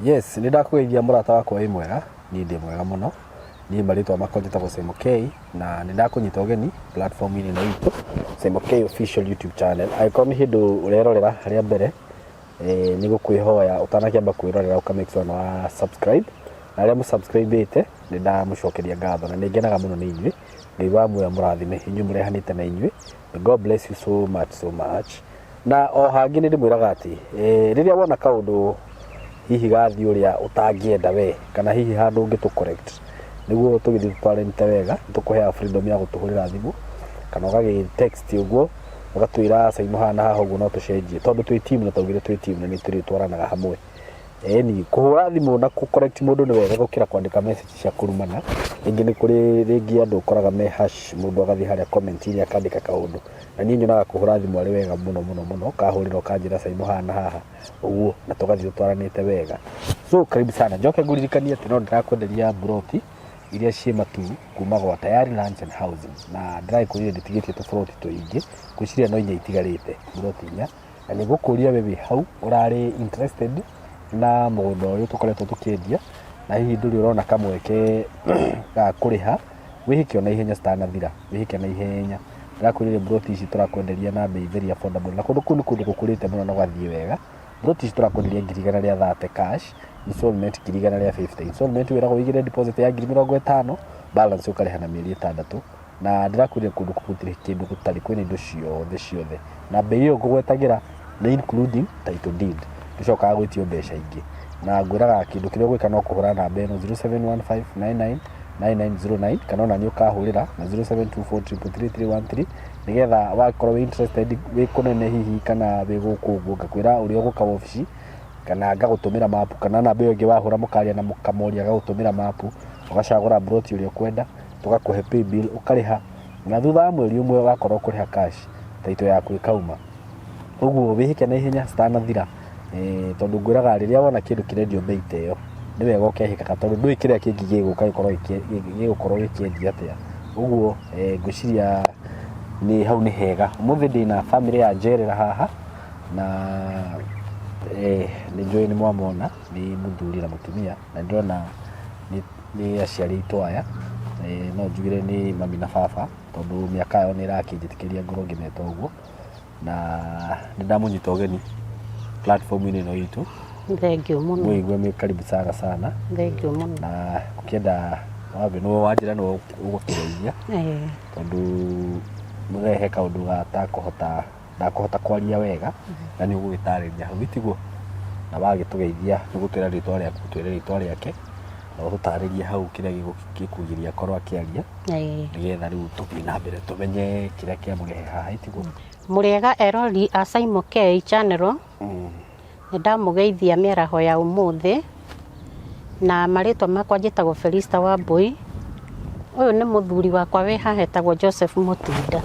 Yes, nĩ ndakũgeithia mũrata wakwa, wĩ mwega? Niĩ ndĩ mwega mũno. Niĩ marĩtwa makwa njĩtagwo Simon K na nĩ ndakũnyita ũgeni platform-inĩ ĩno itũ, Simon K Official YouTube channel. Angĩkorwo nĩ hĩndĩ ũrerorera harĩa mbere, nĩ gũkwĩhoya ũtanakĩamba kwĩrorera ũka make sure nĩ wa subscribe, na arĩa mũsubscribe-ĩte nĩ ndamũcokeria ngatho na nĩ ngenaga mũno nĩ inyuĩ. Ngai wa muoyo amũrathime inyuĩ mũrehanĩte na inyuĩ. May God bless you so much, so much. Na o hangĩ nĩ ndĩmwĩraga atĩ rĩrĩa wona kaũndũ hihi gathiĩ ũrĩa ũtangĩenda we, kana hihi handũ ũngĩtũ correct nĩguo tũgĩthiĩ tũtwaranĩte wega, nĩ tũkũheaga freedom ya gũtũhũrĩra thimũ kana ũgagĩ text ũguo ũgatwĩra, "Saimo, haha na haha ũguo no tũcenjie," tondũ twĩ team na taugire twĩ team na nĩ tũrĩtwaranaga hamwe. Ĩni kũhũra thimũ na kũ correct mũndũ nĩ wega gũkĩra kwandĩka message cia kũrumana. Rĩngĩ nĩ kũrĩ rĩngĩ andũ ũkoraga me harsh, mũndũ agathiĩ harĩa comment-inĩ akandĩka kaũndũ, na niĩ nyonaga kũhũra thimũ arĩ wega mũno mũno mũno. Ũkahũrĩra ũkanjĩra, "Saimo, haha na haha ũguo," na tũgathiĩ tũtwaranĩte wega. So karibu sana. Njoke ngũririkanie atĩ no ndĩrakwenderia mburoti iria ciĩ Matuu kuma gwa Tayari Lands and Housing, na ndĩragĩkwĩrire ndĩtigĩtie tũburoti tũingĩ, ngwĩciria no inya itigarĩte, mburoti inya. Na nĩ ngũkũria, we wĩ hau ũrarĩ interested na mũgũnda ũyũ tũkoretwo tũkĩendia na hihi ndũrĩ ũrona kamweke ga kũrĩha, wĩhĩke ona ihenya citanathira, wĩhĩke na ihenya. Ndĩrakwĩrire mburoti ici tũrakwenderia na bei very affordable, na kũndũ kũu nĩ kũndũ gũkũrĩte mũno na gũgathiĩ wega. Mburoti ici tũrakwenderia 130,000 cash, installment 150,000. Installment wĩragwo wĩigĩre deposit ya 50,000, balance ũkarĩha na mĩeri 6. Na ndĩrakwĩrire kũndũ kũu gũtirĩ kĩndũ gũtarĩ, kwĩna indo ciothe ciothe, na bei ĩyo ngũgwetagĩra nĩ including title deed, ndũcokaga gwĩtio mbeca ingĩ. Na ngwĩraga kĩndũ kĩrĩa ũgwĩka no kũhũra namba ĩno 0715999909, kana ona nĩ ũkahũrĩra na 0724333313, nĩgetha wakorwo wĩ interested, wĩ kũnene hihi kana wĩ gũkũ ũguo, ngakwĩra ũrĩa ũgũka wabici kana ngagũtũmĩra mapu, kana namba ĩyo ĩngĩ wahũra mũkaria na mũkamoria agagũtũmĩra mapu, ũgacagũra mburoti ũrĩa ũkwenda, tũgakũhe pay bill ũkarĩha, na thutha wa mweri 1 wakorwo kũrĩha cash, title yaku ĩkauma. Ũguo wĩhĩke na ihenya citanathira, tondũ ngwĩraga rĩrĩa wona kĩndũ kĩrendio bei ta ĩyo nĩ wega ũkehĩkaga, tondũ ndũĩ kĩrĩa kĩngĩ gĩgũka gĩkorwo gĩgũkorwo gĩkĩendio atĩa. Ũguo ngwĩciria nĩ hau nĩ hega. Ũmũthĩ ndĩna bamĩrĩ ya Njerera haha, na nĩ njũĩ nĩ mwamona, nĩ mũthuri na mũtumia, na ndĩrona nĩ aciari aitũ aya. No njugire nĩ mami na baba, tondũ mĩaka yao nĩ ĩrakĩnjĩtĩkĩria ngorwo ngĩmeta ũguo. Na nĩ ndamũnyita ũgeni platform-inĩ ĩno itũ. Thengiũ mũno. Mwĩigue mwĩ karibu sana sana. Thengiũ mũno. Na ũkĩenda wambe nĩwe wanjĩra nĩwe ũgũtũgeithia, tondũ mũthee he kaũndũ gatakũhota, ndakũhota kwaria wega, na nĩ ũgũgĩtarĩria hau, itiguo? Na wagĩtũgeithia nĩ ũgũtwĩra rĩtwa rĩaku, twĩre rĩtwa rĩake, na ũtũtarĩrie hau kĩrĩa gĩkũgiria akorwo akĩaria, nĩgetha rĩu tũthiĩ na mbere tũmenye kĩrĩa kĩamũrehe haha, itiguo? Mũrĩega erori a Simon K Channel. Nĩ ndamũgeithia mĩaraho ya ũmũthĩ, na marĩtwa makwa njĩtagwo Felista Wambui. Ũyũ nĩ mũthuri wakwa wĩ haha, etagwo Joseph Mũtinda.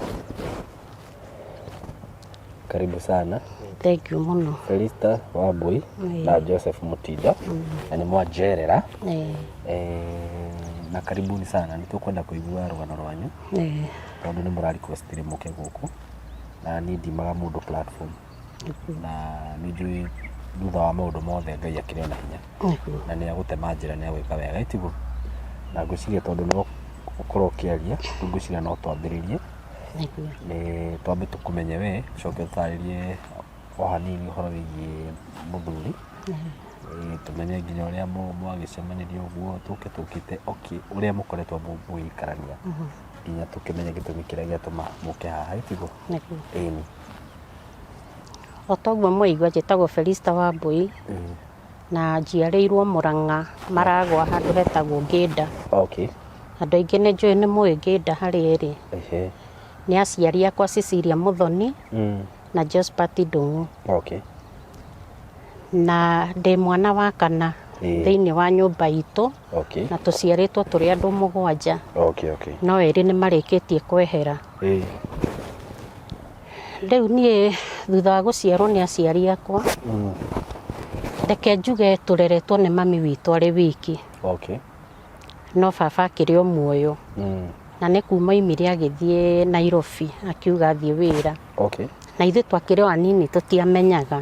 Karibu sana. Thengiũ mũno. Felista Wambui na Joseph Mutinda, na nĩ mwanjerera. Na karibuni sana. Nĩ tũkwenda kũigua rũgano rwanyu, tondũ nĩ mũra requestire mũke gũkũ, na niĩ ndimaga mũndũ platform, na nĩ njũĩ thutha wa maũndũ mothe Ngai akĩrĩ ona hinya na nĩ agũtema njĩra, nĩ agwĩka wega, itiguo? Na ngwĩciria tondũ nĩwe ũkorwo ũkĩaria rĩu, ngwĩciria no twambĩrĩrie. Nĩ twambe tũkũmenye we, ũcoke ũtarĩrie o hanini ũhoro wĩgiĩ mũthuri, tũmenye nginya ũrĩa mwagĩcemanirie ũguo, tũke tũkĩte, okay, ũrĩa mũkoretwo mũgĩikarania nginya tũkĩmenye gĩtũmi kĩrĩa gĩatũma mũke haha, itiguo? Ĩni. O toguo mwaigua, njĩtagwo Felista Wambui na njiarĩirwo Mũrang'a Maragwa, handũ hetagwo Ngĩnda. Andũ aingĩ nĩ njũĩ nĩ mũĩ Ngĩnda harĩa ĩrĩ. Nĩ aciari akwa Cecilia Mũthoni na Josephat Ndung'u. Na ndĩ mwana wa kana thĩinĩ wa nyũmba itũ, na tũciarĩtwo tũrĩ andũ mũgwanja, no erĩ nĩ marĩkĩtie kwehera. Rĩu niĩ thutha wa gũciarwo nĩ aciari akwa, reke njuge tũreretwo nĩ mami witũ arĩ wiki, no baba akĩrĩ o muoyo. Na nĩ kuma oimire agĩthiĩ Nairobi, akiuga athiĩ wĩra. Na ithuĩ twakĩrĩ o anini tũtiamenyaga.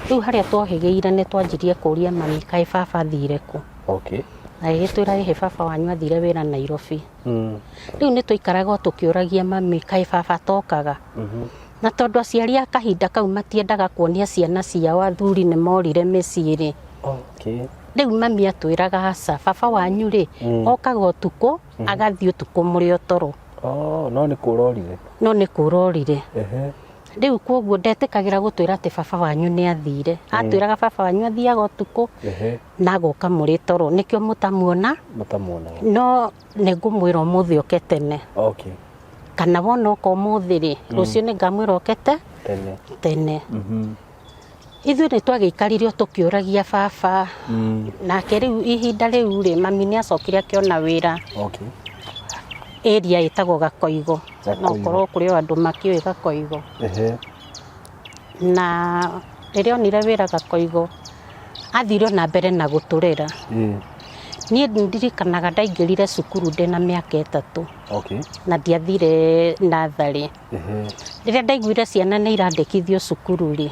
Rĩu harĩa twohĩgĩire nĩ twanjirie kũria mami kaĩ baba athire kũ? Agĩgĩtwĩra ĩhĩ baba wanyu athire wĩra Nairobi. Rĩu nĩ twaikaraga o tũkĩũragia mami kaĩ baba atokaga? Na tondũ aciari a kahinda kau matiendaga kuonia ciana ciao athuri nĩ morire mĩciĩ rĩ, rĩu mami atwĩraga aca, baba wanyu rĩ, okaga ũtukũ, agathiĩ ũtukũ mũrĩ o toro. Oh, no nĩ kũra orire. No nĩ kũra orire. Rĩu kwoguo ndetĩkagĩra gũtwĩra atĩ baba wanyu nĩ athire. Atwĩraga baba wanyu athiaga ũtukũ na agoka mũrĩ toro nĩkĩo mũtamuona. Mũtamuonaga. No nĩ ngũmwĩra ũmũthĩ oke tene. Kana wona oka ũmũthĩ rĩ, rũciũ nĩ ngamwĩra oke te? Tene. Tene. Ithuĩ nĩ twagĩikarire o tũkĩũragia baba. Nake rĩu ihinda rĩu rĩ, mami nĩ acokire akĩona wĩra. Area ĩtagwo Gakoigo. No korwo kũrĩ o andũ makĩũĩ Gakoigo. Na rĩrĩa onire wĩra Gakoigo, athire ona mbere na gũtũrera. Niĩ nĩ ndirikanaga ndaingĩrire cukuru ndĩna mĩaka 3. Na ndiathire natharĩ. Rĩrĩa ndaiguire ciana nĩ irandĩkithio cukuru rĩ,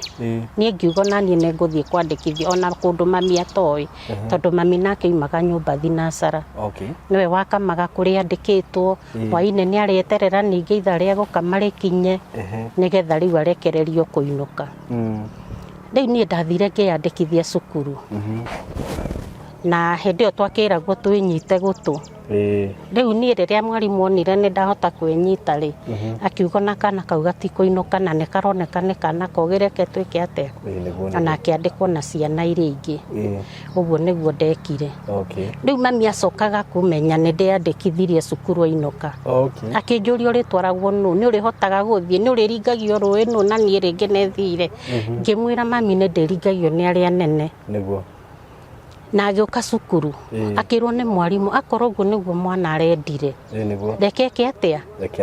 niĩ ngiuga ona niĩ nĩ ngũthiĩ kwandĩkithio ona kũndũ mami atoĩ, tondũ mami nake oimaga nyũmba thinacara. Nĩwe wakamaga kũrĩa andĩkĩtwo, hwainĩ nĩ arĩeterera ningĩ ithaa rĩa gũkama rĩkinye, nĩgetha rĩu arekererio kũinũka. Rĩu niĩ ndathire ngĩyandĩkithia cukuru. Na hĩndĩ ĩyo twakĩragwo twĩnyite gũtũ. Rĩu niĩ rĩrĩa mwarimũ onire nĩ ndahota kwĩnyita rĩ, akiuga ona kana kau gatikũinũka na nĩ karoneka nĩ kana kogĩ reke twĩke atĩa? Ona akĩandĩkwo na ciana iria ingĩ. Ũguo nĩguo ndekire. Rĩu mami acokaga kũmenya nĩ ndeyandĩkithirie cukuru ainũka. Akĩnjũria ũrĩtwaragwo nũ, nĩ ũrĩhotaga gũthiĩ, nĩ ũrĩringagio rũĩ nũ na niĩ rĩngĩ nĩ thire. Ngĩmwĩra mami nĩ ndĩringagio nĩ arĩa anene. Na agĩũka cukuru, akĩrwo nĩ mwarimũ akorwo ũguo nĩguo mwana arendire. Reke eke atĩa?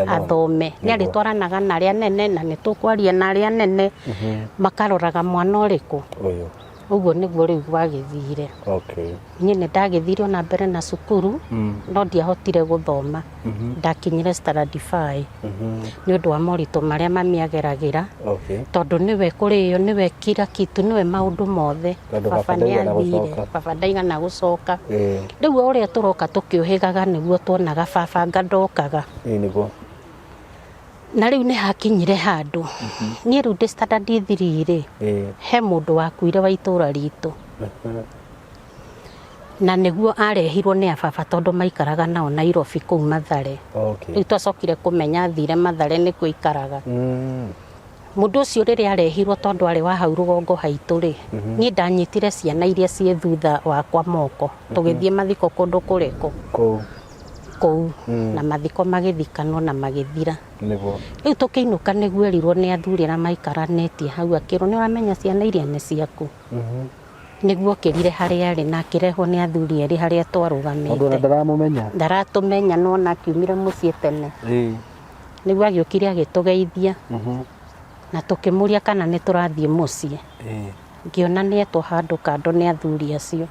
Athome. Nĩ arĩtwaranaga na arĩa anene na nĩ tũkwaria na arĩa anene makaroraga mwana ũrĩkũ. Ũguo nĩguo rĩu gwagĩthire. Niĩ nĩ ndagĩthire ona mbere na cukuru, no ndiahotire gũthoma. Ndakinyire standard 5 nĩ ũndũ wa moritũ marĩa mami ageragĩra, tondũ nĩwe kũrĩo, nĩwe kila kitu, nĩwe maũndũ mothe. Tondũ Baba baba nĩ ndaigana athire, gũcoka. baba ndaigana gũcoka. Rĩu o ũrĩa tũroka tũkĩũhĩgaga nĩguo tuonaga baba anga ndokaga. Na rĩu nĩ hakinyire handũ. Niĩ rĩu ndĩ standard 3 rĩ, he mũndũ wakuire wa itũra ritũ. Na nĩguo arehirwo nĩ ababa tondũ maikaraga nao Nairobi kũu Mathare. Rĩu twacokire kũmenya athire Mathare nĩkuo aikaraga. Mũndũ ũcio rĩrĩa arehirwo tondũ arĩ wa hau rũgongo haitũ rĩ, niĩ ndanyitire ciana iria ciĩ thutha wakwa moko, tũgĩthiĩ mathiko kũndũ kũrĩkũ? Kũu. Kũu. Na mathiko magĩthikanwo na magĩthira. Rĩu tũkĩinũka nĩguo erirwo nĩ athuri arĩa maikaranĩtie hau akĩrwo nĩ ũramenya ciana iria nĩ ciaku. Nĩguo okĩrire harĩa arĩ na akĩrehwo nĩ athuri erĩ harĩa twarũgamĩte. Tondũ ona ndaramũmenya. Ndaratũmenya no ona akiumire mũciĩ tene. Nĩguo agĩũkire agĩtũgeithia. Na tũkĩmũria kana nĩ tũrathiĩ mũciĩ. Ngĩona nĩ etwo handũ kando nĩ athuri acio.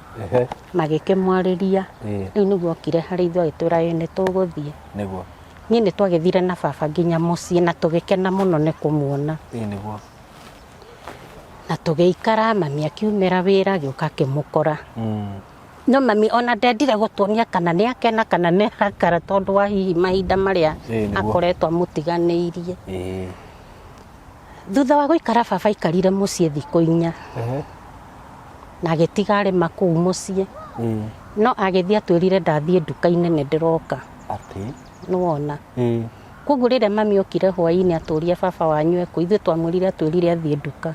Magĩkĩmwarĩria. Rĩu nĩguo okire harĩ ithuĩ agĩtwĩra ĩĩ nĩ tũgũthiĩ. Niĩ nĩ twagĩthire na baba nginya mũciĩ na tũgĩkena mũno nĩ kũmuona. Na tũgĩikara, mami akiumĩra wĩra agĩũka akĩmũkora. No mami ona ndendire gũtuonia kana nĩ akena kana nĩ arakara tondũ wa hihi mahinda marĩa akoretwo amũtiganĩirie. Thutha wa gũikara baba aikarire mũciĩ thikũ 4. Na agĩtiga arĩma kũu mũciĩ. No agĩthiĩ atwĩrire ndathiĩ nduka-inĩ nĩ ndĩroka. Nĩwona. Koguo rĩrĩa mami okire hwainĩ atũria baba wanyu ekũ, ithuĩ twamwĩrire atwĩrire athiĩ nduka.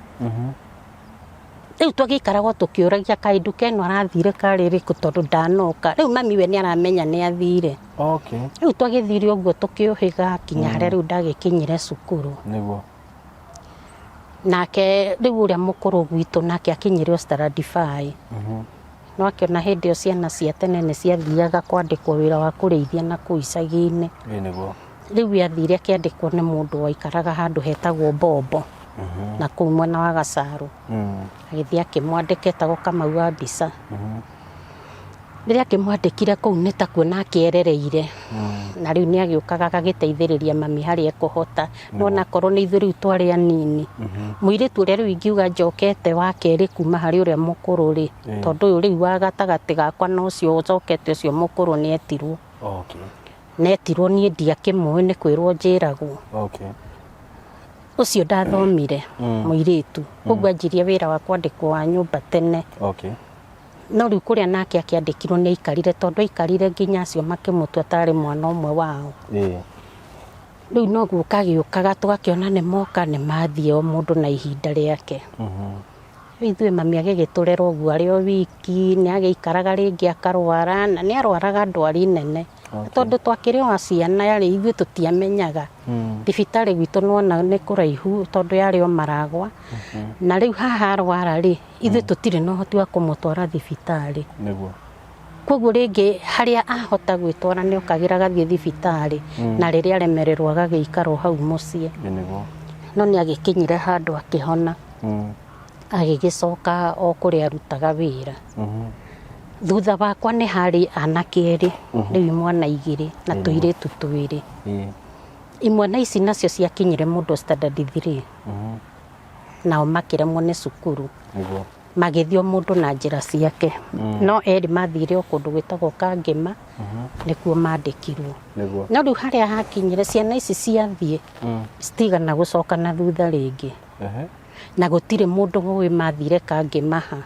Rĩu twagĩikaraga o tũkĩũragia kaĩ nduka ĩno arathire karĩ ĩrĩkũ tondũ ndanoka. Rĩu mami we nĩ aramenya nĩ athire. Rĩu twagĩthire ũguo tũkĩũhĩga nginya harĩa rĩu ndagĩkinyire cukuru. Nake rĩu ũrĩa mũkũrũ gwitũ nake akinyire o standard 5. No akĩona hĩndĩ ĩyo ciana cia tene nĩ ciathiaga kwandĩkwo wĩra wa kũrĩithia na kũu icagi-inĩ. Rĩu we athire akĩandĩkwo nĩ mũndũ waikaraga handũ hetagwo Mbombo, na kũu mwena wa Gacarũ. Agĩthiĩ akĩmwandĩka etagwo Kamau wa Mbica. Rĩrĩa akĩmwandĩkire kũu nĩ ta kuona akĩerereire na rĩu nĩ agĩũkaga agagĩteithĩrĩria mami harĩa ekũhota no onakorwo nĩ ithuĩ rĩu twarĩ anini mũirĩtu ũrĩa rĩu ingiuga njokete wa kerĩ kuma harĩ ũrĩa mũkũrũ rĩ tondũ ũyũ rĩu wa gatagatĩ gakwa na ũcio ũcokete ũcio mũkũrũ nĩ etirwo Okay. netirwo niĩ ndiakĩmũĩ nĩ kwĩrwo njĩragwo Okay. ũcio ndathomire mũirĩtu ũguo anjirie wĩra wa kwandĩkwo wa nyũmba tene Okay. no rĩu kũrĩa nake akĩandĩkirwo nĩ aikarire tondũ aikarire nginya acio makĩmũtua tarĩ mwana ũmwe wao Ĩĩ. rĩu noguo kagĩũkaga tũgakĩona nĩ moka nĩ mathiĩ o mũndũ na ihinda rĩake rĩu ithuĩ mami agĩgĩtũrera ũguo arĩ o wiki nĩ agĩikaraga rĩngĩ akarwara na nĩ arwaraga ndwari nene Okay. tondũ twakĩrĩ o ciana yarĩ ithuĩ tũtiamenyaga thibitarĩ gwitũ nĩwona nĩ kũraihu tondũ yarĩ o maragwa na rĩu haha arwara rĩ ithuĩ tũtirĩ na ũhoti wa kũmũtwara thibitarĩ Nĩguo. koguo rĩngĩ harĩa ahota gwĩtwara nĩ okagĩra agathiĩ thibitarĩ na rĩrĩa aremererwo agagĩikara o hau mũciĩ Ĩĩ nĩguo. no nĩ agĩkinyire handũ akĩhona agĩgĩcoka o kũrĩa arutaga wĩra thutha wakwa nĩ harĩ anake erĩ rĩu imwana igĩrĩ na tũirĩtu twĩrĩ Ĩĩ. imwana ici nacio ciakinyire mũndũ standard 3 nao makĩremwo nĩ cukuru Nĩguo. magĩthiĩ o mũndũ na njĩra ciake no erĩ mathire o kũndũ gwĩtagwo Kangĩma nĩkuo mandĩkirwo Nĩguo. no rĩu harĩa hakinyire ciana ici ciathiĩ citigana gũcoka na thutha rĩngĩ Ehe. na gũtirĩ mũndũ ũĩ mathire Kangĩma ha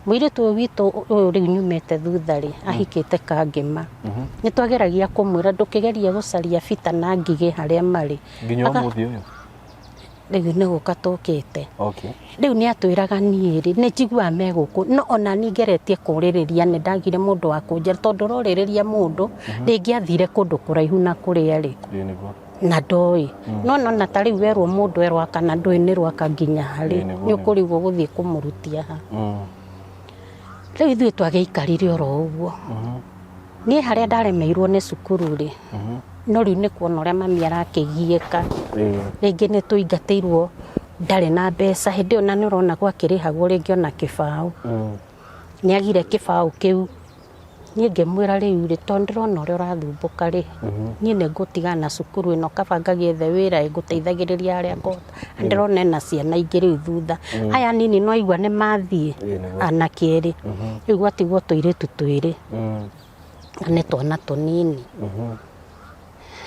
mũirĩtu ũyũ witũ ũyũ rĩu nyumĩte thutha rĩ ahikĩte Kangĩma nĩ twageragia kũmwĩra ndũkĩgerie gũcaria bita na ngigĩ harĩa marĩ Nginya Aga- ũmũthĩ ũyũ. rĩu nĩ gũka tũkĩte Okay. rĩu nĩ atwĩraga niĩ rĩ nĩ njiguaga me gũkũ no ona niĩ ngeretie kũrĩrĩria nĩ ndagire mũndũ wa kũnjĩra tondũ ũrorĩrĩria mũndũ rĩngĩ athire kũndũ kũraihu na kũrĩa rĩ Ĩĩ nĩguo. na ndoĩ no nona ta rĩu werwo mũndũ erwaka na ndũĩ nĩ rwaka nginya harĩ Ĩĩ, nĩguo, nĩ ũkũrigwo gũthiĩ kũmũrutia ha rĩu ithuĩ twagĩikarire oro ũguo niĩ harĩa ndaremeirwo nĩ cukuru rĩ no rĩu nĩ kuona ũrĩa mami arakĩgiĩka Ĩĩ. rĩngĩ nĩ tũingatĩirwo ndarĩ na mbeca hĩndĩ ĩyo na nĩ ũrona gwakĩrĩhagwo rĩngĩ ona kĩbaũ nĩ agire kĩbaũ kĩu niĩ ngĩmwĩra rĩu rĩ tondũ ndĩrona ũrĩa ũrathumbũka rĩ niĩ nĩ ngũtigana na cukuru ĩno kaba ngagĩethe wĩra ĩngũteithagĩrĩria harĩa ngũhota Na ndĩrona ena ciana ingĩ rĩu thutha aya nini no aigua nĩ mathiĩ Ĩĩ, nĩguo. anake erĩ rĩu gwatigwo tũirĩtu twĩrĩ na nĩ twana tũnini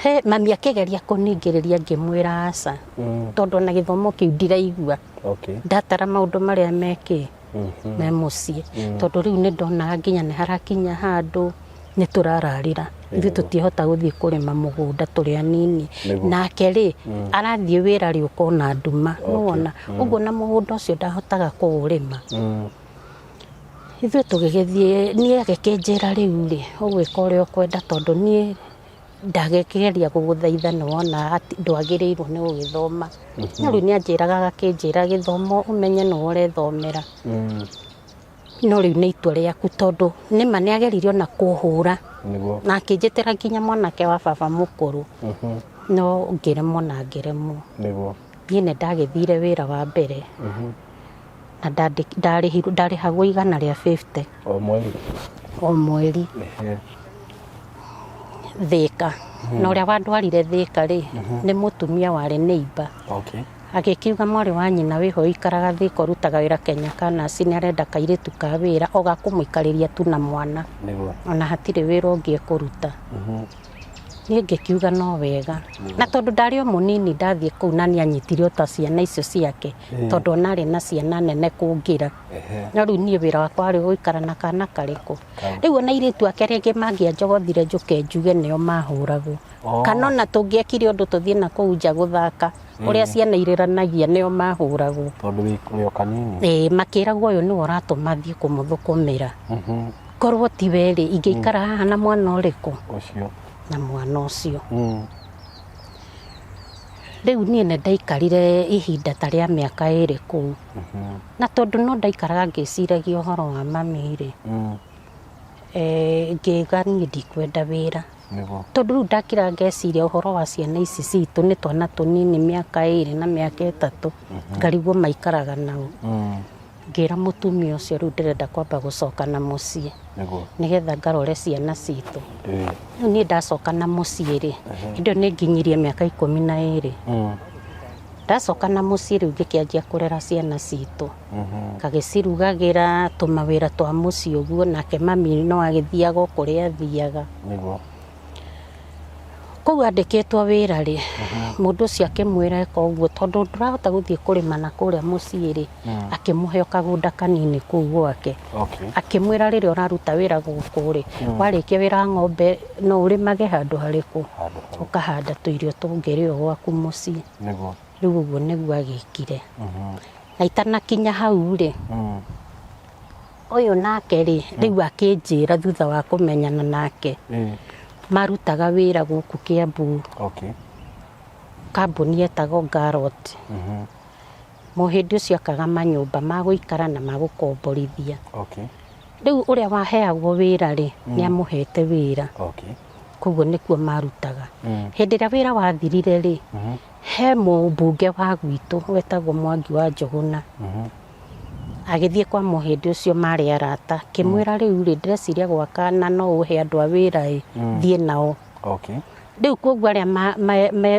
he mami akĩgeria kũningĩrĩria ngĩmwĩra aca tondũ ona gĩthomo kĩu ndiraigua Okay. ndatara maũndũ marĩa mekĩ me mũciĩ tondũ rĩu nĩ ndonaga nginya nĩ harakinya handũ nĩ tũrararĩra ithuĩ tũtiĩhota gũthiĩ kũrĩma mũgũnda tũrĩ anini Nĩguo. nake rĩ arathiĩ wĩra rĩ ũkona nduma nĩwona ũguo na mũgũnda ũcio ndahotaga kũũrĩma ithuĩ tũgĩgĩthiĩ niĩ agĩkĩnjĩra rĩu rĩ ũgwĩka ũrĩa ũkwenda tondũ niĩ ndagĩkĩgeria gũgũthaitha nĩ wona atĩ ndwagĩrĩirwo nĩ gũgĩthoma no rĩu nĩ anjĩraga agakĩnjĩra gĩthomo ũmenye nĩwe ũrethomera no rĩu nĩ itua rĩaku tondũ nĩma nĩ ageririe ona kũhũra Nĩguo. na akĩnjĩtĩra nginya mwanake wa baba mũkũrũ no ngĩremwo na ngĩremwo Nĩguo. niĩ nĩ ndagĩthire wĩra wa mbere na ndarĩhirwo ndarĩhagwo igana rĩa 50 O mweri. o mweri Ehe. Thĩka na ũrĩa wandwarire Thĩka rĩ nĩ mũtumia warĩ neighbor Okay. agĩkiuga mwarĩ wa nyina wĩho ũikaraga Thĩka ũrutaga wĩra Kenya Kanasi nĩ arenda kairĩtu ka wĩra o gakũmũikarĩria tu na mwana Nĩguo. ona hatirĩ wĩra ũngĩ ekũruta niĩ ngĩkiuga no wega na tondũ ndarĩ o mũnini ndathiĩ kũu na nĩ anyitire o ta ciana icio ciake tondũ ona arĩ na ciana nene kũngĩra Ehe. no rĩu niĩ wĩra wakwa warĩ gũikara na kana karĩkũ rĩu ona airĩtu ake rĩngĩ mangĩanjogothire njũke njuge nĩo mahũragwo Oh. kana ona tũngĩekire ũndũ tũthiĩ na kũu nja gũthaka ũrĩa ciana irĩranagia nĩo mahũragwo Tondũ wĩ wĩ o kanini. ĩĩ makĩragwo ũyũ nĩwe ũratũma thiĩ kũmũthũkũmĩra korwo ti we rĩ ingĩikara haha na mwana ũrĩkũ Ũcio. na mwana ũcio rĩu niĩ nĩ ndaikarire ihinda ta rĩa mĩaka ĩrĩ kũu na tondũ no ndaikaraga ngĩciragia ũhoro wa mami rĩ ngĩga niĩ ndikwenda wĩra Nĩguo. tondũ rĩu ndakira ngeciria ũhoro wa ciana ici citũ nĩ twana tũnini mĩaka ĩrĩ na mĩaka ĩtatũ ngarigwo maikaraga nao Ngĩra mũtumia ũcio rĩu ndĩrenda kwamba gũcoka na mũciĩ Nĩguo. nĩgetha ngarore ciana citũ. Ĩĩ. Rĩu niĩ ndacoka na mũciĩ rĩ, hĩndĩ ĩyo nĩ nginyirie mĩaka 12. Ndacoka na mũciĩ rĩu ngĩkĩanjia kũrera ciana citũ. Ngagĩcirugagĩra tũmawĩra twa mũciĩ ũguo nake mami no agĩthiaga o kũrĩa athiaga. Nĩguo. Kũu andĩkĩtwo wĩra rĩ, mũndũ ũcio akĩmwĩra eka ũguo tondũ ndũrahota gũthiĩ kũrĩma na kũrĩa mũciĩ rĩ, akĩmũhe o kagũnda kanini kũu gwake. Okay. Akĩmwĩra rĩrĩa ũraruta wĩra gũkũ rĩ, warĩkia wĩra wa ng'ombe no ũrĩmage handũ harĩkũ? Handũ harĩkũ. Ũkahanda tũirio tũngĩrĩo gwaku mũciĩ. Nĩguo. Rĩu ũguo nĩguo agĩkire. Na itanakinya hau rĩ, Ũyũ nake rĩ, rĩu akĩnjĩra thutha wa kũmenyana nake, marutaga wĩra gũkũ Kĩambu, Okay. kambuni yetagwo Garot. Mũhĩndĩ ũcio akaga manyũmba ma gũikara na ma gũkomborithia. Okay. Rĩu ũrĩa waheagwo wĩra rĩ, nĩ amũhete wĩra. Okay. Koguo nĩkuo marutaga. Hĩndĩ ĩrĩa wĩra wathirire rĩ, he mũmbunge wa gwitũ wetagwo Mwangi wa Njũgũna. Agĩthiĩ kwa mũhĩndĩ ũcio marĩ arata, akĩmwĩra rĩu rĩ, ndĩreciria gwaka na no ũhe andũ a wĩra ĩ, thiĩ nao. Okay. Rĩu koguo arĩa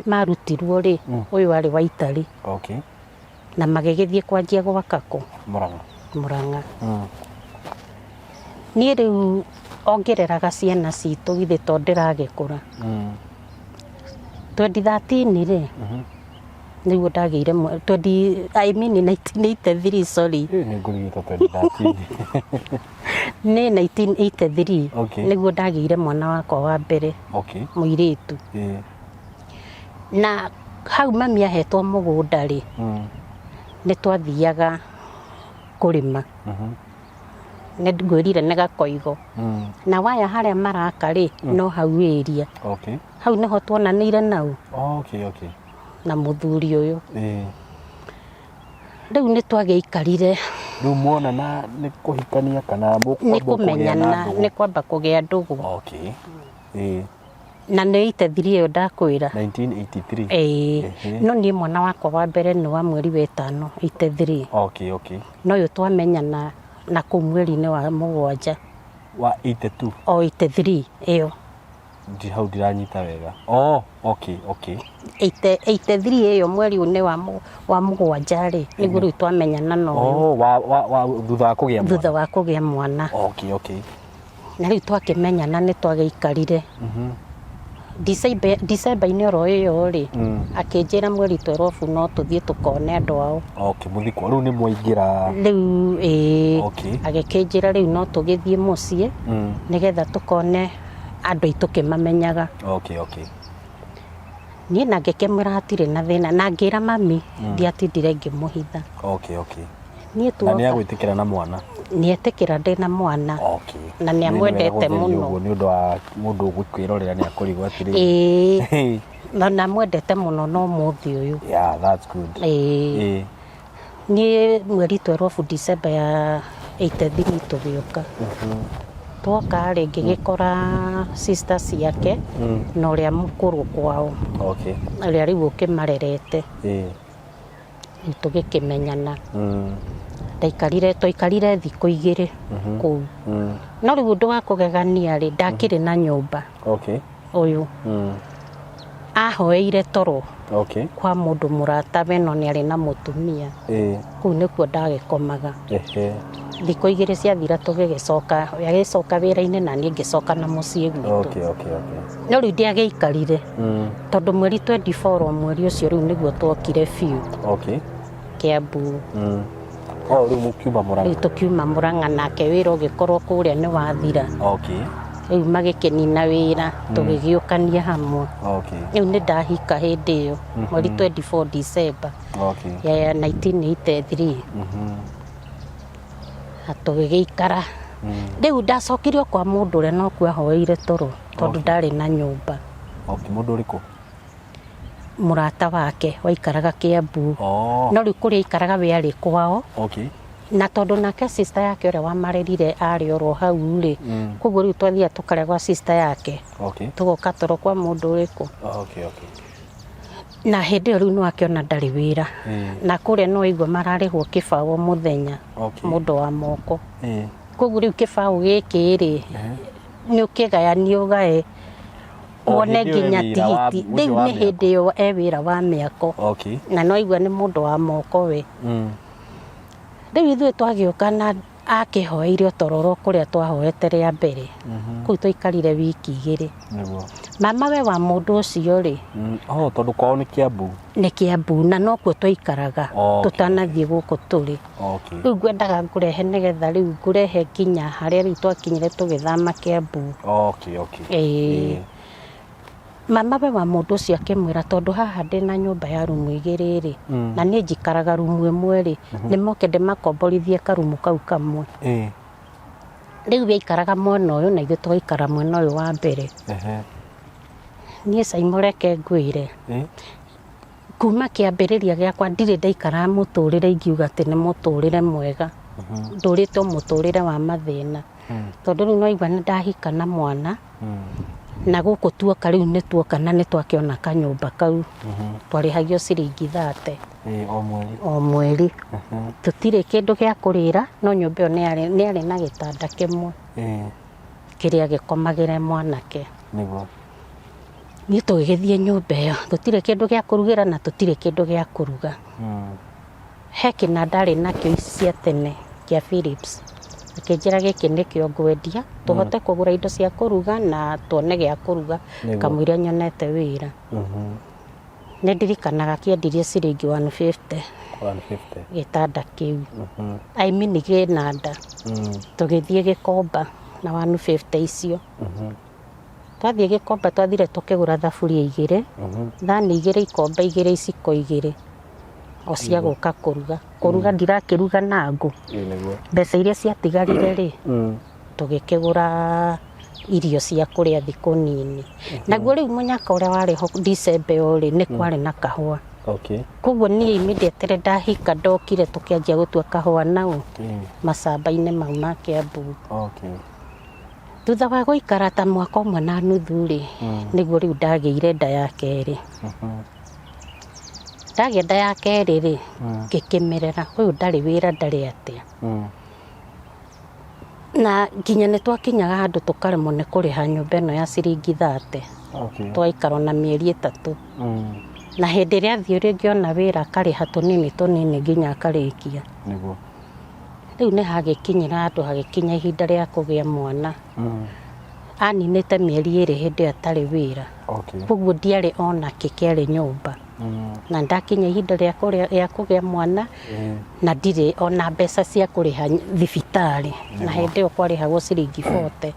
marutirwo rĩ, ũyũ arĩ wa Italy. Okay. Na magĩgĩthiĩ kwanjia gwaka kũ? Murang'a. Murang'a. Niĩ rĩu ongereraga ciana citũ githĩ to ndĩragĩkũra. 2013 rĩ, nĩguo ndagĩire 20, I mean 1983, sorry. Ĩ, nĩ ngũrigĩtwo 2013. Nĩ 1983 Okay. nĩguo ndagĩire mwana wakwa wa mbere Okay. mũirĩtu. Ĩ. Na hau mami ahetwo mũgũnda rĩ, nĩ twathiaga kũrĩma. Nĩ ngwĩrire nĩ gakoigo. Na waya harĩa maraka rĩ, no hau area. Okay. Hau nĩho tuonanĩire nau. Okay, okay. Na mũthuri ũyũ. Ĩĩ. Rĩu nĩ twagĩikarire. Rĩu muonana nĩ kũhikania kana Nĩ mũkwamba kũgĩa na kũmenyana, ndũgũ? nĩ kwamba kũgĩa ndũgũ. Okay. Ĩĩ. Na nĩ 83 ĩyo ndakwĩra. 1983. Ĩĩ. Ehe. No niĩ mwana wakwa wa mbere nĩ wa mweri wa ĩtano, 83. Okay, okay. No ũyũ twamenyana na kũu mweri-inĩ wa mũgwanja. Wa 82? O 83 ĩyo. Ndi hau ndiranyita wega. Oh, okay, okay. 83 ĩyo mweri-inĩ wa mũgwanja rĩ, nĩguo rĩu twamenyana na ũyũ. Oh, wa thutha wa kũgĩa mwana. Thutha wa kũgĩa mwana. Okay, okay. Na rĩu twakĩmenyana nĩ twagĩikarire. December-inĩ oro ĩyo rĩ, akĩnjĩra mweri 12 no tũthiĩ tũkone andũ ao. Okay, mũthiĩ kwa rĩu nĩ mwaingĩra. Rĩu ĩĩ. Okay. Agĩkĩnjĩra rĩu no tũgĩthiĩ mũciĩ nĩgetha tũkone andũ aitũ kĩmamenyaga. Okay, okay. Niĩ na ngĩkĩmwĩra hatirĩ na thĩna, na ngĩra mami, ndiatindire ngĩmũhitha. Okay, okay. Niĩ Na tuoka. nĩ agwĩtĩkĩra na mwana? Nĩ etĩkĩra ndĩ na mwana. Okay. Na nĩ amwendete Nĩ wega mũno. ũguo nĩ ũndũ wa mũndũ ũgũkwĩrorera nĩ akũrigwo atĩrĩrĩ. Ĩĩ. Na nĩ amwendete mũno na ũmũthĩ ũyũ. Yeah, that's good. Ĩĩ. Ĩĩ. Niĩ mweri 12 December ya 83 tũgĩũka. Twoka rĩ, ngĩgĩkora sister ciake na ũrĩa mũkũrũ kwao. Okay. Ũrĩa rĩu ũkĩmarerete. Ĩĩ. Rĩu tũgĩkĩmenyana. Ndaikarire, twaikarire thikũ igĩrĩ kũu. No rĩu ũndũ wa kũgegania rĩ, ndakĩrĩ na nyũmba. Okay. Ũyũ. Ahoeire toro. Okay. Kwa mũndũ mũratawe no nĩ arĩ na mũtumia. Ĩĩ. Kũu nĩkuo ndagĩkomaga. Ehe. Thikũ igĩrĩ ciathira tũgĩgĩcoka, we agĩcoka wĩra-inĩ na niĩ ngĩcoka na mũciĩ gwitũ. Okay, okay, okay. No rĩu ndiagĩikarire. Tondũ mweri 24 mweri ũcio rĩu nĩguo twokire biũ. Okay. Kĩambu. Oh, rĩu mũkiuma Mũrang'a. Rĩu tũkiuma Mũrang'a nake wĩra ũgĩkorwo kũrĩa nĩ wathira. Okay. Rĩu magĩkĩnina wĩra, tũgĩgĩũkania hamwe. Okay. Rĩu nĩ ndahika hĩndĩ ĩyo, mweri 24 December. Okay. Ya 1983. Na tũgĩgĩikara. Rĩu ndacokirio kwa mũndũ ũrĩa no kuo ahoeire toro, tondũ ndarĩ na nyũmba. Okay, mũndũ ũrĩkũ? Mũrata wake waikaraga Kĩambu. Oh. No rĩu kũrĩa aikaraga we arĩ kwao. Okay. Na tondũ nake sister yake ũrĩa wamarerire arĩ oro hau rĩ, koguo rĩu twathiaga tũkarĩa gwa sister yake. Okay. Tũgoka toro kwa mũndũ ũrĩkũ. Okay, okay. Na hĩndĩ ĩyo rĩu nĩwakĩona ndarĩ wĩra. Na kũrĩa nĩwaigua mararĩhwo kĩbaũ mũthenya. Mũndũ wa moko. Koguo rĩu kĩbaũ gĩkĩ rĩ, nĩ ũkĩgayanie ũgae O wone hĩndĩ ĩyo e nginya wĩra wa- tigiti. ũcio Rĩu wa nĩ hĩndĩ ĩyo e wĩra wa mĩako. Na nĩwaigua nĩ mũndũ wa moko we. Rĩu ithuĩ twagĩũka na akĩhoeire o tororo kũrĩa twahoete rĩa mbere. Kũu twaikarire wiki igĩrĩ. Nĩguo. Mama we wa mũndũ ũcio rĩ, Oh, tondũ kwao nĩ Kiambu. Nĩ Kiambu na nokuo twaikaraga tũtanathiĩ gũkũ tũrĩ. Rĩu ngwendaga ngũrehe nĩgetha rĩu ngũrehe nginya harĩa rĩu twakinyire tũgĩthama Kiambu. Ĩĩ. Mama we wa mũndũ ũcio akĩmwĩra tondũ haha ndĩna nyũmba ya rumu igĩrĩ rĩ, na niĩ njikaraga rumu ĩmwe rĩ, nĩ moke ndĩmakomborithie karumu kau kamwe. Rĩu we aikaraga mwena ũyũ na ithuĩ tũgaikara mwena ũyũ wa mbere. Niĩ Caimo reke ngwĩre, kuma kĩambĩrĩria gĩakwa ndirĩ ndaikara mũtũrĩre ingiuga atĩ nĩ mũtũrĩre mwega. Ndũrĩte o mũtũrĩre wa mathĩna. Tondũ rĩu nĩwaigua nĩ ndahika na mwana, na gũkũ tuoka rĩu nĩ tuoka na nĩ twakĩona kanyũmba kau. Twarĩhagio ciringi 30. O mweri. O mweri. Tũtirĩ kĩndũ gĩa kũrĩra, no nyũmba ĩyo nĩ yarĩ na gĩtanda kĩmwe kĩrĩa gĩkomagĩre mwanake. Niĩ tũgĩgĩthiĩ nyũmba ĩyo, tũtirĩ kĩndũ gĩa kũrugĩra na tũtirĩ kĩndũ gĩa kũruga. He kĩnanda arĩ nakĩo ici cia tene kĩa Philips, akĩnjĩra gĩkĩ nĩkĩo ngwendia, tũhote kũgũra indo cia kũruga na tuone gĩa kũruga kamũira nyonete wĩra. Nĩ ndirikanaga kĩendirie ciringi 150. 150. Gĩtanda kĩu. I mean kĩnanda. Tũgĩthiĩ Gĩkomba na 150 icio. Twathiĩ Gĩkomba twathire tũkĩgũra thaburia igĩrĩ, thani igĩrĩ, ikombe igĩrĩ, iciko igĩrĩ, o cia gũka kũruga. Kũruga ndirakĩruga na ngũ. Mbeca iria ciatigarire rĩ, tũgĩkĩgũra irio cia kũrĩa thikũ nini. Naguo rĩu mũnyaka ũrĩa warĩ ho December ĩyo rĩ, nĩ kwarĩ na kahũa. Koguo niĩ immediately ndahika ndokire tũkĩanjia gũtua kahũa nau macamba-inĩ mau ma Kiambu. Thutha wa gũikara ta mwaka ũmwe na nuthu rĩ, nĩguo rĩu ndagĩire nda ya kerĩ. Ndagĩa nda ya kerĩ rĩ, ngĩkĩmerera ũyũ ndarĩ wĩra ndarĩ atĩa. Na nginya nĩ twakinyaga handũ tũkaremwo nĩ kũrĩha nyũmba ĩno ya ciringi 30. Twaikara ona mĩeri 3. Na hĩndĩ ĩrĩa athiĩ rĩngĩ ona wĩra akarĩha tũnini tũnini nginya akarĩkia. Rĩu nĩ hagĩkinyĩra handũ hagĩkinya ihinda rĩa kũgĩa mwana. Aninĩte mĩeri 2 hĩndĩ ĩyo atarĩ wĩra. Koguo ndiarĩ ona kĩ kĩarĩ nyũmba. Na ndakinya ihinda rĩa kũgĩa mwana, na ndirĩ ona mbeca cia kũrĩha thibitarĩ. Na hĩndĩ ĩyo kwarĩhagwo ciringi 40.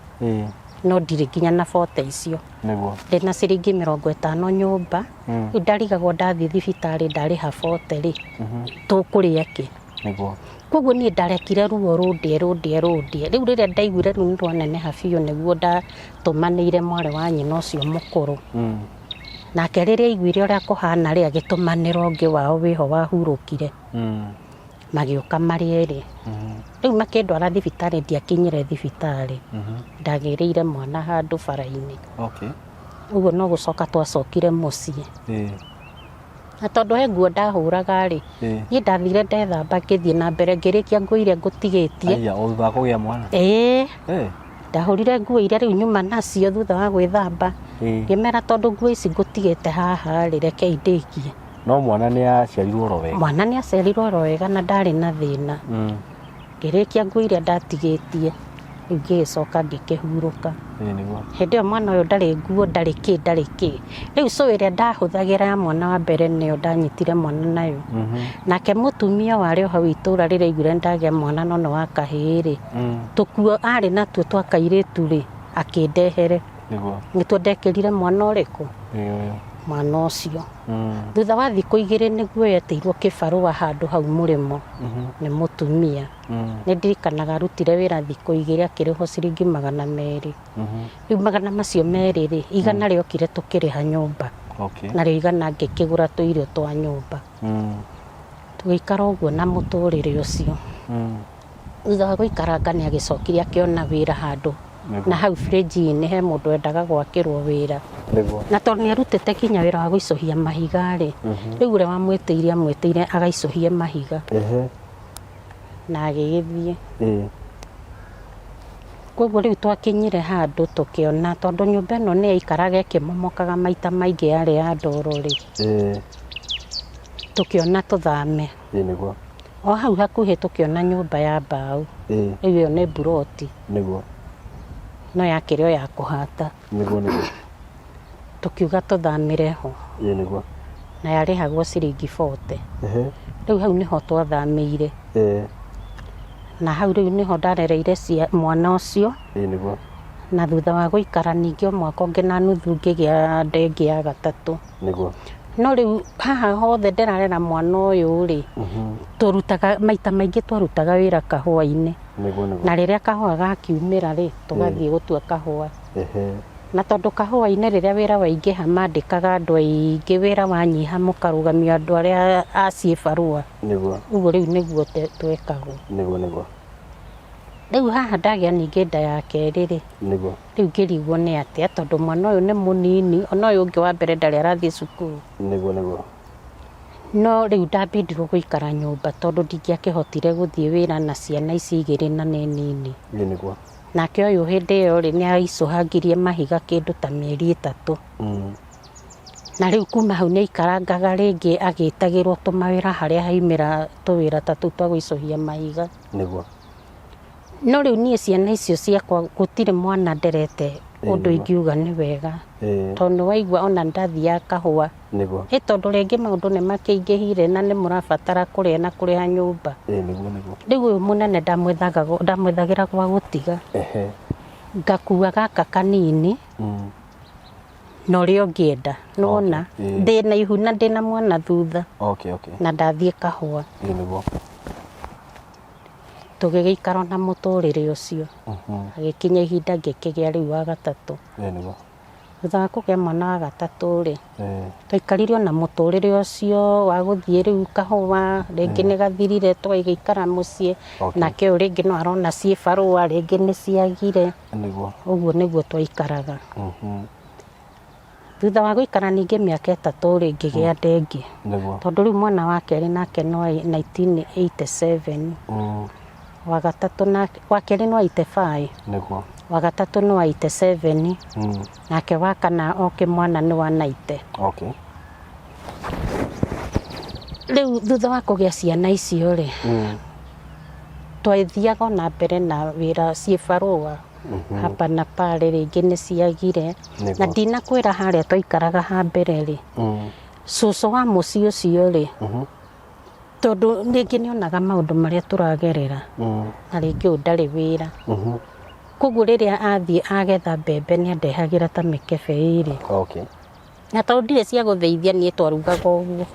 No ndirĩ nginya na 40 icio. Ndĩna ciringi 50 nyũmba. Rĩu ndarigagwo ndathiĩ thibitarĩ ndarĩha 40 rĩ, tũkũrĩa kĩ? Koguo niĩ ndarekire ruo rũndĩe rũndĩe rũndĩe. Rĩu rĩrĩa ndaiguire rĩu nĩ rwaneneha biũ nĩguo ndatũmanĩire mwarĩ wa nyina ũcio mũkũrũ. Nake rĩrĩa aiguire ũrĩa kũhana rĩ, agĩtũmanĩra ũngĩ wao wĩho wahurũkire. Magĩũka marĩ erĩ. Rĩu makĩndwara thibitarĩ, ndiakinyire thibitarĩ. Ndagĩrĩire mwana handũ bara-inĩ. Ũguo no gũcoka twacokire mũciĩ. Na tondũ he nguo ndahũraga rĩ, niĩ ndathire ndethamba ngĩthiĩ na mbere ngĩrĩkia nguo iria ngũtigĩtie. Aya, o thutha wa kũgĩa mwana? Ĩĩ. Ndahũrire nguo iria rĩu nyuma nacio thutha wa gwĩthamba. Ngĩmera tondũ nguo ici ngũtigĩte haha rĩ, rekei ndĩkie. No mwana nĩ aciarirwo oro wega? Mwana nĩ aciarirwo oro wega na ndarĩ na thĩna. Ngĩrĩkia nguo iria ndatigĩtie, rĩu ngĩgĩcoka ngĩkĩhurũka. Hĩndĩ ĩyo mwana ũyũ ndarĩ nguo, ndarĩ kĩ, ndarĩ kĩ. Rĩu cũĩ ĩrĩa ndahũthagĩra ya mwana wa mbere nĩyo ndanyitire mwana nayo. Nake mũtumia warĩ o hau itũra rĩrĩa aiguire nĩndagĩa mwana no nĩ wa kahĩĩ rĩ, tũkuo arĩ natuo twa kairĩtu rĩ, akĩndehere. Nĩtuo ndekĩrire mwana ũrĩkũ? Mwana ũcio. Thutha wa thikũ igĩrĩ nĩguo yetĩirwo kĩbarũa handũ hau mũrĩmo nĩ mũtumia. Nĩ ndirikanaga arutire wĩra thikũ igĩrĩ akĩrĩhwo ciringi 200. Rĩu magana macio merĩ rĩ, igana rĩokire tũkĩrĩha nyũmba. Narĩo igana ngĩkĩgũra tũirio twa nyũmba. Tũgĩikara ũguo na mũtũrĩre ũcio. Thutha wa gũikaranga nĩ agĩcokire akĩona wĩra handũ Nĩguo. Na hau fridge-inĩ he mũndũ wendaga gwakĩrwo wĩra. Nĩguo. Na tondũ nĩ arutĩte kinya wĩra wa gũicũhia mahiga rĩ, rĩu ũrĩa wamwĩtĩire amwĩtĩire agaicũhie mahiga. Na agĩgĩthiĩ. Koguo rĩu twakinyire handũ tũkĩona tondũ nyũmba ĩno nĩ yaikaraga ĩkĩmomokaga maita maingĩ yarĩ ya ndoro rĩ, tũkĩona tũthame. Ĩĩ nĩguo. O hau hakuhĩ tũkĩona nyũmba ya mbaũ. Rĩu ĩyo nĩ mburoti. Nĩguo. No yakĩrĩ o ya kũhata. Nĩguo nĩguo. Tũkiuga tũthamĩre ho. Ĩĩ nĩguo. Na yarĩhagwo ciringi 40. Rĩu hau nĩho twathamĩire. Na hau rĩu nĩho ndarereire mwana ũcio. Ĩĩ nĩguo. Na thutha wa gũikara ningĩ o mwaka ũngĩ na nuthu ngĩgĩa nda ĩngĩ ya gatatũ. Nĩguo. No rĩu haha hothe ndĩrarera mwana ũyũ rĩ, tũrutaga maita maingĩ twarutaga wĩra kahũa-inĩ. Nĩguo nĩguo. Na rĩrĩa kahũa gakiumĩra rĩ, tũgathiĩ gũtua kahũa. Na tondũ kahũa-inĩ rĩrĩa wĩra waingĩha mandĩkaga andũ aingĩ, wĩra wanyiha mũkarũgamia andũ arĩa a ciĩbarũa. Nĩguo. Ũguo rĩu nĩguo twekagwo. Nĩguo nĩguo. Rĩu haha ndagĩa ningĩ nda ya kerĩ rĩ, Nĩguo. rĩu ngĩrigwo nĩ atĩa tondũ mwana ũyũ nĩ mũnini, ona ũyũ ũngĩ wa mbere ndarĩ arathiĩ cukuru. Nĩguo nĩguo. No rĩu ndambindirwo gũikara nyũmba tondũ ndingĩakĩhotire gũthiĩ wĩra na ciana ici igĩrĩ na nĩ nini. Ĩĩ nĩguo. Nake ũyũ hĩndĩ ĩyo rĩ, nĩ aicũhangirie mahiga kĩndũ ta mĩeri 3. Na rĩu kuma hau nĩ aikarangaga rĩngĩ agĩtagĩrwo tũmawĩra harĩa haimĩra tũwĩra ta tũu twa gũicũhia mahiga. Nĩguo. No rĩu niĩ ciana icio ciakwa gũtirĩ mwana nderete ũndũ ingiuga nĩ wega. Tondũ nĩ waigua ona ndathiaga kahũa. Nĩguo. Ĩ tondũ rĩngĩ maũndũ nĩ makĩingĩhire na nĩ mũrabatara kũrĩa na kũrĩha nyũmba. Ĩĩ nĩguo nĩguo. Rĩu ũyũ mũnene ndamwethagĩra gwa gũtiga. Ngakua gaka kanini. Na ũrĩa ũngĩenda. Nĩwona? Ndĩna ihu na ndĩna mwana thutha. Okay, okay. Na ndathiĩ kahũa. Ĩĩ nĩguo. Tũgĩgĩikara na mũtũrĩre ũcio. Agĩkinya ihinda ngĩkĩgĩa rĩu wa gatatũ. Ĩĩ nĩguo. Thutha wa kũgĩa mwana wa gatatũ rĩ, twaikarire ona mũtũrĩre ũcio wa gũthiĩ rĩu kahũa, rĩngĩ nĩ gathirire tũgagĩikara mũciĩ, nake ũyũ rĩngĩ no arona ciĩbarũa, rĩngĩ nĩ ciagire. Nĩguo. Ũguo nĩguo twaikaraga. Thutha wa gũikara ningĩ mĩaka 3 rĩ, ngĩgĩa nda ĩngĩ. Nĩguo. Tondũ rĩu mwana wa kerĩ nake no 1987. Wa gatatũ nake, wa kerĩ no 85. Nĩguo. Wa gatatũ no 87. Nake wa kana oke mwana nĩ wa 90. Okay. Rĩu thutha wa kũgĩa ciana icio rĩ, twathiaga ona mbere na wĩra ciĩbarũa. Hapa na pale rĩngĩ nĩ ciagire. Na ndinakwĩra harĩa twaikaraga ha mbere rĩ, cũcũ wa mũciĩ ũcio rĩ, tondũ rĩngĩ nĩ onaga maũndũ marĩa tũragerera, na rĩngĩ ũyũ ndarĩ wĩra. Koguo rĩrĩa athiĩ agetha mbembe nĩ andehagĩra ta mĩkebe 2. Okay. Na tondũ ndirĩ cia gũthĩithia niĩ twarugaga ũguo.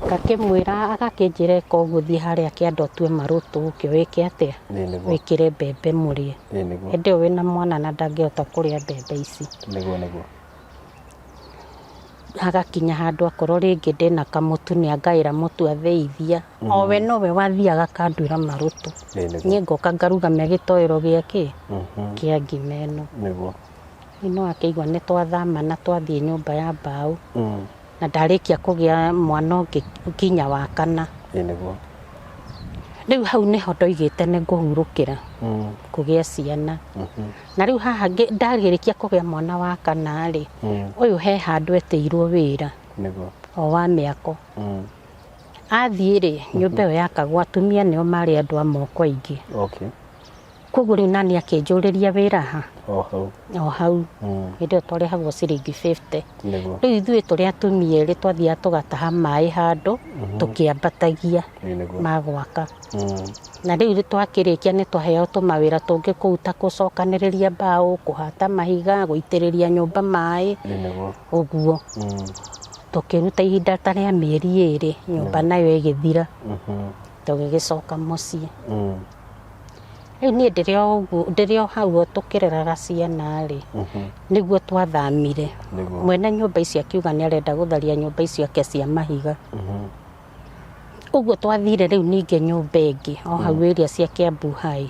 Ngakĩmwĩra agakĩnjĩra ĩka ũguo thiĩ harĩa kĩanda ũtue marũtũ ũke wĩke atĩa? Ĩĩ nĩguo. Wĩkĩre mbembe mũrĩe. Ĩĩ nĩguo. Hĩndĩ ĩyo wĩna mwana na ndangĩhota kũrĩa mbembe ici. Nĩguo nĩguo. Hagakinya handũ akorwo rĩngĩ ndĩna kamũtu nĩ angaĩra mũtu athĩithia. O we nowe wathiaga akanduĩra marũtũ. Ĩĩ nĩguo. Niĩ ngoka ngaruga me gĩtoero gĩa kĩ? Kĩa ngima ĩno. Nĩguo. No akĩigua nĩ twathama na twathiĩ nyũmba ya mbaũ. Na ndarĩkia kũgĩa mwana ũngĩ nginya wa kana. Ĩĩ nĩguo. Rĩu hau nĩho ndoigĩte nĩ ngũhurũkĩra kũgĩa ciana. Na rĩu haha ndarĩkia kũgĩa mwana wa kana rĩ, ũyũ he handũ etĩirwo wĩra. Nĩguo. O wa mĩako. Athiĩ rĩ, nyũmba ĩyo yakagwo atumia nĩo marĩ andũ a moko aingĩ. Okay. Koguo rĩu nani akĩnjũrĩria wĩra ha? O hau. O hau. Hĩndĩ ĩyo twarĩhagwo ciringi 50. Nĩguo. Rĩu ithuĩ tũrĩ atumia erĩ twathiaga tũgataha maĩ handũ, tũkĩambatagia Nĩguo. ma gwaka. Na rĩu twakĩrĩkia nĩ twaheo tũmawĩra tũngĩ kũu ta gũcokanĩrĩria mbaũ, kũhata mahiga, gũitĩrĩria nyũmba maĩ. Nĩguo. Ũguo. Tũkĩruta ihinda ta rĩa mĩeri 2, nyũmba nayo ĩgĩthira. Tũgĩgĩcoka mũciĩ. Rĩu niĩ ndĩrĩ o ũguo, ndĩrĩ o hau o tũkĩreraga ciana rĩ, nĩguo twathamire. Nĩguo. Mwene nyũmba icio akiuga nĩ arenda gũtharia nyũmba icio ake cia mahiga. Ũguo twathire rĩu ningĩ nyũmba ĩngĩ o hau area cia Kiambu High,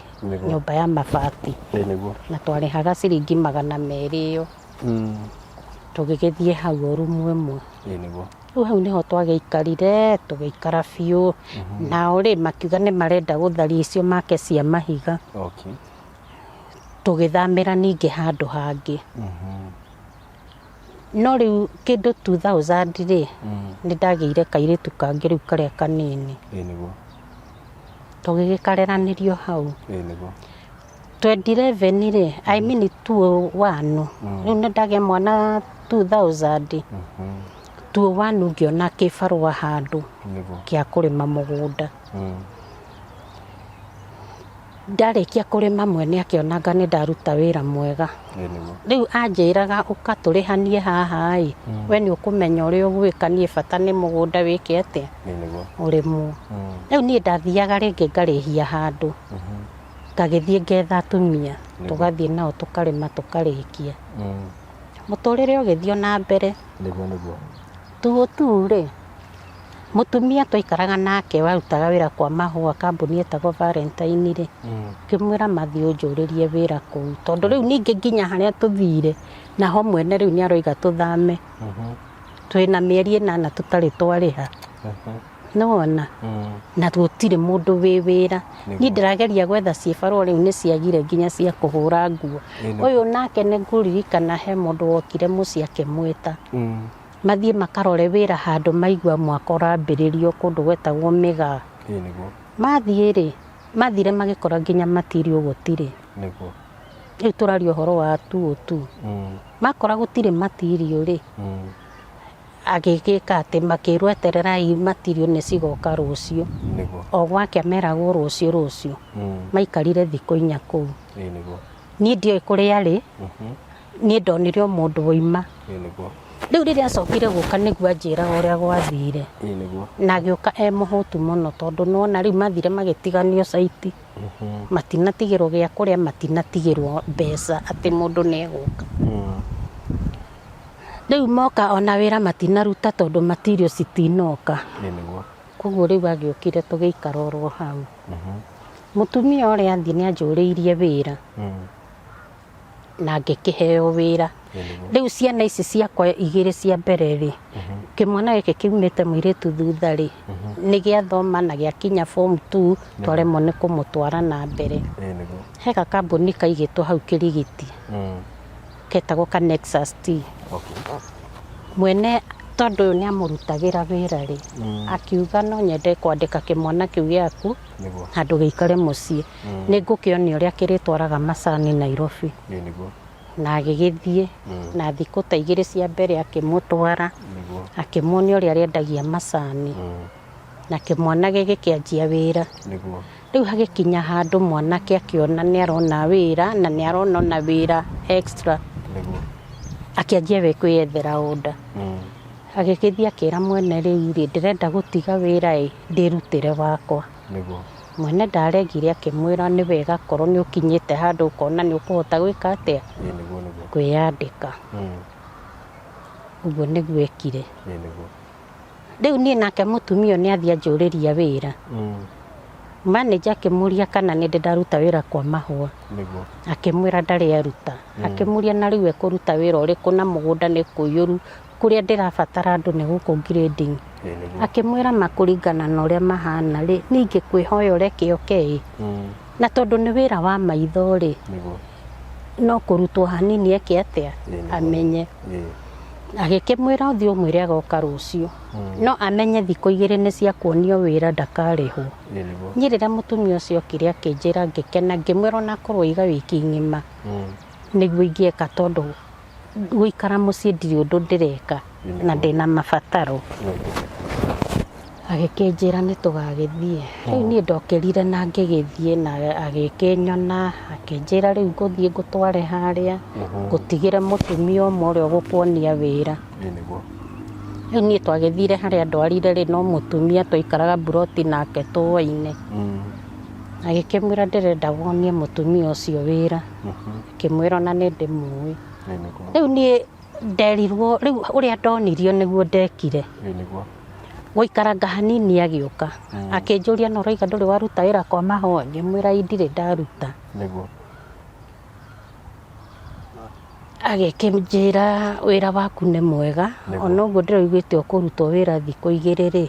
nyũmba ya mabati. Ĩĩ nĩguo. Na twarĩhaga ciringi 200 ĩyo. Tũgĩgĩthiĩ hau o rumu ĩmwe. Ĩĩ nĩguo. Rĩu hau nĩho twagĩikarire, tũgĩikara biũ. Nao rĩ makiuga nĩ marenda gũtharia icio make cia mahiga. Tũgĩthamĩra ningĩ handũ hangĩ. No rĩu kĩndũ 2000 rĩ, nĩ ndagĩire kairĩtu kangĩ rĩu karĩa kanini. Ĩĩ nĩguo. Tũgĩgĩkareranĩrio hau. Ĩĩ nĩguo. 2011 rĩ, I mean 2001, rĩu nĩ ndagĩa mwana 2000, 2001 ngĩona kĩbarũa handũ Nĩguo. kĩa kũrĩma mũgũnda. Ndarĩkia kũrĩma mwene akĩonanga nĩ ndaruta wĩra mwega. Ĩĩ nĩguo. Rĩu anjĩraga ũka tũrĩhanie haha ĩ, we nĩ ũkũmenya ũrĩa ũgwĩka, niĩ bata nĩ mũgũnda wĩke atĩa? Ĩĩ nĩguo. Ũrĩmwo. Rĩu niĩ ndathiaga rĩngĩ ngarĩhia handũ, ngagĩthiĩ ngetha atumia, tũgathiĩ nao tũkarĩma tũkarĩkia. Mũtũrĩre ũgĩthiĩ o na mbere. Nĩguo nĩguo. Tuo tu rĩ, mũtumia twaikaraga nake warutaga wĩra kwa mahũa kambuni ĩtagwo Valentine rĩ, ngĩmwĩra mathiĩ ũnjũrĩrie wĩra kũu, tondũ rĩu ningĩ nginya harĩa tũthire naho mwene rĩu nĩ aroiga tũthame, twĩna mĩeri 8 tũtarĩ twarĩha, nĩwona, na gũtirĩ mũndũ wĩ wĩra. Niĩ ndĩrageria gwetha ciĩbarũa rĩu nĩ ciagire nginya cia kũhũra nguo. Ũyũ nake nĩ ngũririkana he mũndũ wokire mũciĩ akĩmwĩta, mathiĩ makarore wĩra handũ maigua mwaka ũrambĩrĩrio kũndũ gwetagwo Mĩgaa. Ĩĩ nĩguo. Mathiĩ rĩ, mathire magĩkora nginya matirio gũtirĩ. Nĩguo. Rĩu tũraria ũhoro wa tu tu. Makora gũtirĩ matirio rĩ, agĩgĩka atĩ makĩrwo etererai matirio nĩ cigoka rũciũ. Nĩguo. O gwakĩa meragwo rũciũ rũciũ. Maikarire thikũ 4 kũu. Ĩĩ nĩguo. Niĩ ndioĩ kũrĩa arĩ, niĩ ndonire o mũndũ waima. Ĩĩ nĩguo. Rĩu rĩrĩa acokire gũka nĩguo anjĩraga ũrĩa gwathire. Ĩĩ nĩguo. Na agĩũka e mũhũtu mũno tondũ nĩwona rĩu mathire magĩtiganio caiti. Matinatigĩrwo gĩa kũrĩa, matinatigĩrwo mbeca atĩ mũndũ nĩ egũka. Rĩu moka ona wĩra matinaruta tondũ matirio citinoka. Ĩĩ nĩguo. Koguo rĩu agĩũkire tũgĩikara oro hau. Mũtumia ũrĩa athiĩ nĩ anjũrĩirie wĩra. Na ngĩkĩheo wĩra. Rĩu ciana ici ciakwa 2 cia mbere rĩ, kĩmwana gĩkĩ kiumĩte mũirĩtu thutha rĩ, nĩ gĩathoma na gĩakinya form 2, twaremwo nĩ kũmũtwara na mbere. Ĩĩ nĩguo. He gakambuni kaigĩtwo hau Kĩrigiti, ketagwo ka Nexus Tea. Mwene tondũ ũyũ nĩ amũrutagĩra wĩra rĩ, akiuga no nyende kwandĩka kĩmwana kĩu gĩaku Nĩguo. handũ gĩikare mũciĩ. Nĩ ngũkĩonia ũrĩa kĩrĩtwaraga macani Nairobi. Ĩĩ nĩguo. Na agĩgĩthiĩ, na thikũ ta 2 cia mbere akĩmũtwara, Nĩguo. akĩmuonia ũrĩa arĩendagia macani. Na kĩmwana gĩgĩkĩanjia wĩra. Nĩguo. Rĩu hagĩkinya handũ mwanake akĩona nĩ arona wĩra, na nĩ arona ona wĩra extra. Nĩguo. Akĩanjia we kwĩyethera order. Agĩgĩthiĩ akĩra mwene rĩu rĩ, ndĩrenda gũtiga wĩra ĩ, ndĩrutĩre wakwa. Nĩguo. Mwene ndaregire akĩmwĩra nĩ wega korwo nĩ ũkinyĩte handũ ũkona nĩ ũkũhota gwĩka atĩa? Ĩĩ nĩguo nĩguo. Kwĩyandĩka. Ũguo nĩguo ekire. Ĩĩ nĩguo. Rĩu niĩ nake mũtumia ũyũ nĩ athiĩ anjũrĩria wĩra. Manager akĩmũria kana nĩ ndĩ ndaruta wĩra kwa mahũa. Nĩguo. Akĩmwĩra ndarĩ aruta. Akĩmũria na rĩu ekũruta wĩra ũrĩkũ na mũgũnda nĩ kũiyũru, kũrĩa ndĩrabatara andũ nĩ gũkũ grading. Ĩĩ nĩguo. Akĩmwĩra makũringana na ũrĩa mahana rĩ, niĩ ingĩkwĩhoya ũreke ũke ĩ. Na tondũ nĩ wĩra wa maitho rĩ, Nĩguo. no kũrutwo hanini eke atĩa? Ĩĩ nĩguo. Amenye. Ĩĩ. Agĩkĩmwĩra ũthiĩ ũmwĩre agoka rũciũ. No amenye thikũ 2 nĩ cia kuonio wĩra ndakarĩhwo. Ĩĩ nĩguo. Niĩ rĩrĩa mũtumia ũcio okire akĩnjĩra ngĩkena, ngĩmwĩra onakorwo iga wiki ng'ima nĩguo ingĩeka tondũ gũikara mũciĩ ndirĩ ũndũ ndĩreka na ndĩna mabataro. Agĩkĩnjĩra nĩ tũgagĩthiĩ. Rĩu niĩ ndokĩrire na ngĩgĩthiĩ na agĩkĩnyona, akĩnjĩra rĩu ngũthiĩ ngũtware harĩa, ngũtigĩre mũtumia ũmwe ũrĩa ũgũkuonia wĩra. Ĩĩ nĩguo. Rĩu niĩ twagĩthire harĩa ndwarire rĩ, no mũtumia twaikaraga mburoti nake tũaine. Agĩkĩmwĩra ndĩrenda wonie mũtumia ũcio wĩra. Akĩmwĩra ona nĩ ndĩmũĩ. Ĩĩ nĩguo. Rĩu niĩ nderirwo, rĩu ũrĩa ndonirio nĩguo ndekire. Ĩĩ nĩguo. Gũikaranga hanini agĩũka akĩnjũria, no ũrauga ndũrĩ waruta wĩra kwa mahũa? Ngĩmwĩra ĩ ndirĩ ndaruta. Agĩkĩnjĩra wĩra waku nĩ mwega, ona ũguo ndĩraiguĩte ũkũrutwo wĩra thikũ igĩrĩ rĩ,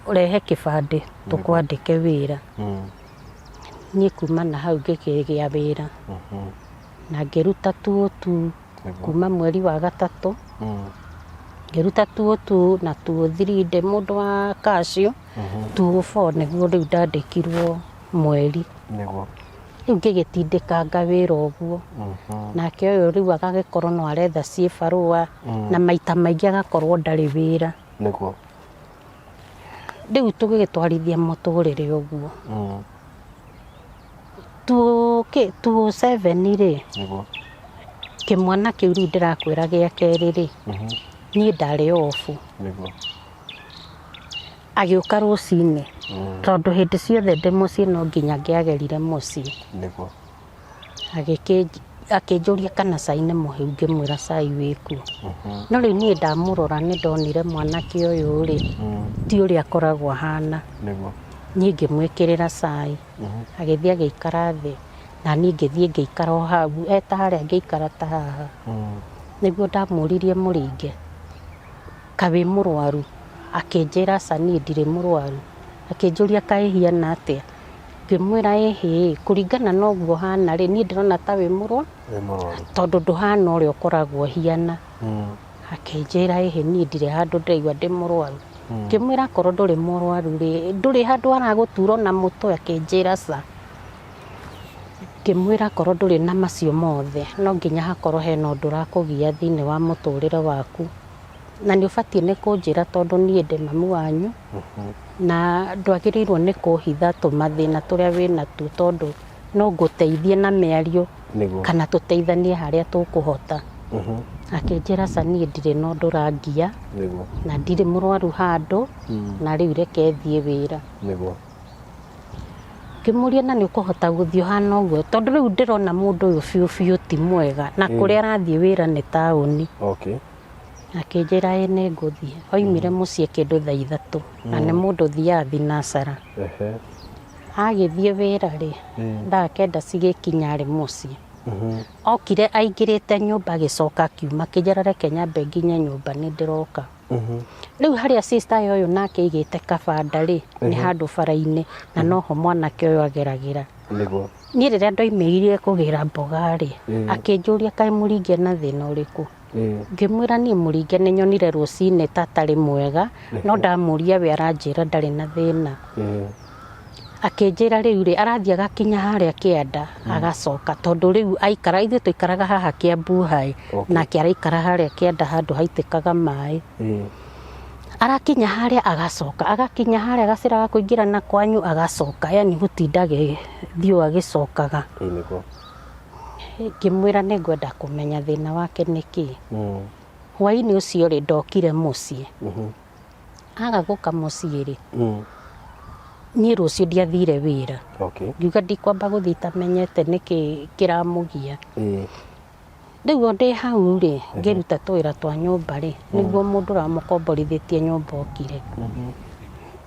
ũrehe kĩbandĩ tũkwandĩke wĩra. Niĩ kuma na hau ngĩkĩgĩa wĩra na ngĩruta tuo tu kuma mweri wa gatatũ, ngĩruta tuo tu na tuo three ndĩ mũndũ wa kacio, tuo four nĩguo rĩu ndandĩkirwo mweri. Rĩu ngĩgĩtindĩkanga wĩra ũguo, nake ũyũ rĩu agagĩkorwo no aretha ciĩbarũa na maita maingĩ agakorwo ndarĩ wĩra. Rĩu tũgĩgĩtwarithia mũtũrĩre ũguo. Two seven rĩ, kĩmwana kĩu rĩu ndĩrakwĩra gĩa kerĩ rĩ, niĩ ndarĩ off. Agĩũka rũcinĩ, tondũ hĩndĩ ciothe ndĩ mũciĩ no nginya ngĩagerire mũciĩ. Akĩnjũria kana cai nĩ mũhĩu, ngĩmwĩra cai wĩkuo. No rĩu niĩ ndamũrora nĩ ndonire mwanake ũyũ rĩ, ti ũrĩa akoragwo ahana. Niĩ ngĩmwĩkĩrĩra cai, agĩthiĩ agĩikara thĩ, na niĩ ngĩthiĩ ngĩikara o hau, eta harĩa ngĩikara ta haha. Nĩguo ndamũririe mũringe, kaĩ wĩ mũrwaru? Akĩnjĩra aca niĩ ndirĩ mũrwaru. Akĩnjũria kaĩ hiana atĩa? Ngĩmwĩra ĩhĩ, kũringana na ũguo ũhana rĩ, niĩ ndĩrona ta wĩ mũrwaru, tondũ ndũhana ũrĩa ũkoragwo ũhiana. Akĩnjĩra ĩhĩ niĩ ndirĩ handũ ndĩraigua ndĩ mũrwaru. Ngĩmwĩra akorwo ndũrĩ mũrwaru rĩ, ndũrĩ handũ haragũtura ona mũtwe? Akĩnjĩra ca. Ngĩmwĩra akorwo ndũrĩ na macio mothe, no nginya hakorwo hena ũndũ ũrakũgia thĩinĩ wa mũtũrĩre waku. Na nĩ ũbatiĩ nĩ kũnjĩra tondũ niĩ ndĩ mamu wanyu, na ndwagĩrĩirwo nĩ kũhitha tũmathĩna tũrĩa wĩnatuo tondũ no ngũteithie na mĩario kana tũteithanie harĩa tũkũhota. Akĩnjĩra aca niĩ ndirĩ na ũndũ ũrangia na ndirĩ mũrwaru handũ na rĩu reke thiĩ wĩra. Ngĩmũria na nĩ ũkũhota gũthiĩ ũhana ũguo tondũ rĩu ndĩrona mũndũ ũyũ biũ biũ ti mwega na kũrĩa arathiĩ wĩra nĩ taũni. Akĩnjĩra ĩĩ nĩ ngũthiĩ. Oimire mũciĩ kĩndũ thaa ithatũ na nĩ mũndũ ũthiaga thinacara. Agĩthiĩ wĩra rĩ, thaa kenda cigĩkinya arĩ mũciĩ. Okire aingĩrĩte nyũmba agĩcoka akiuma akĩnjĩra reke nyambe nginye nyũmba nĩ ndĩroka. Rĩu harĩa sister ũyũ nake aigĩte kabanda rĩ, nĩ handũ bara-inĩ na noho mwanake ũyũ ageragĩra. Niĩ rĩrĩa ndoimĩrire kũgĩra mboga rĩ, akĩnjũria kaĩ mũringe na thĩna ũrĩkũ? Ngĩmwĩra niĩ mũringe nĩ nyonire rũcinĩ ta atarĩ mwega, no ndamũria we aranjĩra ndarĩ na thĩna. Akĩnjĩra rĩu rĩ, arathiĩ agakinya harĩa kĩanda agacoka, tondũ rĩu aikara, ithuĩ tũikaraga haha Kiambu High, nake araikara harĩa kĩanda handũ haitĩkaga maĩ. Arakinya harĩa agacoka, agakinya harĩa gacĩra ga kũingĩra na kwanyu agacoka, yani gũtinda agĩthiĩ ũũ agĩcokaga. Ngĩmwĩra nĩ ngwenda kũmenya thĩna wake nĩ kĩĩ. Hwainĩ ũcio rĩ, ndokire mũciĩ. Aga gũka mũciĩ rĩ, niĩ rũciũ ndiathire wĩra. Ngiuga ndikwamba gũthiĩ itamenyete nĩkĩ kĩramũgia. Rĩu o ndĩ hau rĩ, ngĩruta tũwĩra twa nyũmba rĩ, nĩguo mũndũ ũramũkomborithĩtie nyũmba okire.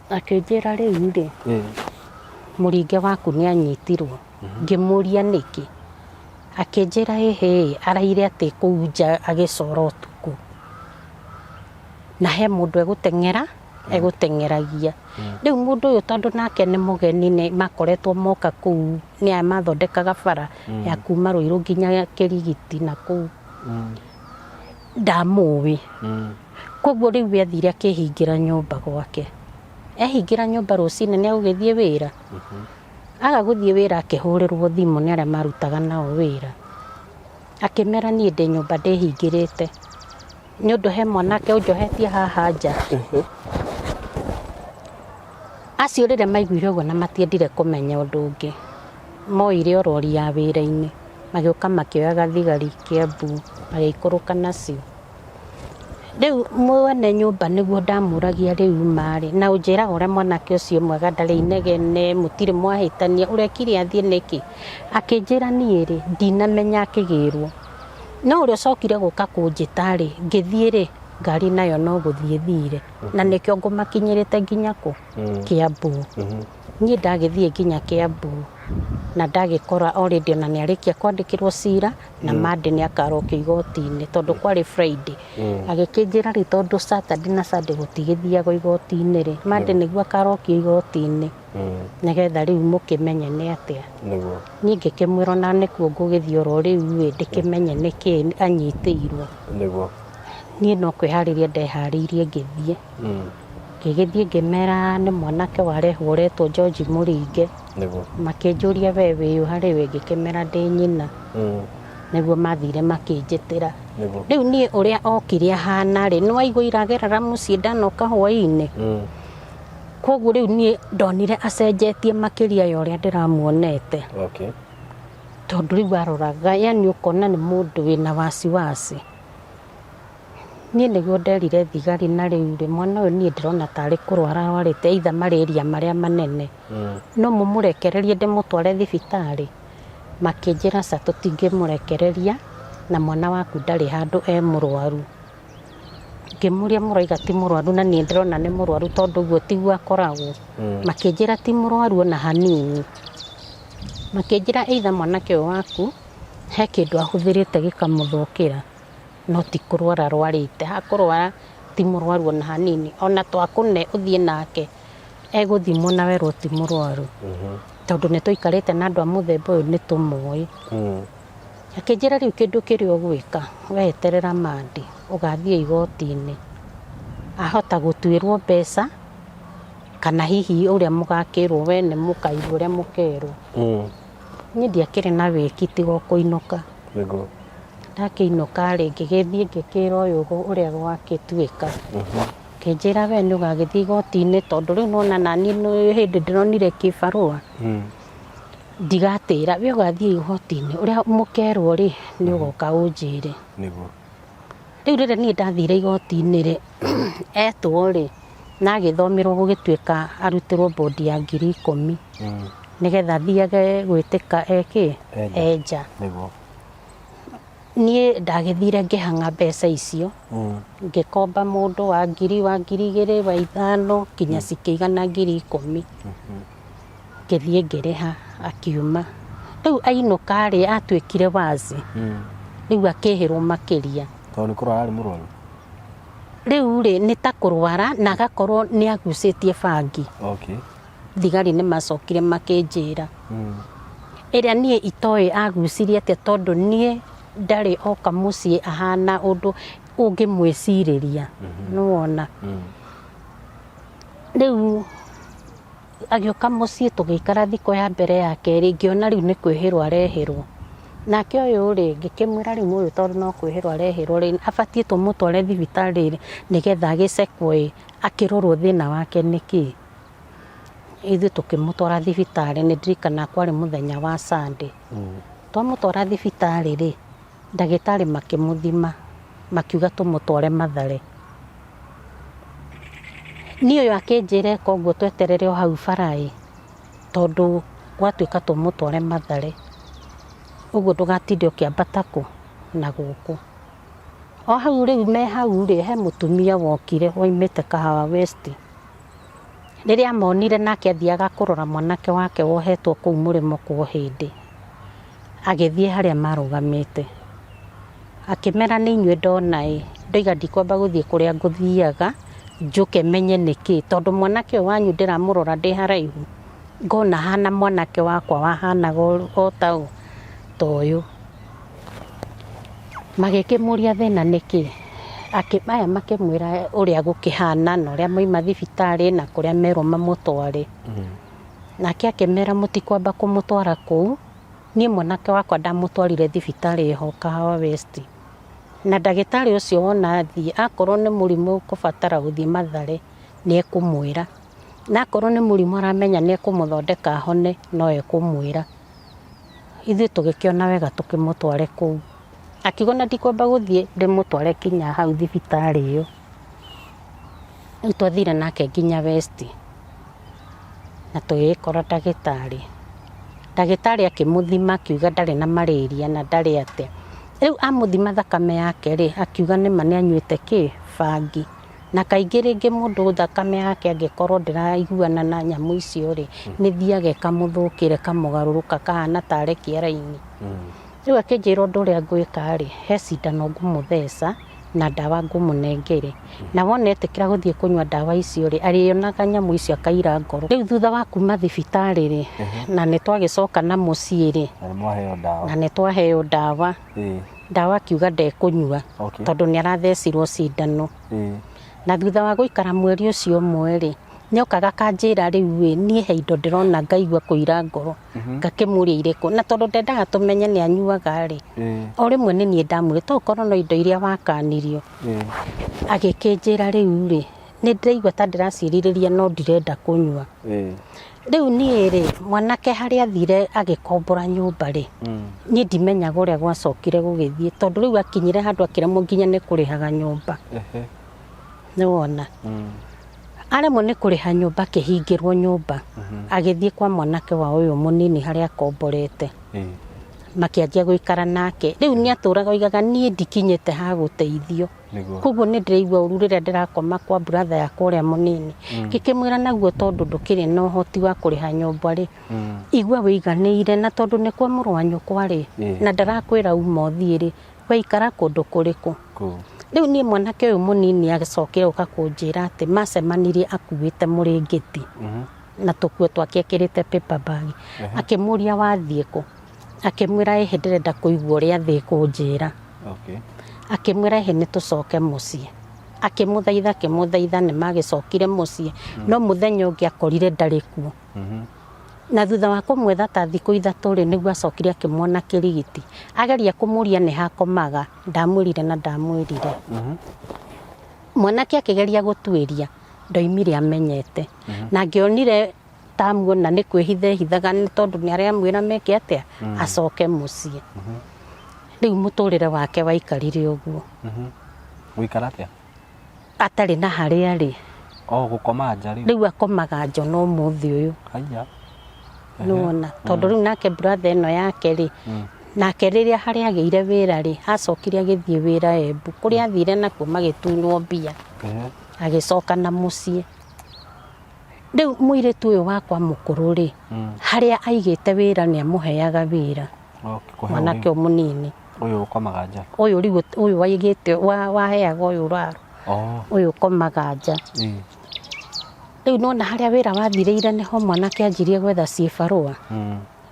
Akĩnjĩra rĩu rĩ, mũringe waku nĩ anyitirwo. Ngĩmũria nĩkĩ, akĩnjĩra ĩhĩ, araire atĩ kũu nja agĩcora ũtukũ. Na he mũndũ egũteng'era, egũteng'eragia. Rĩu mũndũ ũyũ tondũ nake nĩ mũgeni nĩ makoretwo moka kũu nĩ aya mathondekaga bara ya kuma Rũirũ nginya Kĩrigiti na kũu, ndamũĩ. Koguo rĩu we athire akĩhingĩra nyũmba gwake. Ehingĩra nyũmba rũcinĩ nĩ egũgĩthiĩ wĩra? Aga gũthiĩ wĩra akĩhũrĩrwo thimũ nĩ arĩa marutaga nao wĩra. Akĩmera niĩ ndĩ nyũmba ndĩhingĩrĩte nĩ ũndũ he mwanake ũnjohetie haha nja. Acio rĩrĩa maiguire ũguo na matiendire kũmenya ũndũ ũngĩ, moire o rori ya wĩra-inĩ magĩũka makĩoyaga thigari Kiambu magĩikũrũka nacio. Rĩu mwene nyũmba nĩguo ndamũragia rĩu ma-rĩ, na ũnjĩraga ũrĩa mwanake ũcio mwega ndarĩ inegene, mũtirĩ mwahĩtania, ũrekire athiĩ nĩkĩ? Akĩnjĩra niĩ-rĩ, ndinamenya akĩgĩrwo. No ũrĩa ũcokire gũka kũnjĩta-rĩ, ngĩthiĩ-rĩ, Ngari nayo no gũthiĩ thire na nĩkĩo ngũmakinyĩrĩte nginya kũ Kiambu. Niĩ ndagĩthiĩ nginya Kiambu na ndagĩkora already ona nĩ arĩkia kwandĩkĩrwo cira na Monday nĩ akarokio igoti-inĩ tondũ kwarĩ Friday. Agĩkĩnjĩra rĩu tondũ Saturday na Sunday gũtigĩthiagwo igoti-inĩ rĩ, Monday nĩguo akarokio igoti-inĩ nĩgetha rĩu mũkĩmenye nĩ atĩa. Nĩguo. Niĩ ngĩkĩmwĩra ona nĩkuo ngũgĩthiĩ oro rĩu ĩ ndĩkĩmenye nĩkĩ anyitĩirwo. Nĩguo. Niĩ no kwĩharĩria ndeharĩirie ngĩthiĩ. Ngĩgĩthiĩ ngĩmera nĩ mwanake warehwo ũretwo George Mũringe. Nĩguo. Makĩnjũria we wĩ ũ harĩ we, ngĩkĩmera ndĩ nyina. Nĩguo mathire makĩnjĩtĩra. Nĩguo. Rĩu niĩ ũrĩa okire ahana rĩ, nĩ waigua iragerera mũciĩ ndanoka hwainĩ. Koguo rĩu niĩ ndonire acenjetie makĩria ya ũrĩa ndĩramuonete. Okay. Tondũ rĩu aroraga, yani ũkona nĩ mũndũ wĩna wasiwasi. Niĩ nĩguo nderire thigari na rĩu rĩ, mwana ũyũ niĩ ndĩrona tarĩ kũrwara arwarĩte either malaria marĩa manene. No mũmũrekererie ndĩmũtware thibitarĩ? Makĩnjĩra aca tũtingĩmũrekereria na mwana waku ndarĩ handũ e mũrwaru. Ngĩmũria mũrauga ti mũrwaru na niĩ ndĩrona nĩ mũrwaru tondũ ũguo tiguo akoragwo. Makĩnjĩra ti mũrwaru ona hanini. Makĩnjĩra either mwanake ũyũ waku he kĩndũ ahũthĩrĩte gĩkamũthũkĩra no ti kũrwara arwarĩte. Hakũrwara ti mũrwaru ona hanini. Ona twakũne ũthiĩ nake egũthimwo na werwo ti mũrwaru. Tondũ nĩ tũikarĩte na andũ a mũthemba ũyũ nĩ tũmoĩ. Akĩnjĩra rĩu kĩndũ kĩrĩa ũgwĩka we eterera Monday ũgathiĩ igoti-inĩ. Ahota gũtuĩrwo mbeca kana hihi ũrĩa mũgakĩrwo we nĩ mũkaigua ũrĩa mũkerwo. Niĩ ndiakĩrĩ na wĩki tiga o kũinũka. Nĩguo. Ndakĩinũka rĩ, ngĩgĩthiĩ ngĩkĩra ũyũ ũrĩa gwagĩtuĩka. Akĩnjĩra we nĩ ũgagĩthiĩ igoti-inĩ tondũ rĩu nĩwona naniĩ nĩ hĩndĩ ndĩronire kĩbarũa. Ndigatĩra, we ũgathiĩ igoti-inĩ ũrĩa mũkerwo rĩ, nĩ ũgoka ũnjĩre. Nĩguo. Rĩu rĩrĩa niĩ ndathire igoti-inĩ rĩ, etwo rĩ, na agĩthomerwo gũgĩtuĩka arutĩrwo bond ya 10,000. Nĩgetha athiage gwĩtĩka ekĩ? Enja. Nĩguo. Niĩ ndagĩthire ngĩhang'a mbeca icio. Ngĩkomba mũndũ wa 1,000, wa 2,000, wa 5,000 nginya cikĩigana 10,000. Ngĩthiĩ ngĩrĩha akiuma. Rĩu ainũka rĩ, atuĩkire wazi. Rĩu akĩhĩrwo makĩria. Tondũ nĩ kũrwara arĩ mũrwaru? Rĩu rĩ, nĩ ta kũrwara na agakorwo nĩ agucĩtie bangi. Okay. Thigari nĩ macokire makĩnjĩra. Ĩrĩa niĩ itoĩ agucirie atĩa tondũ niĩ ndarĩ oka mũciĩ ahana ũndũ ũngĩmwĩcirĩria. Nĩ wona? Rĩu agĩũka mũciĩ tũgĩikara thikũ ya mbere ya kerĩ ngĩona rĩu nĩ kwĩhĩrwo arehĩrwo. Nake ũyũ rĩ, ngĩkĩmwĩra rĩu ũyũ tondũ no kwĩhĩrwo arehĩrwo rĩ, abatiĩ tũmũtware thibitarĩ rĩ, nĩgetha agĩcekwo ĩ, akĩrorwo thĩna wake nĩ kĩ. Ithuĩ tũkĩmũtwara thibitarĩ, nĩ ndirikanaga kwarĩ mũthenya wa Sunday. Twamũtwara thibitarĩ rĩ, ndagĩtarĩ makĩmũthima, makiuga tũmũtware Mathare. Niĩ ũyũ akĩnjĩra eka ũguo tweterere o hau bara ĩ, tondũ gwatuĩka tũmũtware Mathare, ũguo ndũgatinde ũkĩambata kũ? Na gũkũ. O hau rĩu me hau rĩ, he mũtumia wokire waumĩte Kahawa West. Rĩrĩa amonire nake athiaga kũrora mwanake wake wohetwo kũu mũrĩmo kwa hĩndĩ, agĩthiĩ harĩa marũgamĩte. Akĩmera nĩ inyuĩ ndona ĩ, ndoiga ndikwamba gũthiĩ kũrĩa ngũthiaga, njũke menye nĩkĩ, tondũ mwanake ũyũ wanyu ndĩramũrora ndĩ haraihu, ngona ahana mwanake wakwa wahanaga o ta ũyũ. Magĩkĩmũria thĩna nĩkĩ, aya makĩmwĩra ũrĩa gũkĩhana na ũrĩa mauma thibitarĩ na kũrĩa merwo mamũtware. Nake akĩmera mũtikwamba kũmũtwara kũu, niĩ mwanake wakwa ndamũtwarire thibitarĩ ĩho Kahawa West. Na ndagĩtarĩ ũcio wona athiĩ, akorwo nĩ mũrimũ ũkũbatara gũthiĩ Mathare, nĩ ekũmwĩra. Na akorwo nĩ mũrimũ aramenya nĩ ekũmũthondeka ahone, no ekũmwĩra. Ithuĩ tũgĩkĩona wega tũkĩmũtware kũu. Akiuga ona ndikwamba gũthiĩ ndĩmũtware kinya hau thibitarĩ ĩyo. Rĩu twathire nake nginya West na tũgĩgĩkora ndagĩtarĩ. Ndagĩtarĩ akĩmũthima akiuga ndarĩ na malaria na ndarĩ atĩa. Rĩu amũthima thakame yake rĩ, akiuga nĩma nĩ anyuĩte kĩ? Bangi. Na kaingĩ rĩngĩ mũndũ thakame yake angĩkorwo ndĩraiguana na nyamũ icio rĩ, nĩ ĩthiaga ĩkamũthũkĩra ĩkamũgarũrũka akahana ta arekia raini. Rĩu akĩnjĩra ũndũ ũrĩa ngwĩka rĩ, he cindano ngũmũtheca na ndawa ngũmũnengere. Na wona etĩkĩra gũthiĩ kũnyua ndawa icio rĩ, arĩonaga nyamũ icio akaira ngoro. Rĩu thutha wa kuma thibitarĩ rĩ, na nĩ twagĩcoka na mũciĩ rĩ, Na nĩ mwaheo ndawa. na nĩ twaheo ndawa, ndawa akiuga ndekũnyua tondũ nĩ arathecirwo cindano. Na thutha wa gũikara mweri ũcio ũmwe rĩ, nĩ okaga akanjĩra rĩu ĩ, niĩ he indo ndĩrona ngaigua kũira ngoro. Ngakĩmũria irĩkũ, na tondũ ndendaga tũmenye nĩ anyuaga rĩ, o rĩmwe nĩ niĩ ndamwĩrire to ũkorwo no indo iria wakanirio. Agĩkĩnjĩra rĩu rĩ, nĩ ndĩraigua ta ndĩraciĩrirĩria no ndirenda kũnyua. Rĩu niĩ rĩ, mwanake harĩa athire agĩkombora nyũmba rĩ, niĩ ndimenyaga ũrĩa gwacokire gũgĩthiĩ, tondũ rĩu akinyire handũ akĩremwo nginya nĩ kũrĩhaga nyũmba. Nĩ wona? Aremwo nĩ kũrĩha nyũmba akĩhingĩrwo nyũmba, agĩthiĩ kwa mwanake wa ũyũ mũnini harĩa akomborete. Makĩanjia gũikara nake. Rĩu nĩ atũraga oigaga niĩ ndikinyĩte ha gũteithio. Koguo nĩ ndĩraigua ũru rĩrĩa ndĩrakoma kwa brother yakwa ũrĩa mũnini. Ngĩkĩmwĩra naguo tondũ ndũkĩrĩ na ũhoti wa kũrĩha nyũmba rĩ, igua wĩiganĩire na tondũ nĩ kwa mũrũ wa nyũkwa rĩ, na ndarakwĩra uma ũthiĩ rĩ, we ikara kũndũ kũrĩkũ? Rĩu niĩ mwanake ũyũ mũnini agĩcokire gũka kũnjĩra atĩ macemanirie akuĩte mũrĩngĩti na tũkuo twake ekĩrĩte paper bag. Akĩmũria wathiĩ kũ? Akĩmwĩra ĩhĩ ndĩrenda kũigua ũrĩa thĩ ĩkũnjĩra. Akĩmwĩra ĩhĩ nĩ tũcoke mũciĩ. Akĩmũthaitha akĩmũthaitha nĩ magĩcokire mũciĩ no mũthenya ũngĩ akorire ndarĩ kuo. Na thutha wa kũmwetha ta thikũ ithatũ-rĩ, nĩguo acokire akĩmuona kĩrigiti. Ageria kũmũria nĩ ha akomaga, ndamwĩrire na ndamwĩrire. Mwanake akĩgeria gũtuĩria, ndoimire amenyete. Na angĩonire ta amuona nĩ kwĩhitha ehithaga nĩ tondũ nĩ aramwĩra meke atĩa, acoke mũciĩ. Rĩu mũtũrĩre wake waikarire ũguo. Gũikara atĩa? Atarĩ na harĩa arĩ. Oh, gũkoma nja rĩu. Rĩu akomaga nja ona ũmũthĩ ũyũ. Haiya. Nĩwona? Tondũ rĩu nake brother ĩno yake rĩ, nake rĩrĩa harĩa agĩire wĩra rĩ, acokire agĩthiĩ wĩra Embu. Kũrĩa athire nakuo magĩtunywo mbia. Agĩcoka na mũciĩ. Rĩu mũirĩtu ũyũ wakwa mũkũrũ rĩ, harĩa aigĩte wĩra nĩ amũheaga wĩra. Okay, kũhe Mwanake ũyũ. ũyũ mũnini. Ũyũ ũkomaga nja. Ũyũ rĩu ũyũ waigĩte waheaga ũyũ ũraro. Oh. Ũyũ ũkomaga nja. Rĩu nĩwona harĩa wĩra wathirĩire nĩho mwanake anjirie gwetha cibarũa.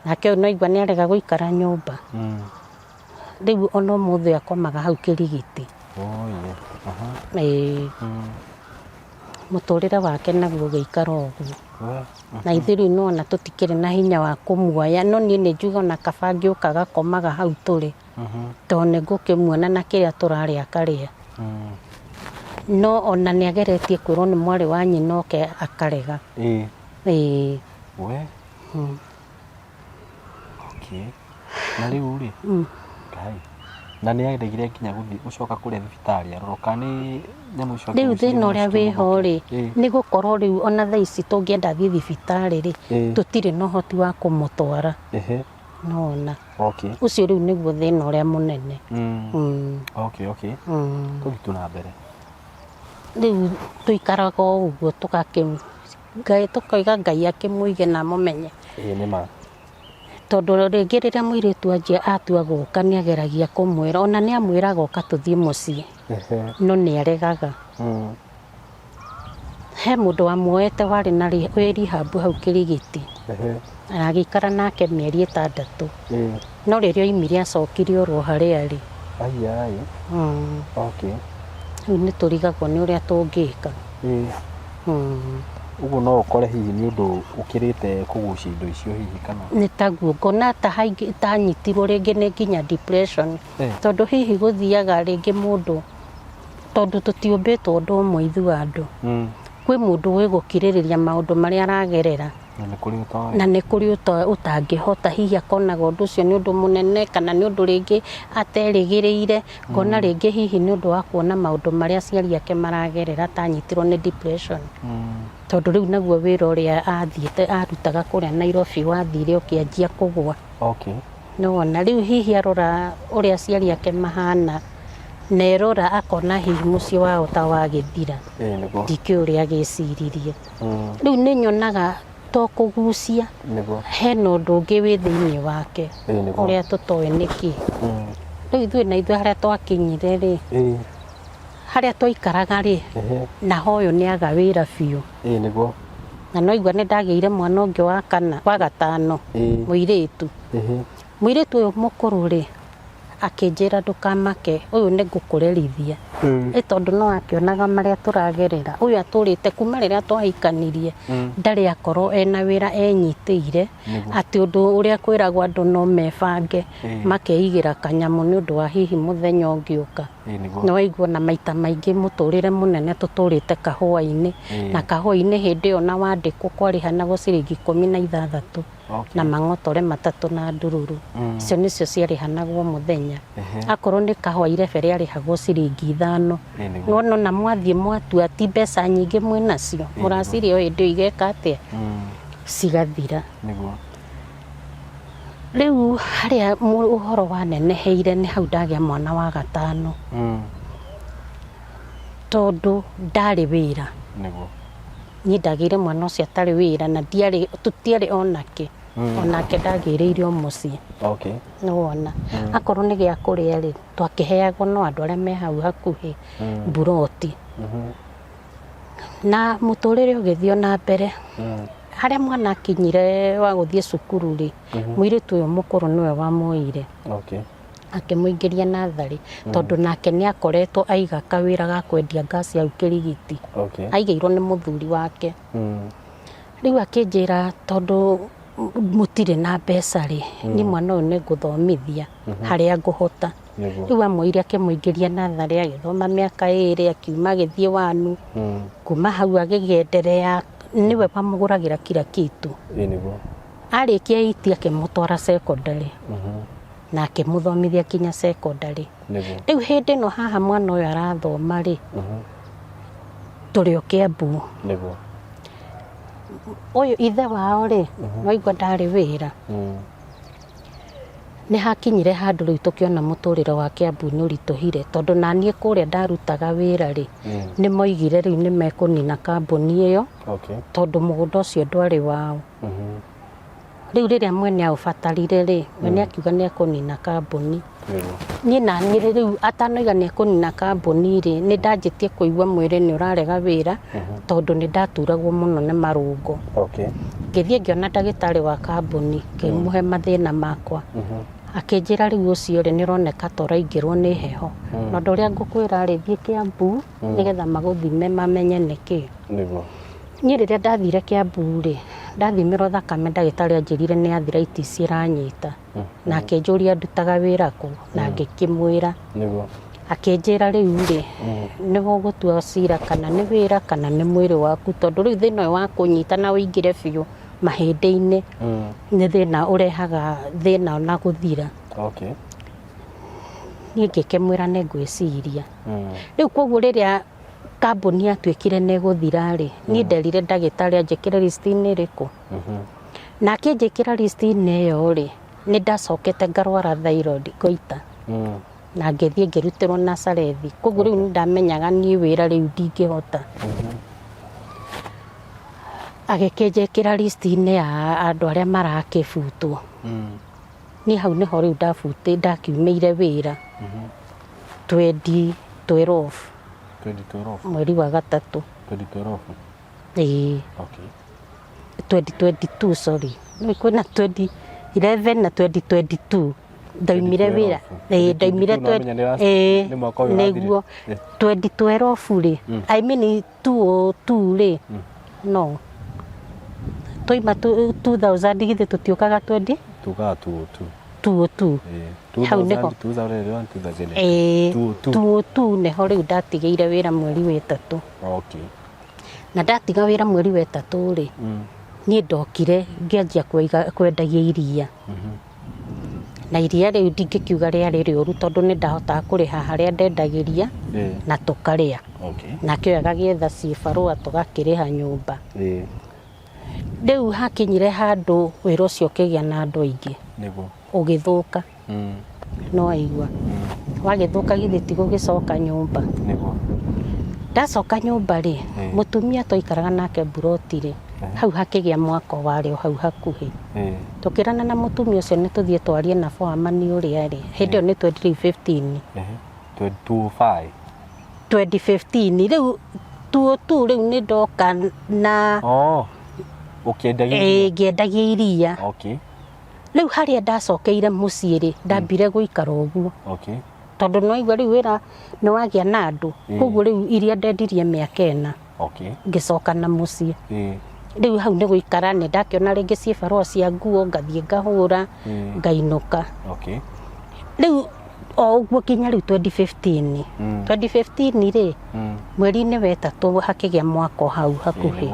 Nake ũyũ nĩwaigua nĩarega gũikara nyũmba. Rĩu ona ũmũthĩ akomaga hau kĩrigiti. Oh, yeah. Aha. Ĩĩ. Mũtũrĩre wake naguo ũgĩikara ũguo. Na ithuĩ rĩu nĩwona tũtikĩrĩ na hinya wa kũmuoya, no niĩ nĩ njugaga ona kaba angĩũka agakomaga hau tũrĩ, tondũ nĩ ngũkĩmuona na kĩrĩa tũrarĩa akarĩa. No ona nĩ ageretie kwĩrwo nĩ mwarĩ wa nyina oke akarega. Ĩĩ. We. Okay. Na rĩu rĩ, Ngai, na nĩ aregire nginya gũthiĩ gũcoka kũrĩa thibitarĩ arorwo kana nĩ nyamũ icio Rĩu akĩnyua thĩna ũrĩa wĩho rĩ, nĩ gũkorwo rĩu ona thaa ici tũngĩenda athiĩ thibitarĩ rĩ, tũtirĩ na ũhoti wa kũmũtwara. Nĩwona? Okay. Ũcio rĩu nĩguo thĩna ũrĩa mũnene. Okay, okay. Tũthiĩ tu na mbere. Rĩu tũikaraga o ũguo tũgakĩ, Ngai tũkoiga Ngai akĩmũige na amũmenye. Ĩĩ nĩ ma. Tondũ rĩngĩ rĩrĩa mũirĩtu anjia atua gũka nĩ ageragia kũmwĩra, ona nĩ amwĩraga ũka tũthiĩ mũciĩ, no nĩ aregaga. He mũndũ wamuoete warĩ na wĩ rehab hau Kĩrigiti, na agĩikara nake mĩeri ĩtandatũ, no rĩrĩa oimire acokire oro harĩa arĩ. Rĩu nĩ tũrigagwo nĩ ũrĩa tũngĩka. Ũguo no ũkore hihi nĩ ũndũ ũkĩrĩte kũgucia indo icio hihi kana? Nĩ taguo, ngona ta ta anyitirwo rĩngĩ nĩ nginya depression, tondũ hihi gũthiaga rĩngĩ mũndũ, tondũ tũtiũmbĩtwo ũndũ ũmwe ithuĩ andũ, kwĩ mũndũ ũĩ gũkirĩrĩria maũndũ marĩa aragerera. Na nĩ kũrĩ ũtoĩ. Na nĩ kũrĩ ũtangĩhota, hihi akonaga ũndũ ũcio nĩ ũndũ mũnene kana nĩ ũndũ rĩngĩ aterĩgĩrĩire, ngona rĩngĩ hihi nĩ ũndũ wa kuona maũndũ marĩa aciari ake maragerera ta anyitirwo nĩ depression. Tondũ rĩu naguo wĩra ũrĩa athiĩte arutaga kũrĩa Nairobi wathire ũkĩanjia kũgũa. Okay. Nĩwona rĩu hihi arora ũrĩa aciari ake mahana na erora akona hihi mũciĩ wao ta wagĩthira. Ĩĩ nĩguo. Ndikĩũĩ ũrĩa agĩciririe. Rĩu nĩ nyonaga to kũgucia Nĩguo. hena ũndũ ũngĩ wĩ thĩinĩ wake Ĩĩ nĩguo. ũrĩa tũtoĩ nĩkĩ. Rĩu ithuĩ na ithuĩ harĩa twakinyire rĩ, Ĩĩ. harĩa twaikaraga rĩ, Ehe. naho ũyũ nĩ aga wĩra biũ. Ĩĩ nĩguo. Na noigua nĩ ndagĩire mwana ũngĩ wa kana, wa gatano, Ĩĩ. mũirĩtu. Ehe. Mũirĩtu ũyũ mũkũrũ rĩ, akĩnjĩra ndũkamake, ũyũ nĩ ngũkũrerithia. Ĩ tondũ no akĩonaga marĩa tũragerera. Ũyũ atũrĩte kuma rĩrĩa twahikanirie, ndarĩ akorwo ena wĩra enyitĩire, atĩ ũndũ ũrĩa kwĩragwo andũ no mebange, makeigĩra kanyamũ nĩ ũndũ wa hihi mũthenya ũngĩũka. Ĩĩ nĩguo. Nĩ waigua na maita maingĩ mũtũrĩre mũnene tũtũrĩte kahũa-inĩ. Na kahũa-inĩ hĩndĩ ĩyo na wandĩkwo kwarĩhanagwo ciringi 16. Okay. Na mang'otore matatũ na ndururu. Icio nĩcio ciarĩhanagwo mũthenya. Akorwo nĩ kahũa irebe rĩarĩhagwo ciringi 5. Ĩĩ nĩguo. Nĩwona ona mwathiĩ mwatua ti mbeca nyingĩ mwĩnacio, mũraciria o hĩndĩ ĩyo igeka atĩa? Cigathira. Nĩguo. Rĩu harĩa ũhoro waneneheire nĩ hau ndagĩa mwana wa gatano. Tondũ ndarĩ wĩra. Nĩguo. Niĩ ndagĩire mwana ũcio atarĩ wĩra na ndiarĩ, tũtiarĩ onake. Onake ndagĩrĩire o mũciĩ. Okay. Nĩwona. Akorwo nĩ gĩa kũrĩa rĩ, twakĩheagwo no andũ arĩa me hau hakuhĩ mburoti. Na mũtũrĩre ũgĩthiĩ o na mbere. Harĩa mwana akinyire wa gũthiĩ cukuru rĩ, mũirĩtu ũyũ mũkũrũ nĩwe wamuoire. Okay. Akĩmũingĩria natharĩ, tondũ nake nĩ akoretwo aiga kawĩra ga kwendia ngasi hau Kĩrigiti. Okay. Aigĩirwo nĩ mũthuri wake. Rĩu akĩnjĩra tondũ mũtirĩ na mbeca rĩ, niĩ mwana ũyũ nĩ ngũthomithia harĩa ngũhota. Nĩguo. Rĩu amuoire akĩmũingĩria natharĩ, agĩthoma mĩaka 2, akiuma agĩthiĩ wanu. Kuma hau agĩgĩenderea, nĩwe wamũgũragĩra kila kitu. Ĩĩ nĩguo. Arĩkia iti akĩmũtwara secondary. Na akĩmũthomithia kinya secondary. Nĩguo. Rĩu hĩndĩ ĩno haha mwana ũyũ arathoma rĩ, tũrĩ o Kĩambu. Nĩguo. Ũyũ ithe wao rĩ, waigua ndarĩ wĩra. Nĩ hakinyire handũ rĩu tũkĩona mũtũrĩre wa Kĩambu nĩ ũritũhire, tondũ naniĩ kũrĩa ndarutaga wĩra rĩ, nĩ moigire rĩu nĩ mekũnina kambuni ĩyo, Okay. tondũ mũgũnda ũcio ndwarĩ wao. Rĩu rĩrĩa mwene aũbatarire rĩ, mwene akiuga nĩ ekũnina kambuni. Nĩguo. Niĩ naniĩ rĩu atanoiga nĩ ekũnina kambuni rĩ, nĩ ndanjĩtie kũigua mwĩrĩ nĩ ũrarega wĩra, tondũ nĩ ndaturagwo mũno nĩ marũngo. Okay. Ngĩthiĩ ngĩona ndagĩtarĩ wa kambuni, ngĩmũhe mathĩna makwa. Akĩnjĩra rĩu ũcio rĩ, nĩ ũroneka ta ũraingĩrwo nĩ heho. Na ũndũ ũrĩa ngũkwĩra rĩ, thiĩ Kĩambu, nĩgetha magũthime mamenye nĩkĩ. Nĩguo. Niĩ rĩrĩa ndathire Kĩambu rĩ, ndathimirwo thakame ndagĩtarĩ anjĩrire nĩ arthritis ĩranyita. Na akĩnjũria ndutaga wĩra kũ, na ngĩkĩmwĩra. Nĩguo. Akĩnjĩra rĩu rĩ, nĩwe ũgũtua cira kana nĩ wĩra kana nĩ mwĩrĩ waku, tondũ rĩu thĩna ũyũ wa kũnyita na ũingĩre biũ mahĩndĩ-inĩ, nĩ thĩna ũrehaga thĩna na gũthira. Okay. Niĩ ngĩkĩmwĩra nĩ ngwĩciria. Rĩu koguo rĩrĩa kambuni yatuĩkire nĩ ĩgũthira rĩ, niĩ nderire ndagĩtarĩ anjĩkĩre list-inĩ ĩrĩkũ. Na akĩnjĩkĩra list-inĩ ĩyo rĩ, nĩ ndacokete ngarwara thyroid ngoita. Na ngĩthiĩ ngĩrutĩrwo Nazarethi. Koguo rĩu nĩ ndamenyaga niĩ wĩra rĩu ndingĩhota. Agĩkĩnjĩkĩra list-inĩ ya andũ arĩa marakĩbutwo. Niĩ hau nĩho rĩu ndakiumĩire wĩra. 2012. 2012. Mweri wa gatatũ. 2012. Ĩĩ. Okay. 2022, sorry. Nĩ kwĩna 2011 na 2022. Ndaumire wĩra. Ĩĩ, ndaumire 2022 no ĩĩ, nĩ mwaka ũyũ ũrathirire. nĩguo. 2012 rĩ, I mean 202 rĩ, no. Twaima 2000 githĩ tũtiũkaga twenty? Tukaga 202. 202. Ĩĩ. Hau nĩho. 2001, 2002. Ĩĩ, 202. 202 nĩho rĩu ndatigĩire wĩra mweri wa ĩtatũ. Okay. Na ndatiga wĩra mweri wa ĩtatũ rĩ, niĩ ndokire ngĩanjia kwendagia iria. Na iria rĩu ndingĩkiuga rĩarĩ rĩũru tondũ nĩ ndahotaga kũrĩha harĩa ndendagĩria na tũkarĩa. Okay. Nake ũyũ agagĩetha cibarũa tũgakĩrĩha nyũmba. Ĩĩ. Rĩu hakinyire handũ wĩra ũcio ũkĩgĩa na andũ aingĩ. Nĩguo. ũgĩthũka. No waigua wagĩthũka githĩ ti gũgĩcoka nyũmba. Nĩguo. Ndacoka nyũmba rĩ, mũtumia twaikaraga nake mburoti rĩ, hau hakĩgĩa mwako warĩ o hau hakuhĩ. Tũkĩrana na mũtumia ũcio nĩ tũthiĩ twarie na foamani ũrĩa rĩ, hĩndĩ ĩyo nĩ 2015. 2005. 2015 rĩu tuo tu rĩu nĩ ndoka na Oh. Ũkĩendagia iria? Ĩĩ, ngĩendagia iria. Rĩu harĩa ndacokeire mũciĩ rĩ, ndambire gũikara ũguo. Tondũ nĩ waigua rĩu wĩra nĩ wagĩa na andũ, koguo rĩu iria ndendirie mĩaka ĩna. Ngĩcoka na mũciĩ. Rĩu hau nĩ gũikara nĩ ndakĩona rĩngĩ cibarũa cia nguo ngathiĩ ngahũra, ngainũka. Rĩu o ũguo nginya rĩu 2015. 2015 rĩ, mweri-inĩ wa ĩtatũ hakĩgĩa mwako hau hakuhĩ.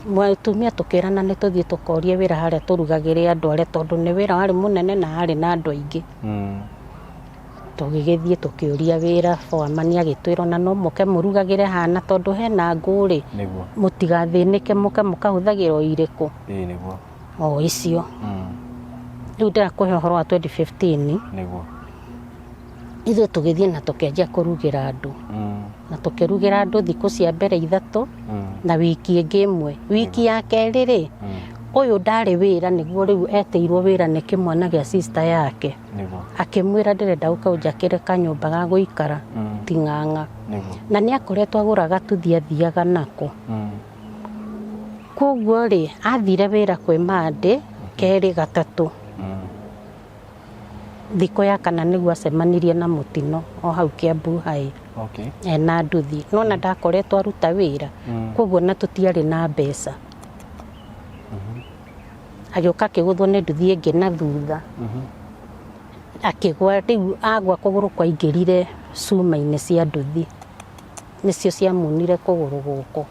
Mũtumia tũkĩrana nĩ tũthiĩ tũkorie wĩra harĩa tũrugagĩre andũ arĩa tondũ nĩ wĩra warĩ mũnene na harĩ na andũ aingĩ. Tũgĩgĩthiĩ tũkĩũria wĩra foreman agĩtwĩra ona no mũke mũrugagĩre haha na tondũ hena ngũ rĩ, mũtigathĩnĩke mũke mũkahũthagĩra o irĩkũ? O icio. Rĩu ndĩrakũhe ũhoro wa 2015. Ithuĩ tũgĩthiĩ na tũkĩanjia kũrugĩra andũ. Na tũkĩrugĩra andũ thikũ cia mbere ithatũ na wiki ĩngĩ ĩmwe. Wiki ya kerĩ rĩ, ũyũ ndarĩ wĩra nĩguo rĩu etĩirwo wĩra nĩ kĩmwana gĩa sister yake. Akĩmwĩra ndĩrenda ũke ũnjakĩre kanyũmba ga gũikara Ting'ang'a. Na nĩ akoretwo agũra gatuthi athiaga nako. Koguo rĩ, athire wĩra kwĩ Monday, kerĩ, gatatũ. Thikũ ya kana nĩguo acemanirie na mũtino o hau Kiambu High ena nduthi. Nĩwona ndakoretwo aruta wĩra, koguo ona tũtiarĩ na mbeca. Agĩũka akĩgũthwo nĩ nduthi ĩngĩ na thutha, akĩgwa, rĩu agwa kũgũrũ kwaingĩrire cuma-inĩ cia nduthi, nĩcio ciamunire kũgũrũ gũkũ.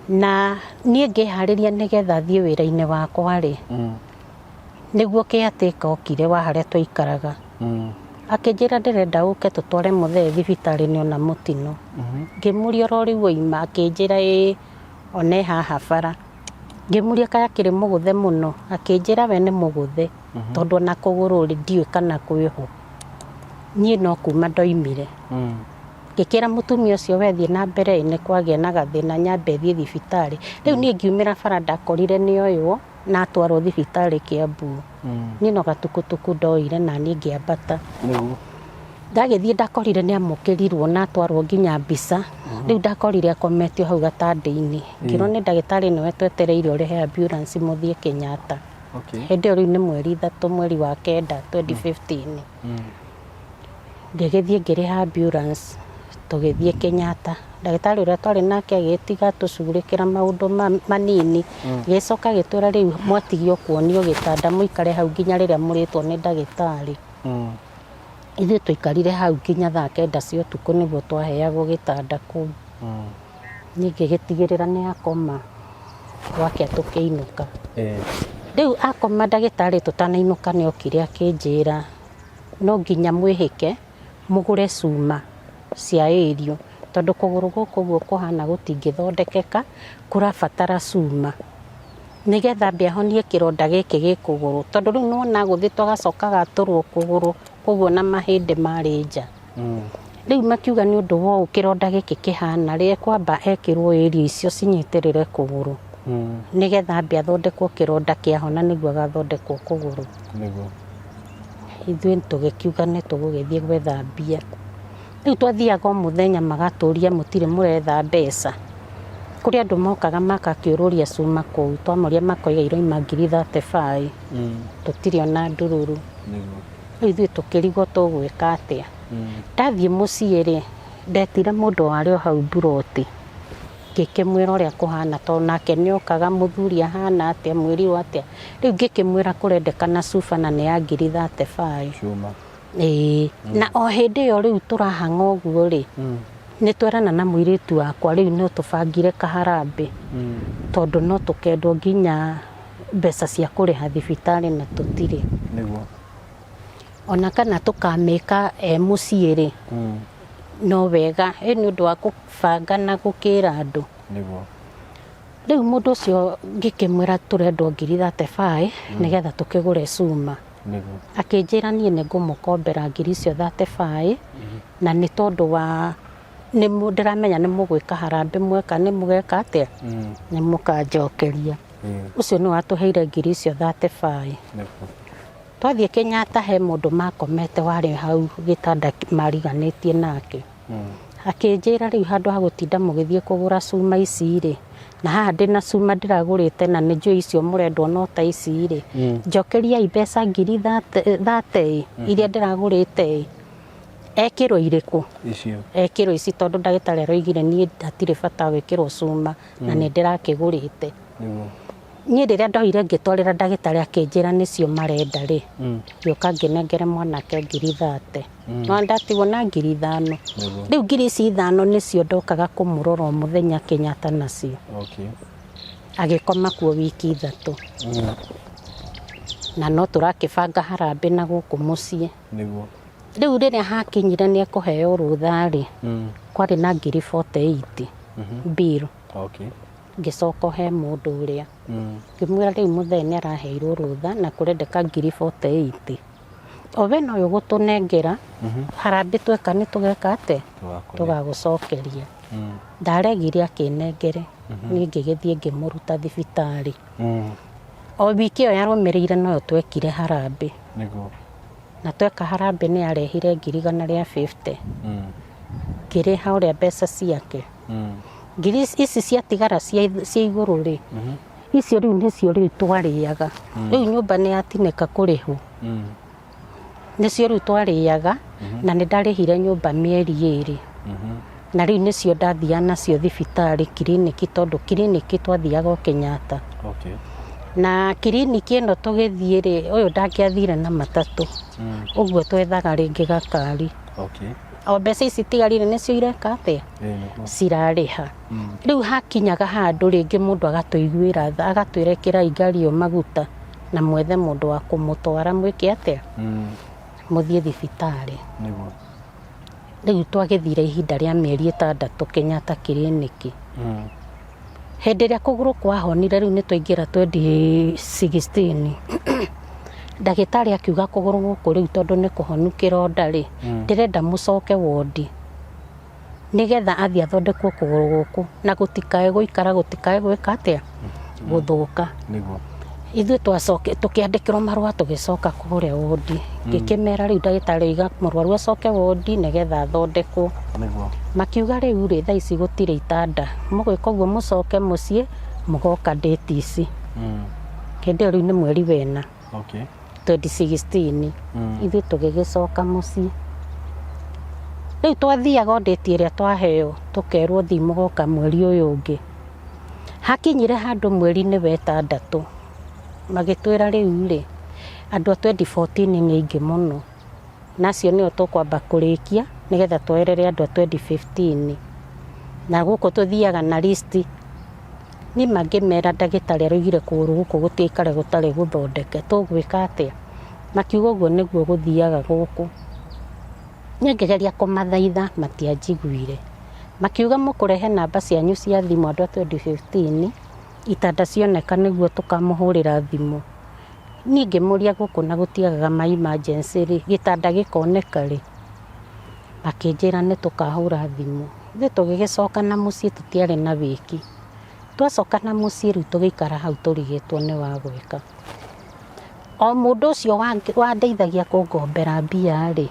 Na niĩ ngĩharĩria nĩgetha thiĩ wĩra-inĩ wakwa rĩ, nĩguo caretaker okire wa harĩa twaikaraga, akĩnjĩra ndĩrenda ũke tũtware mũthee thibitarĩ nĩ ona mũtino. Ngĩmũria oro rĩu oima, akĩnjĩra ĩĩ ona e haha bara. Ngĩmũria kaĩ akĩrĩ mũgũthe mũno, akĩnjĩra we nĩ mũgũthe, tondũ ona kũgũrũ rĩ ndiũĩ kana kwĩho. Niĩ no kuma ndoimire. Ngĩkĩra mũtumia ũcio we thiĩ na mbere ĩ nĩ kwagĩa na gathĩna nyambe thiĩ thibitarĩ. Rĩu niĩ ngiumĩra bara ndakorire nĩ oywo na atwarwo thibitarĩ Kiambu. Niĩ no gatukutuku ndoire na niĩ ngĩambata. Ndagĩthiĩ ndakorire nĩ amũkĩrirwo na atwarwo nginya mbica. Rĩu ndakorire akometio hau gatanda-inĩ. Ngĩrwo nĩ ndagĩtarĩ nĩwe twetereire ũrehe ambulance mũthiĩ Kenyatta. Hĩndĩ ĩyo rĩu nĩ mweri ithatũ mweri wa kenda 2015. Ngĩgĩthiĩ ngĩrĩha ambulance tũgĩthiĩ Kenyatta. Ndagĩtarĩ ũrĩa twarĩ nake agĩgĩtiga tũcugurĩkĩra maũndũ manini, agĩcoka agĩtwĩra rĩu mwatigio kuonio gĩtanda mũikare hau nginya rĩrĩa mũrĩtwo nĩ ndagĩtarĩ. Ithuĩ twaikarire hau nginya thaa kenda cia ũtukũ nĩguo twaheagwo gĩtanda kũu. Niĩ ngĩgĩtigĩrĩra nĩ akoma gwakĩa tũkĩinũka. Rĩu akoma ndagĩtarĩ tũtanainũka nĩ okire akĩnjĩra no nginya mwĩhĩke mũgũre cuma cia ĩrio tondũ kũgũrũ gũkũ ũguo kũhana gũtingĩthondekeka kũrabatara cuma nĩgetha ambe ahonie kĩronda gĩkĩ gĩ kũgũrũ tondũ rĩu nĩwona agũthĩtwo agacoka agatũrwo kũgũrũ koguo na mahĩndĩ marĩ nja. Rĩu makiuga nĩ ũndũ wa ũũ kĩronda gĩkĩ kĩhana rĩ, ekwamba ekĩrwo ĩrio icio cinyitĩrĩre kũgũrũ nĩgetha ambe athondekwo kĩronda kĩahona nĩguo agathondekwo kũgũrũ. Ithuĩ tũgĩkiuga nĩ tũgũgĩthiĩ gwetha mbia. Rĩu twathiaga o mũthenya magatũria mũtirĩ mũretha mbeca. Kũrĩ andũ mokaga magakĩũrũria cuma kũu, twamoria makoiga iroima ngiri 35, tũtirĩ ona ndururu. Rĩu ithuĩ tũkĩrigwo tũgwĩka atĩa. Ndathiĩ mũciĩ rĩ, ndetire mũndũ warĩ o hau mburoti, ngĩkĩmwĩra ũrĩa kũhana tondũ nake nĩ okaga mũthuri ahana atĩa, mwĩrirwo atĩa. Rĩu ngĩkĩmwĩra kũrendekana cuba na nĩ ya ngiri 35. Cuma. Ĩĩ. Na o hĩndĩ ĩyo rĩu tũrahang'a ũguo rĩ, nĩ twerana na mũirĩtu wakwa rĩu no tũbangire kaharambĩ, tondũ no tũkendwo nginya mbeca cia kũrĩha thibitarĩ na tũtirĩ. Ona kana tũkamĩka e mũciĩ rĩ, no wega. Ĩ nĩ ũndũ wa kũbanga na gũkĩra andũ. Rĩu mũndũ ũcio ngĩkĩmwĩra tũrendwo ngiri 35 nĩgetha tũkĩgũre cuma. Nĩguo. Akĩnjĩra niĩ nĩ ngũmũkombera ngiri icio 35 na nĩ tondũ wa nĩ ndĩramenya nĩ mũgwĩka harambĩ mweka nĩ mũgeka atĩa nĩ mũkanjokeria. Ũcio nĩ watũheire ngiri icio 35. Nĩguo. Twathiĩ Kenyatta he mũndũ makomete warĩ hau gĩtanda mariganĩtie nake. Akĩnjĩra rĩu handũ ha gũtinda mũgĩthiĩ kũgũra cuma ici rĩ, na haha ndĩna cuma ndĩragũrĩte na nĩ njũĩ icio mũrendwo no ta ici rĩ, njokeriai mbeca ngiri thate ĩ, iria ndĩragũrĩte ĩ, ekĩrwo irĩkũ? Icio. Ekĩrwo ici tondũ ndagĩtarĩ aroigire niĩ hatirĩ bata wa gwĩkĩrwo cuma na nĩ ndĩrakĩgũrĩte. Nĩguo. Niĩ rĩrĩa ndoire ngĩtwarĩra ndagĩtarĩ akĩnjĩra nĩcio marenda rĩ, ngĩũka ngĩnengere mwanake ngiri thate. No ndatigwo na ngiri ithano. Nĩguo. Rĩu ngiri ici ithano nĩcio ndokaga kũmũrora o mũthenya Kenyatta nacio. Okay. Agĩkoma kuo wiki ithatũ. Na no tũrakĩbanga harambĩ na gũkũ mũciĩ. Nĩguo. Rĩu rĩrĩa hakinyire nĩ ekũheo rũtha rĩ, kwarĩ na ngiri 48 bill. Okay. Ngĩcoka he mũndũ ũrĩa. Ngĩmwĩra rĩu mũthee nĩ araheirwo rũtha na kũrendeka ngiri 48. O we nowe ũgũtũnengera harambĩ tweka nĩ tũgeka atĩa? Tũgakũne. Tũgagũcokeria. Ndaregire akĩnengere. Niĩ ngĩgĩthiĩ ngĩmũruta thibitarĩ. O wiki ĩyo yarũmĩrĩire noyo twekire harambĩ. Nĩguo. Na tweka harambĩ nĩ arehire ngiri igana rĩa 50. Ngĩrĩha ũrĩa mbeca ciake. Ngiri ici ciatigara cia igũrũ rĩ, icio rĩu nĩcio rĩu twarĩaga. Rĩu nyũmba nĩ yatinĩka kũrĩhwo. Nĩcio rĩu twarĩaga na nĩ ndarĩhire nyũmba mĩeri ĩrĩ. Na rĩu nĩcio ndathiaga nacio thibitarĩ kiriniki tondũ kiriniki twathiaga o Kenyatta. Okay. Na kiriniki ĩno tũgĩthiĩ rĩ, ũyũ ndangĩathire na matatũ. Ũguo twethaga rĩngĩ gakari. Okay. O mbeca ici itigarire nĩcio ireka atĩa? Nĩguo. Cirarĩha. Rĩu hakinyaga handũ rĩngĩ mũndũ agatũiguĩra tha, agatwĩra ĩkĩrai ngari ĩyo maguta na mwethe mũndũ wa kũmũtwara mwĩke atĩa? Mũthiĩ thibitarĩ. Nĩguo. Rĩu twagĩthire ihinda rĩa mĩeri ĩtandatũ Kenyatta kiriniki. Hĩndĩ ĩrĩa kũgũrũ kwahonire rĩu nĩ twaingĩra 2016. Ndagĩtarĩ akiuga kũgũrũ gũkũ rĩu tondũ nĩ kũhonu kĩronda rĩ, ndĩrenda mũcoke wondi nĩgetha athiĩ athondekwo kũgũrũ gũkũ na gũtikae gũikara gũtikae gwĩka atĩa? Gũthũka. Nĩguo. Ithuĩ twacoke tũkĩandĩkĩrwo marũa tũgĩcoka kũrĩa wondi. Ngĩkĩmera rĩu ndagĩtarĩ oiga mũrwaru acoke wondi nĩgetha athondekwo. Nĩguo. Makiuga rĩu rĩ thaa ici gũtirĩ itanda. Mũgwĩka ũguo mũcoke mũciĩ mũgoka date ici. Hĩndĩ ĩyo rĩu nĩ mweri wena. Okay. 2016. Ithuĩ tũgĩgĩcoka mũciĩ. Rĩu twathiaga o date ĩrĩa twaheo tũkerwo thiĩ mũgoka mweri ũyũ ũngĩ. Hakinyire handũ mweri-inĩ wa ĩtandatũ magĩtwĩra rĩu rĩ andũ a 2014 nĩ aingĩ mũno na acio nĩo tũkwamba kũrĩkia nĩgetha twoerere andũ a 2015. Na gũkũ tũthiaga na list. Niĩ mangĩmera ndagĩtarĩ aroigire kũgũrũ gũkũ gũtigaikare gũtarĩ gũthondeke tũgwĩka atĩa? Makiuga ũguo nĩguo gũthiaga gũkũ. Niĩ ngĩgeria kũmathaitha matianjiguire. Makiuga mũkũrehe namba cianyu cia thimũ andũ a 2015 itanda cioneka nĩguo tũkamũhũrĩra thimũ. Niĩ ngĩmũria gũkũ na gũtiagaga ma emergency rĩ, gĩtanda gĩkoneka rĩ? Makĩnjĩra nĩ tũkahũra thimũ. Ithuĩ tũgĩgĩcoka na mũciĩ tũtiarĩ na wĩki. Twacoka na mũciĩ rĩu tũgĩikara hau tũrigĩtwo nĩ wa gwĩka. O mũndũ ũcio wandeithagia kũngombera mbia rĩ,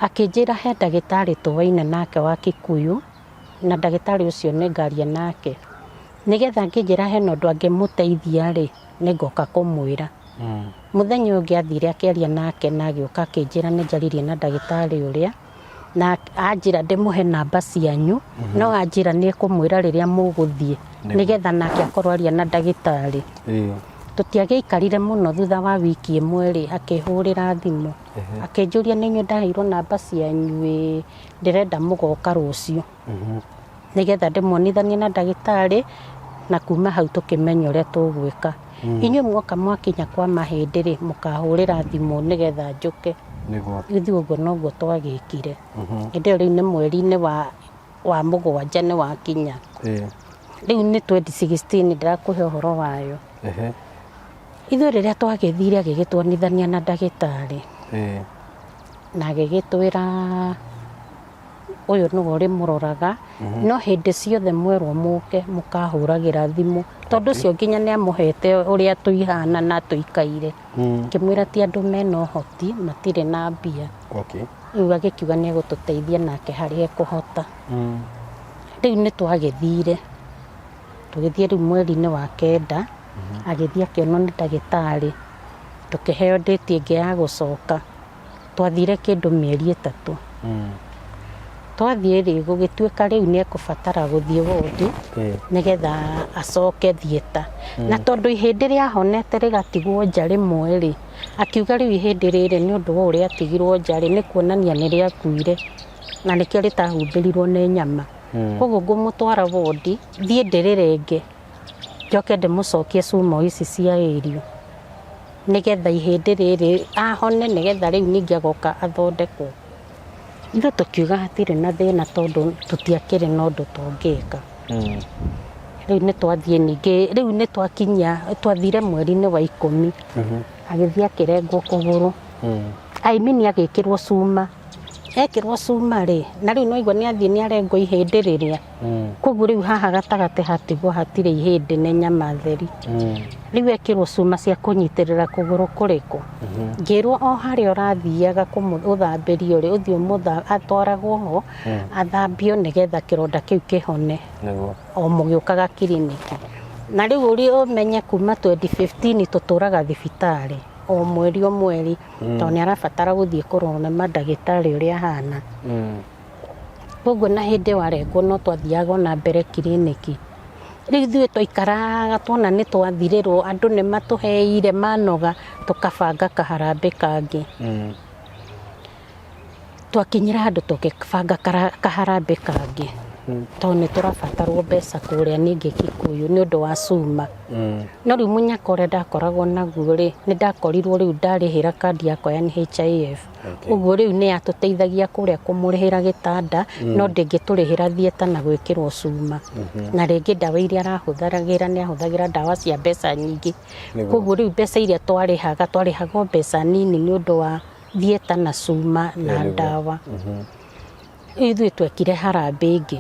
akĩnjĩra he ndagĩtarĩ tũwaine nake wa Kikuyu na ndagĩtarĩ ũcio nĩ ngaria nake. Nĩgetha angĩnjĩra hena ũndũ angĩmũteithia rĩ, nĩ ngoka kũmwĩra. Mũthenya ũyũ ũngĩ athire akĩaria nake na agĩũka akĩnjĩra nĩ njaririe na ndagĩtarĩ ũrĩa na anjĩra ndĩmũhe namba cianyu no anjĩra nĩ ekũmwĩra rĩrĩa mũgũthiĩ nĩgetha nake akorwo aria na ndagĩtarĩ. Tũtiagĩikarire mũno thutha wa wiki ĩmwe rĩ akĩhũrĩra thimũ akĩnjũria nĩ inyuĩ ndaheirwo namba cianyu ĩ ndĩrenda mũgoka rũciũ nĩgetha ndĩmuonithanie na ndagĩtarĩ na kuma hau tũkĩmenya ũrĩa tũgwĩka. Inyuĩ mwoka mwakinya kwa mahĩndĩ rĩ mũkahũrĩra thimũ nĩgetha njũke. Nĩguo. Ithuĩ ũguo noguo twagĩkire. Hĩndĩ ĩyo rĩu nĩ mweri-inĩ wa mũgwanja nĩ wakinya. Rĩu nĩ 2016 ndĩrakũhe ũhoro wayo. Ithuĩ rĩrĩa twagĩthire agĩgĩtuonithania na ndagĩtarĩ na agĩgĩtwĩra ũyũ nĩwe ũrĩmũroraga no hĩndĩ ciothe mwerwo mũke mũkahũragĩra thimũ tondũ ũcio nginya nĩ amũhete ũrĩa tũihana na tũikaire. Ngĩmwĩra ti andũ mena ũhoti matirĩ na mbia. Rĩu agĩkiuga nĩ egũtũteithia nake harĩa ekũhota. Rĩu nĩ twagĩthire tũgĩthiĩ rĩu mweri-inĩ wa kenda agĩthiĩ akĩonwo nĩ ndagĩtarĩ tũkĩheo date ĩngĩ ya gũcoka. Twathire kĩndũ mĩeri ĩtatũ. Twathiĩ rĩ, gũgĩtuĩka rĩu nĩ ekũbatara gũthiĩ wondi nĩgetha acoke theatre. Na tondũ ihĩndĩ rĩahonete rĩgatigwo nja rĩmwe rĩ, akiuga rĩu ihĩndĩ rĩrĩ nĩ ũndũ wa ũrĩa rĩatigirwo nja rĩ, nĩ kuonania nĩ rĩakuire na nĩkĩo rĩtahumbĩrirwo nĩ nyama. Koguo ngũmũtwara wondi, thiĩ ndĩrĩrenge, njoke ndĩmũcokie cuma o ici cia ĩrio. Nĩgetha ihĩndĩ rĩrĩ ahone nĩgetha rĩu ningĩ agoka athondekwo. Ithuĩ tũkiuga hatirĩ na thĩna tondũ tũtiakĩrĩ na ũndũ tũngĩka. Rĩu nĩ twathiĩ ningĩ, rĩu nĩ twakinyia, twathire mweri-inĩ wa ikũmi, agĩthiĩ akĩrengwo kũgũrũ. I mean agĩkĩrwo cuma. Ekĩrwo cuma rĩ, na rĩu nĩ waigua nĩ athiĩ nĩ arengwo ihĩndĩ rĩrĩa. Koguo rĩu haha gatagatĩ hatigwo hatirĩ ihĩndĩ nĩ nyama theri. Rĩu ekĩrwo cuma cia kũnyitĩrĩra kũgũrũ kũrĩkũ? Ngĩrwo o harĩa ũrathiaga gũthambĩrio rĩ, ũthiĩ atwaragwo ho, athambio nĩgetha kĩronda kĩu kĩhone. O mũgĩũkaga kiriniki. Na rĩu ũrĩ ũmenye kuma 2015 tũtũraga thibitarĩ o mweri o mweri, tondũ nĩ arabatara gũthiĩ kũrorwo nĩ mandagĩtarĩ ũrĩa ahana. Koguo na hĩndĩ ĩyo arengwo no twathiaga ona mbere kiriniki. Rĩu ithuĩ twaikaraga tuona nĩ twathirĩrwo, andũ nĩ matũheire manoga, tũkabanga kaharambĩ kangĩ. Twakinyire handũ tũgĩbanga kaharambĩ kangĩ, tondũ nĩ tũrabatarwo mbeca kũrĩa ningĩ Kikuyu nĩ ũndũ wa cuma. No rĩu mũnyaka ũrĩa ndakoragwo naguo rĩ, nĩ ndakorirwo rĩu ndarĩhĩra kandi yakwa ya NHIF. Ũguo rĩu nĩ yatũteithagia kũrĩa kũmũrĩhĩra gĩtanda no ndĩngĩtũrĩhĩra theatre na gwĩkĩrwo cuma. Na rĩngĩ ndawa iria arahũthagĩra nĩ ahũthagĩra ndawa cia mbeca nyingĩ. Koguo rĩu mbeca iria twarĩhaga, twarĩhaga o mbeca nini nĩ ũndũ wa theatre na cuma na ndawa. Rĩu ithuĩ twekire harambĩ ĩngĩ.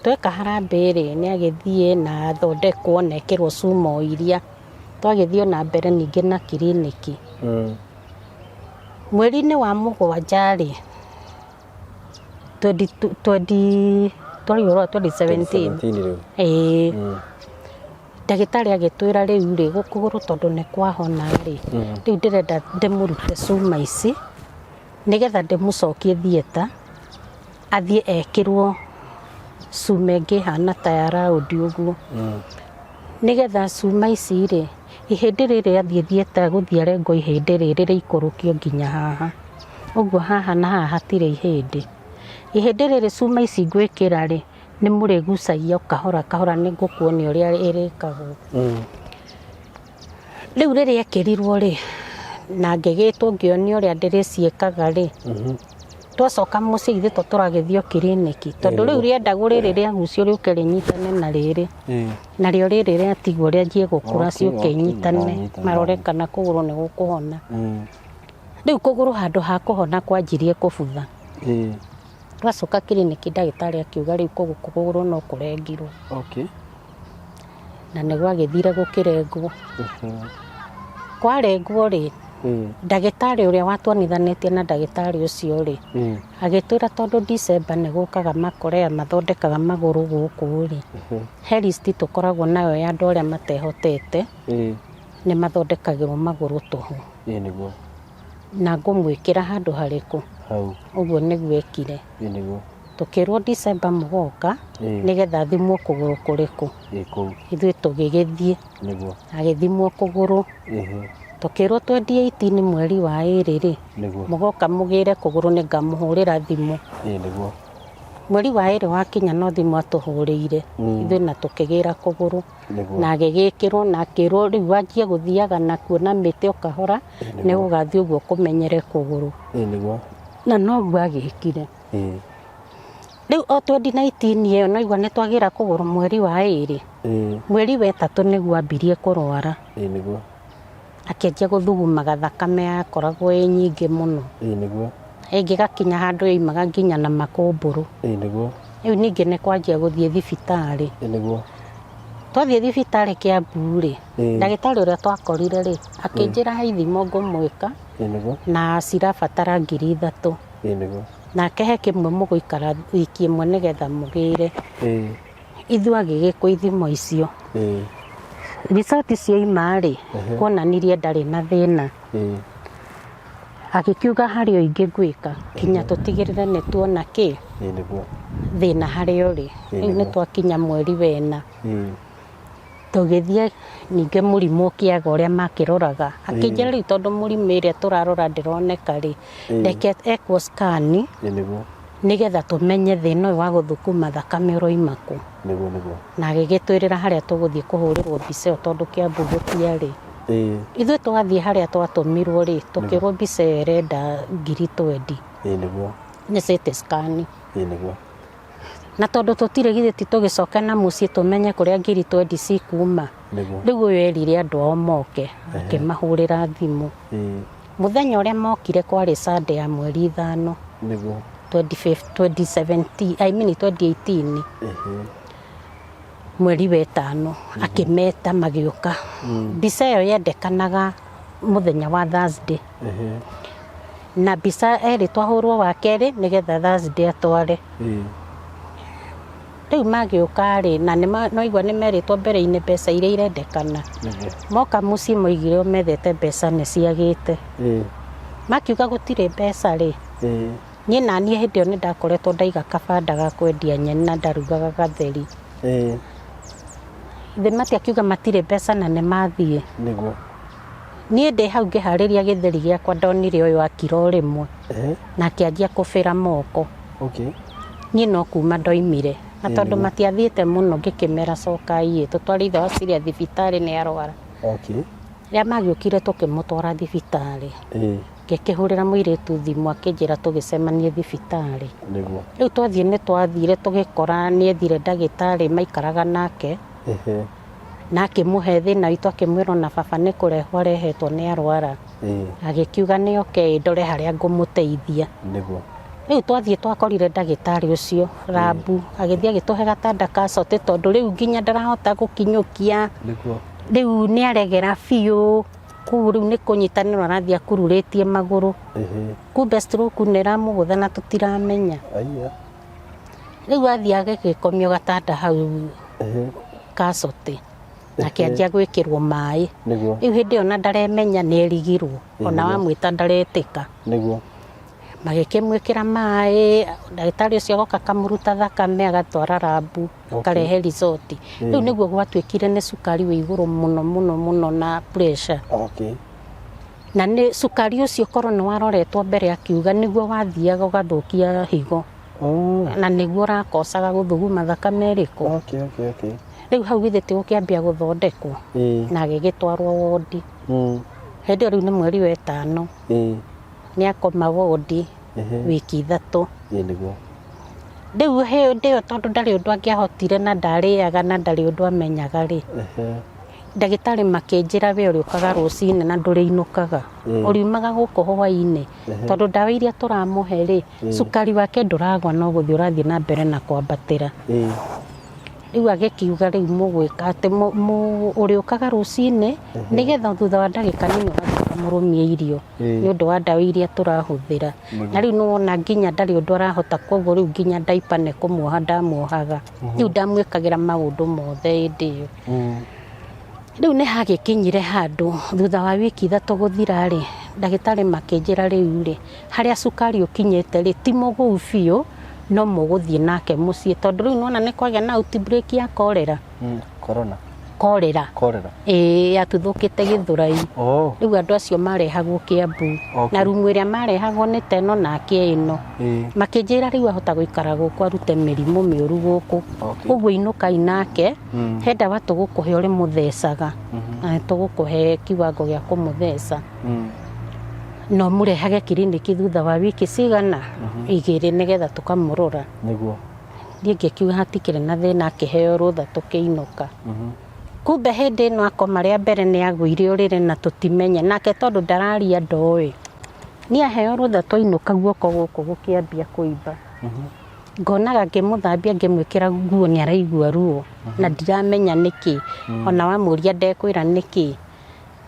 Tweka harambĩ rĩ, nĩ agĩthiĩ na athondekwo na ekĩrwo cuma o iria. Twagĩthiĩ o na mbere ningĩ na kiriniki. Mweri-inĩ wa mũgwanja rĩ, 20 2017 ĩĩ, ndagĩtarĩ agĩtwĩra rĩu rĩ, kũgũrũ tondũ nĩ kwahona rĩ, rĩu ndĩrenda ndĩmũrute cuma ici, nĩgetha ndĩmũcokie theatre, athiĩ ekĩrwo cuma ĩngĩ ĩhana ta ya raũndi ũguo. Nĩgetha cuma ici rĩ, ihĩndĩ rĩrĩ athiĩ theatre egũthiĩ arengwo ihĩndĩ rĩrĩ rĩikũrũkio nginya haha. Ũguo haha na haha hatirĩ ihĩndĩ. Ihĩndĩ rĩrĩ cuma ici ngwĩkĩra rĩ, nĩ mũrĩgucagia o kahora kahora nĩ ngũkuonia ũrĩa ĩrĩkagwo. Rĩu rĩrĩa ekĩrirwo rĩ, na ngĩgĩtwo ngĩonio ũrĩa ndĩrĩciĩkaga rĩ, twacoka mũciĩ ithuĩ to tũragĩthiĩ o kiriniki, tondũ rĩu rĩendagwo rĩrĩ rĩagucio rĩũke rĩnyitane na rĩrĩ, narĩo rĩrĩ rĩatigwo rĩanjie gũkũra ciũke inyitane, marore kana kũgũrũ nĩ gũkũhona. Rĩu kũgũrũ handũ ha kũhona kwanjirie kũbutha. Twacoka kiriniki ndagĩtarĩ akiuga rĩu kũgũrũ no kũrengirwo. Na nĩ gwagĩthire gũkĩrengwo. Kwarengwo rĩ, ndagĩtarĩ ũrĩa watuonithanĩtie na ndagĩtarĩ ũcio rĩ, agĩtwĩra tondũ December nĩ gũkaga makorea mathondekaga magũrũ gũkũ rĩ, he list tũkoragwo nayo ya andũ arĩa matehotete, nĩ mathondekagĩrwo magũrũ tũhũ. Na ngũmwĩkĩra handũ harĩkũ? Ũguo nĩguo ekire. Tũkĩrwo December mũgoka nĩgetha athimwo kũgũrũ kũrĩkũ. Ithuĩ tũgĩgĩthiĩ. Agĩthimwo kũgũrũ. Tũkĩrwo 2018 mweri wa ĩrĩ rĩ, mũgoka mũgĩre kũgũrũ nĩngamũhũrĩra thimũ. Mweri wa ĩrĩ wakinya no thimũ atũhũrĩire. Ithuĩ na tũkĩgĩra kũgũrũ. Na agĩgĩkĩrwo na akĩrwo rĩu wanjie gũthiaga nakuo na mĩtĩ o kahora nĩ gũgathiĩ ũguo kũmenyere kũgũrũ. Na noguo agĩkire. Rĩu o 2019 ĩyo naigua nĩ twagĩra kũgũrũ mweri wa ĩrĩ, mweri wa ĩtatũ nĩguo ambirie kũrwara. Ĩĩ nĩguo. Akĩanjia gũthugumaga thakame yakoragwo ĩ nyingĩ mũno. Ĩĩ nĩguo. Ĩngĩgakinya handũ yoimaga nginya na makũmbũrũ. Ĩĩ nĩguo. Rĩu ningĩ nĩ kwanjia gũthiĩ thibitarĩ. Ĩĩ nĩguo. Twathiĩ thibitarĩ Kĩambu rĩ, ndagĩtarĩ ũrĩa twakorire rĩ, akĩnjĩra he ithimo ngũmwĩka Ĩĩ nĩguo. na cirabatara 3000. Ĩĩ nĩguo. Nake he kĩmwe mũgũikara wiki ĩmwe nĩgetha mũgĩre. Ithuĩ agĩgĩkwo ithimo icio. Result cioima rĩ, kuonanirie ndarĩ na thĩna. Agĩkiuga harĩ o ingĩ ngwĩka kinya tũtigĩrĩre nĩ tuona kĩ Ĩĩ nĩguo. thĩna harĩa ũrĩ. Rĩu nĩ twakinya mweri wena. Tũgĩthiĩ ningĩ mũrimũ ũkĩaga ũrĩa makĩroraga, akĩnjĩra rĩu tondũ mũrimũ ĩrĩa tũrarora ndĩroneka rĩ, reke ekwo scan Ĩĩ nĩguo. nĩgetha tũmenye thĩna ũyũ wa gũthukuma thakame ũroima kũ. Nĩguo nĩguo. Na agĩgĩtwĩrĩra harĩa tũgũthiĩ kũhũrĩrwo mbica ĩyo tondũ Kĩambu gũtiarĩ. Ithuĩ twathiĩ harĩa twatũmirwo rĩ, tũkĩrwo mbica ĩyo ĩrenda 20,000. Ĩĩ nĩguo. Nĩ CT scan. Ĩĩ nĩguo. Na tondũ tũtirĩ githĩ ti tũgĩcoke na mũciĩ tũmenye kũrĩa 20,000 cikuma. Nĩguo. Rĩu ũyũ erire andũ ao moke, akĩmahũrĩra thimũ. Mũthenya ũrĩa mokire kwarĩ Sunday ya mweri 5. Nĩguo. 2017, I mean 2018. Mweri wa ĩtano, akĩmeta magĩũka. Mbica ĩyo yendekanaga mũthenya wa Thursday. Na mbica erĩtwo ahũrwo wa kerĩ nĩgetha Thursday atware. Rĩu magĩũka rĩ, na nĩwaigua nĩ merĩtwo mbere-inĩ mbeca iria irendekana. Moka mũciĩ moigire o methete mbeca nĩ ciagĩte. Makiuga gũtirĩ mbeca rĩ, niĩ naniĩ hĩndĩ ĩyo nĩ ndakoretwo ndaiga kabanda ga kwendia nyeni na ndarugaga gatheri. Ithe matiakiuga matirĩ mbeca na nĩ mathiĩ. Nĩguo. Niĩ ndĩ hau ngĩharĩria gĩtheri gĩakwa ndonire ũyũ akira o rĩmwe na akĩanjia kũbĩra moko. Okay. Niĩ no kuma ndoimire na tondũ matiathiĩte mũno ngĩkĩmera cokai ĩ tũtware ithe wa Ciria thibitarĩ nĩ arwara. Okay. Rĩrĩa magĩũkire tũkĩmũtwara thibitarĩ. Ngĩkĩhũrĩra mũirĩtu thimũ akĩnjĩra tũgĩcemanie thibitarĩ. Nĩguo. Rĩu twathiĩ nĩ twathire tũgĩkora nĩ ethire ndagĩtarĩ maikaraga nake. Na akĩmũhe thĩna witũ akĩmwĩra ona baba nĩ kũrehwo arehetwo nĩ arwara. Agĩkiuga nĩ oke ndore harĩa ngũmũteithia. Nĩguo. Rĩu twathiĩ twakorire ndagĩtarĩ ũcio rambu agĩthiĩ agĩtũhe gatanda ka cotĩ tondũ rĩu nginya ndarahota gũkinyũkia. Nĩguo. Rĩu nĩ aregera biũ kũu rĩu nĩ kũnyitanĩrwo arathiĩ akururĩtie magũrũ. Kumbe stroke nĩ ĩramũgũtha na tũtiramenya. Aiya. Rĩu athiĩ agĩgĩkomio gatanda hau ka cotĩ akĩanjia gwĩkĩrwo maĩ. Nĩguo. Rĩu hĩndĩ ĩyo na ndaremenya nĩ erigirwo ona wamwĩta ndaretĩka. Nĩguo. Magĩkĩmwĩkĩra maĩ, ndagĩtarĩ ũcio agoka akamũruta thakame agatwara rambu akarehe result. Rĩu nĩguo gwatuĩkire nĩ cukari wĩ igũrũ mũno mũno mũno na pressure. Okay. Na nĩ cukari ũcio korwo nĩ waroretwo mbere akiuga nĩguo wathiaga ũgathũkia higo. Oh. Na nĩguo ũrakocaga gũthuguma thakame ĩrĩkũ. Okay, okay, okay. Rĩu hau githĩ ti gũkĩambia gũthondekwo. Na agĩgĩtwarwo wondi. Hĩndĩ ĩyo rĩu nĩ mweri wa ĩtano. Nĩ akoma wondi wiki 3. Ĩĩ nĩguo. Rĩu hĩndĩ ĩyo tondũ ndarĩ ũndũ angĩahotire na ndarĩaga na ndarĩ ũndũ amenyaga rĩ, ndagĩtarĩ makĩnjĩra we ũrĩũkaga rũcinĩ na ndũrĩinũkaga. Ũriumaga gũkũ hwaĩ-inĩ. Tondũ ndawa iria tũramũhe rĩ, cukari wake ndũragwa no gũthiĩ ũrathiĩ na mbere na kwambatĩra. Rĩu agĩkiuga rĩu mũgwĩka atĩ ũrĩũkaga rũcinĩ nĩgetha thutha wa ndagĩka nini ũgathiĩ ũkamũrũmie irio nĩ ũndũ wa ndawa iria tũrahũthĩra. Na rĩu nĩwona nginya ndarĩ ũndũ arahota, koguo rĩu nginya ndaipa nĩ kũmuoha ndamuohaga. Rĩu ndamwĩkagĩra maũndũ mothe hĩndĩ ĩyo. Rĩu nĩ hagĩkinyire handũ thutha wa wiki 3 gũthira rĩ, ndagĩtarĩ makĩnjĩra rĩu rĩ, harĩa cukari ũkinyĩte rĩ, ti mũgũu biũ, no mũgũthiĩ nake mũciĩ tondũ rĩu nĩwona nĩ kwagĩa na outbreak ya cholera. Corona. Cholera. Cholera. Ĩĩ, yatuthũkĩte Gĩthũrai. Oh. Rĩu andũ acio marehagwo Kĩambu. Okay. Na rumu ĩrĩa marehagwo nĩ ta ĩno nake ĩno. Makĩnjĩra rĩu ahota gũikara gũkũ arute mĩrimũ mĩũru gũkũ. Okay. Ũguo inũkai nake, he ndawa tũgũkũhe ũrĩmũthecaga. Na tũgũkũhe kiwango gĩa kũmũtheca. No mũrehage kiriniki thutha wa wiki cigana 2 nĩgetha tũkamũrora. Nĩguo. Niĩ ngĩkiuga hatikĩrĩ na thĩna akĩheo rũtha tũkĩinũka. Kumbe hĩndĩ ĩno akoma rĩa mbere nĩ agũire ũrĩrĩ na tũtimenye nake tondũ ndararia ndoĩ. Niĩ aheo rũtha twainũka guoko gũkũ gũkĩambia kũimba. Ngonaga ngĩmũthambia ngĩmwĩkĩra nguo nĩ araigua ruo na ndiramenya nĩkĩ. Ona wamũria ndekwĩra nĩkĩ.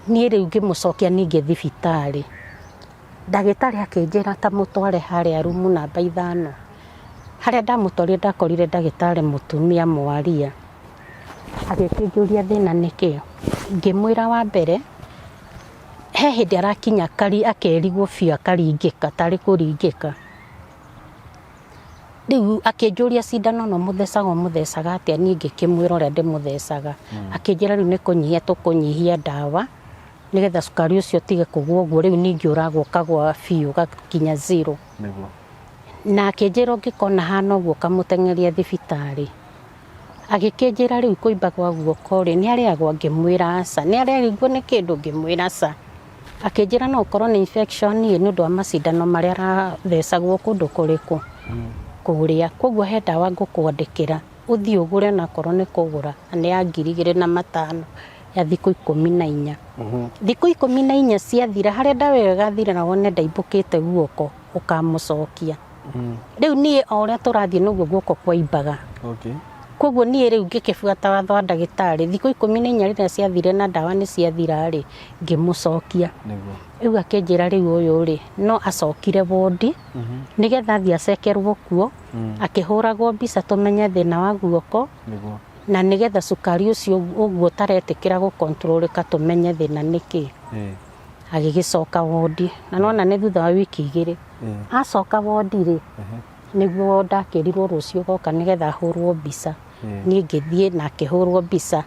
Niĩ rĩu ngĩmũcokia ningĩ thibitarĩ. Ndagĩtarĩ akĩnjĩra ta mũtware harĩa rumu namba 5. Harĩa ndamũtwarire ndakorire ndagĩtarĩ mũtumia mwaria. Agĩkĩnjũria thĩna nĩkĩ. Ngĩmwĩra wa mbere, he hĩndĩ arakinya akerigwo biũ akaringĩka tarĩ kũringĩka. Rĩu akĩnjũria cindano no mũthecaga ũmũthecaga atĩa, niĩ ngĩkĩmwĩra ũrĩa ndĩmũthecaga. Akĩnjĩra rĩu nĩ kũnyihia tũkũnyihia ndawa nĩgetha cukari ũcio ũtige kũgũa ũguo, rĩu ningĩ ũragũa ũkagũa biũ ũgakinya zero. Nĩguo. Na akĩnjĩra ũngĩkona hana ũguo ũkamũteng'eria thibitarĩ. Agĩkĩnjĩra rĩu kũimba gwa guoko rĩ, nĩ arĩagwo? Ngĩmwĩra aca. Nĩ arĩaringwo nĩ kĩndũ? Ngĩmwĩra aca. Akĩnjĩra no ũkorwo nĩ infection ĩ, nĩ ũndũ wa macindano marĩa arathecagwo kũndũ kũrĩkũ? Kũrĩa. Koguo he ndawa ngũkwandĩkĩra, ũthiĩ ũgũre onakorwo nĩ kũgũra, na nĩ ya 2500 ya thikũ 14. Thikũ 14 ciathira, harĩa ndawa ĩyo ĩgathirĩra wone ndaimbũkĩte guoko, ũkamũcokia. Rĩu niĩ o ũrĩa tũrathiĩ noguo guoko kwaimbaga. Okay. Koguo niĩ rĩu ngĩkĩbuata watho wa ndagĩtarĩ, thikũ 14 rĩrĩa ciathire na ndawa nĩ ciathira rĩ, ngĩmũcokia. Nĩguo. Rĩu akĩnjĩra rĩu ũyũ rĩ, no acokire wondi, nĩgetha athiĩ acekerwo kuo, akĩhũragwo mbica tũmenye thĩna wa guoko, Nĩguo. na nĩgetha cukari ũcio ũguo ũtaretĩkĩra gũkontrolĩka tũmenye thĩna nĩkĩ. Agĩgĩcoka wondi, na nona nĩ thutha wa wiki 2. Acoka wondi rĩ, nĩguo ndakĩrirwo rũciũ goka nĩgetha ahũrwo mbica. Niĩ ngĩthiĩ na akĩhũrwo mbica,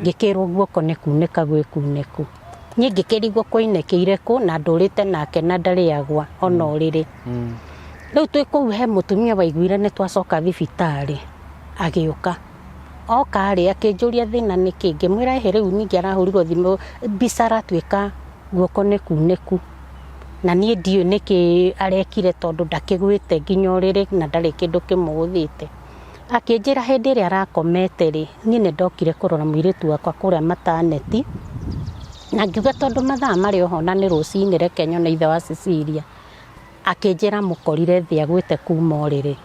ngĩkĩrwo guoko nĩ kunĩka gwĩ kunĩku. Niĩ ngĩkĩrigwo kwainĩkĩire kũ na ndũrĩte nake na ndarĩagwa ona ũrĩrĩ. Rĩu twĩ kũu he mũtumia waiguire nĩ twacoka thibitarĩ, agĩũka. Oka rĩ, akĩnjũria thĩna nĩkĩ, ngĩmwĩra ĩhĩ rĩu ningĩ arahũrirwo thimũ mbica aratuĩka guoko nĩ kunĩku. Na niĩ ndiũĩ nĩkĩ arekire tondũ ndakĩgwĩte nginya ũrĩrĩ na ndarĩ kĩndũ kĩmũgũthĩte. Akĩnjĩra hĩndĩ ĩrĩa arakomete rĩ, niĩ nĩ ndokire kũrora mũirĩtu wakwa kũrĩa mataneti, na ngiuga tondũ mathaa marĩ oho na nĩ rũcinĩ reke nyone ithe wa Cecilia. Akĩnjĩra mũkorire thĩ agwĩte kuma ũrĩrĩ.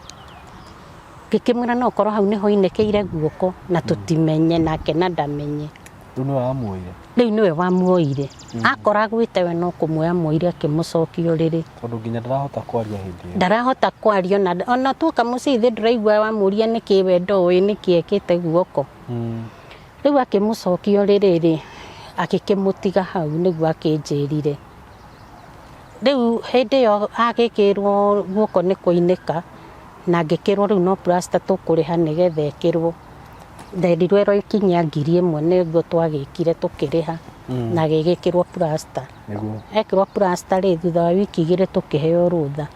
Ngĩkĩmwĩra no ũkorwo hau nĩho ainĩkĩire guoko na tũtimenye nake na ndamenye. Rĩu nĩwe wamuoire? Rĩu nĩwe wamuoire. Akora agwĩte we no kũmuoya muoire akĩmũcokia ũrĩrĩ. Tondũ nginya ndarahota kwaria hĩndĩ ĩyo. Ndarahota kwaria ona tuoka mũciĩ ithuĩ ndũraigua wamũria nĩkĩ we ndoĩ nĩkĩ ekĩte guoko. Rĩu akĩmũcokia ũrĩrĩ rĩ, agĩkĩmũtiga hau nĩguo akĩnjĩrire. Rĩu hĩndĩ ĩyo agĩkĩrwo guoko nĩ kwainĩka na ngĩkĩrwo rĩu no plaster tũkũrĩha nĩgetha ĩkĩrwo. Nderirwo ĩro ikinyia 1000 nĩguo twagĩkire tũkĩrĩha na gĩgĩkĩrwo plaster. Nĩguo. Ekĩrwo plaster rĩ, thutha wa wiki 2 tũkĩheo rũtha.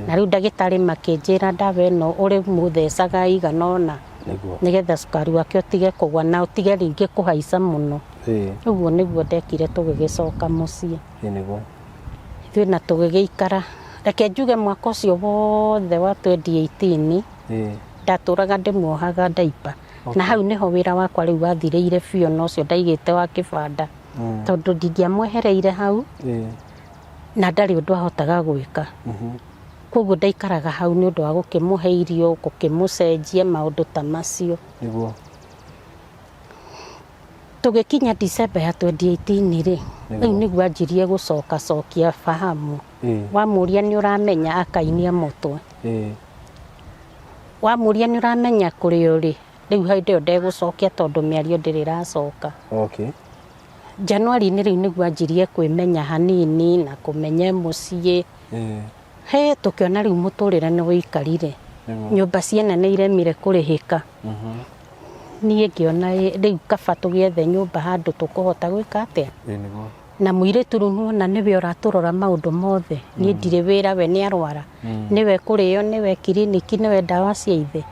Na rĩu ndagĩtarĩ makĩnjĩra ndawa ĩno ũrĩmũthecaga igana ũna. Nĩguo. Nĩgetha cukari wake ũtige kũgwa na ũtige rĩngĩ kũhaica mũno. Ũguo nĩguo ndekire tũgĩgĩcoka mũciĩ. Nĩguo. Ithuĩ na tũgĩgĩikara. Reke njuge mwaka ũcio wothe wa 2018, ndatũraga ndĩmuohaga ndaipa. Na hau nĩho wĩra wakwa rĩu wathirĩire biũ na ũcio ndaigĩte wa kĩbanda. Tondũ ndingĩamwehereire hau, na ndarĩ ũndũ ahotaga gwĩka. Koguo ndaikaraga hau nĩ ũndũ wa gũkĩmũhe irio, gũkĩmũcenjia maũndũ ta macio. Nĩguo. Tũgĩkinya December ya 2018 rĩ, rĩu nĩguo anjirie gũcoka cokia fahamu. Wamũria nĩ ũramenya akainia mũtwe. Wamũria nĩ ũramenya kũrĩa ũrĩ, rĩu hĩndĩ ĩyo ndegũcokia tondũ mĩario ndĩrĩ ĩracoka. Okay. January-inĩ rĩu nĩguo anjirie kwĩmenya hanini na kũmenya mũciĩ. He tũkĩona rĩu mũtũrĩre nĩ wĩikarire. Nyũmba ciene nĩ iremire kũrĩhĩka. Niĩ ngĩona rĩu kaba tũgĩethe nyũmba handũ tũkũhota gwĩka atĩa. Nĩguo. Na mũirĩtu rĩu nĩwona nĩwe ũratũrora maũndũ mothe. Niĩ ndirĩ wĩra, we nĩ arwara. Nĩwe kũrĩo, nĩwe kiriniki, nĩwe ndawa cia ithe.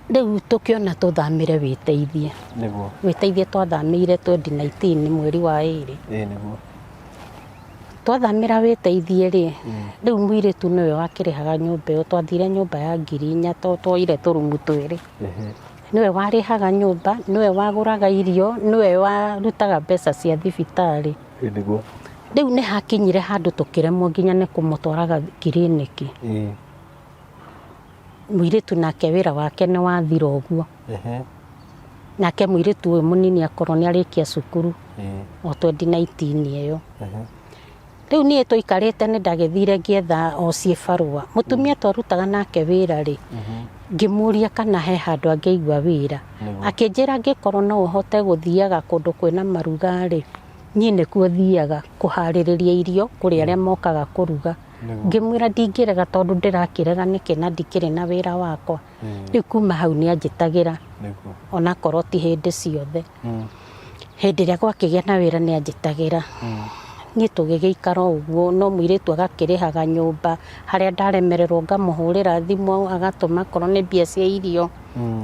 Rĩu tũkĩona tũthamĩre wĩteithie. Nĩguo. Wĩteithie twathamĩire 2019 mweri wa 2. Nĩguo. Twathamĩra wĩteithie rĩ, rĩu mũirĩtu nĩwe wakĩrĩhaga nyũmba ĩyo, twathire nyũmba ya 4,000 to twoire tũrumu twĩrĩ. Nĩwe warĩhaga nyũmba, nĩwe wagũraga irio, nĩwe warutaga mbeca cia thibitarĩ. Ĩ nĩguo. Rĩu nĩ hakinyire handũ tũkĩremwo nginya nĩ kũmũtwaraga kiriniki. Mũirĩtu nake wĩra wake nĩ wathira ũguo. Nake mũirĩtu ũyũ mũnini akorwo nĩ arĩkia cukuru o 2019 ĩyo. Rĩu niĩ tũikarĩte nĩ ndagĩthire ngĩetha o ciĩbarũa. Mũtumia twarutaga nake wĩra rĩ, ngĩmũria kana he handũ angĩigua wĩra. Akĩnjĩra angĩkorwo no ũhote gũthiaga kũndũ kwĩna maruga rĩ, niĩ nĩkuo thiaga kũharĩrĩria irio kũrĩ arĩa mokaga kũruga. Ngĩmwĩra ndingĩrega tondũ ndĩrakĩrega nĩkĩ na ndikĩrĩ na wĩra wakwa. Rĩu kuma hau nĩ anjĩtagĩra onakorwo ti hĩndĩ ciothe. Hĩndĩ ĩrĩa gwakĩgĩa na wĩra nĩ anjĩtagĩra. Niĩ tũgĩgĩikara o ũguo no mũirĩtu agakĩrĩhaga nyũmba, harĩa ndaremererwo ngamũhũrĩra thimũ agatũma akorwo nĩ mbia cia irio.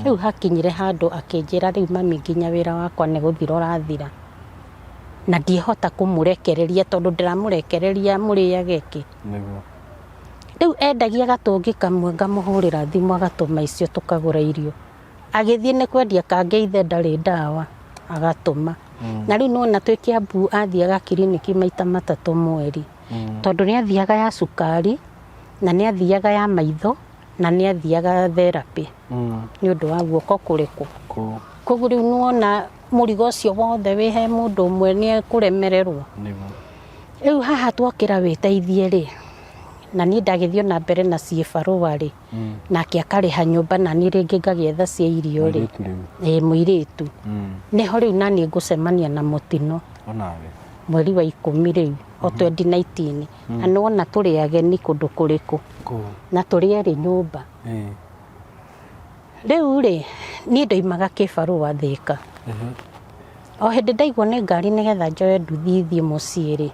Rĩu hakinyire handũ akĩnjĩra rĩu mami nginya wĩra wakwa nĩ gũthira ũrathira. Na ndiĩhota kũmũrekereria tondũ ndĩramũrekereria mũrĩage kĩ. Nĩguo. Rĩu endagia gatũngi kamwe ngamũhũrĩra thimũ agatũma icio tũkagũra irio. Agĩthiĩ nĩ kwendia kangĩ ithe ndarĩ ndawa agatũma. Na rĩu nĩwona twĩ Kiambu athiaga kiriniki maita matatũ mweri. Tondũ nĩ athiaga ya cukari, na nĩ athiaga ya maitho, na nĩ athiaga therapy nĩ ũndũ wa guoko kũrĩkũ. Koguo rĩu nĩwona mũrigo ũcio wothe wĩ he mũndũ ũmwe nĩ ekũremererwo. Nĩguo. Rĩu haha twokĩra wĩteithie rĩ, na niĩ ndagĩthiĩ ona mbere na ciĩbarũa rĩ, nake akarĩha nyũmba na niĩ rĩngĩ ngagĩetha cia irio rĩ. Mũirĩtu rĩu. Ĩĩ mũirĩtu. Nĩho rĩu naniĩ ngũcemania na mũtino. Onawe. Mweri wa 10 rĩu, o 2019. Na nĩwona tũrĩ ageni kũndũ kũrĩkũ. Kũu. Na tũrĩ erĩ nyũmba. Rĩu rĩ, niĩ ndoimaga kĩbarũa Thĩka. O hĩndĩ ndaigua nĩ ngari nĩgetha njoe nduthi thiĩ mũciĩ rĩ,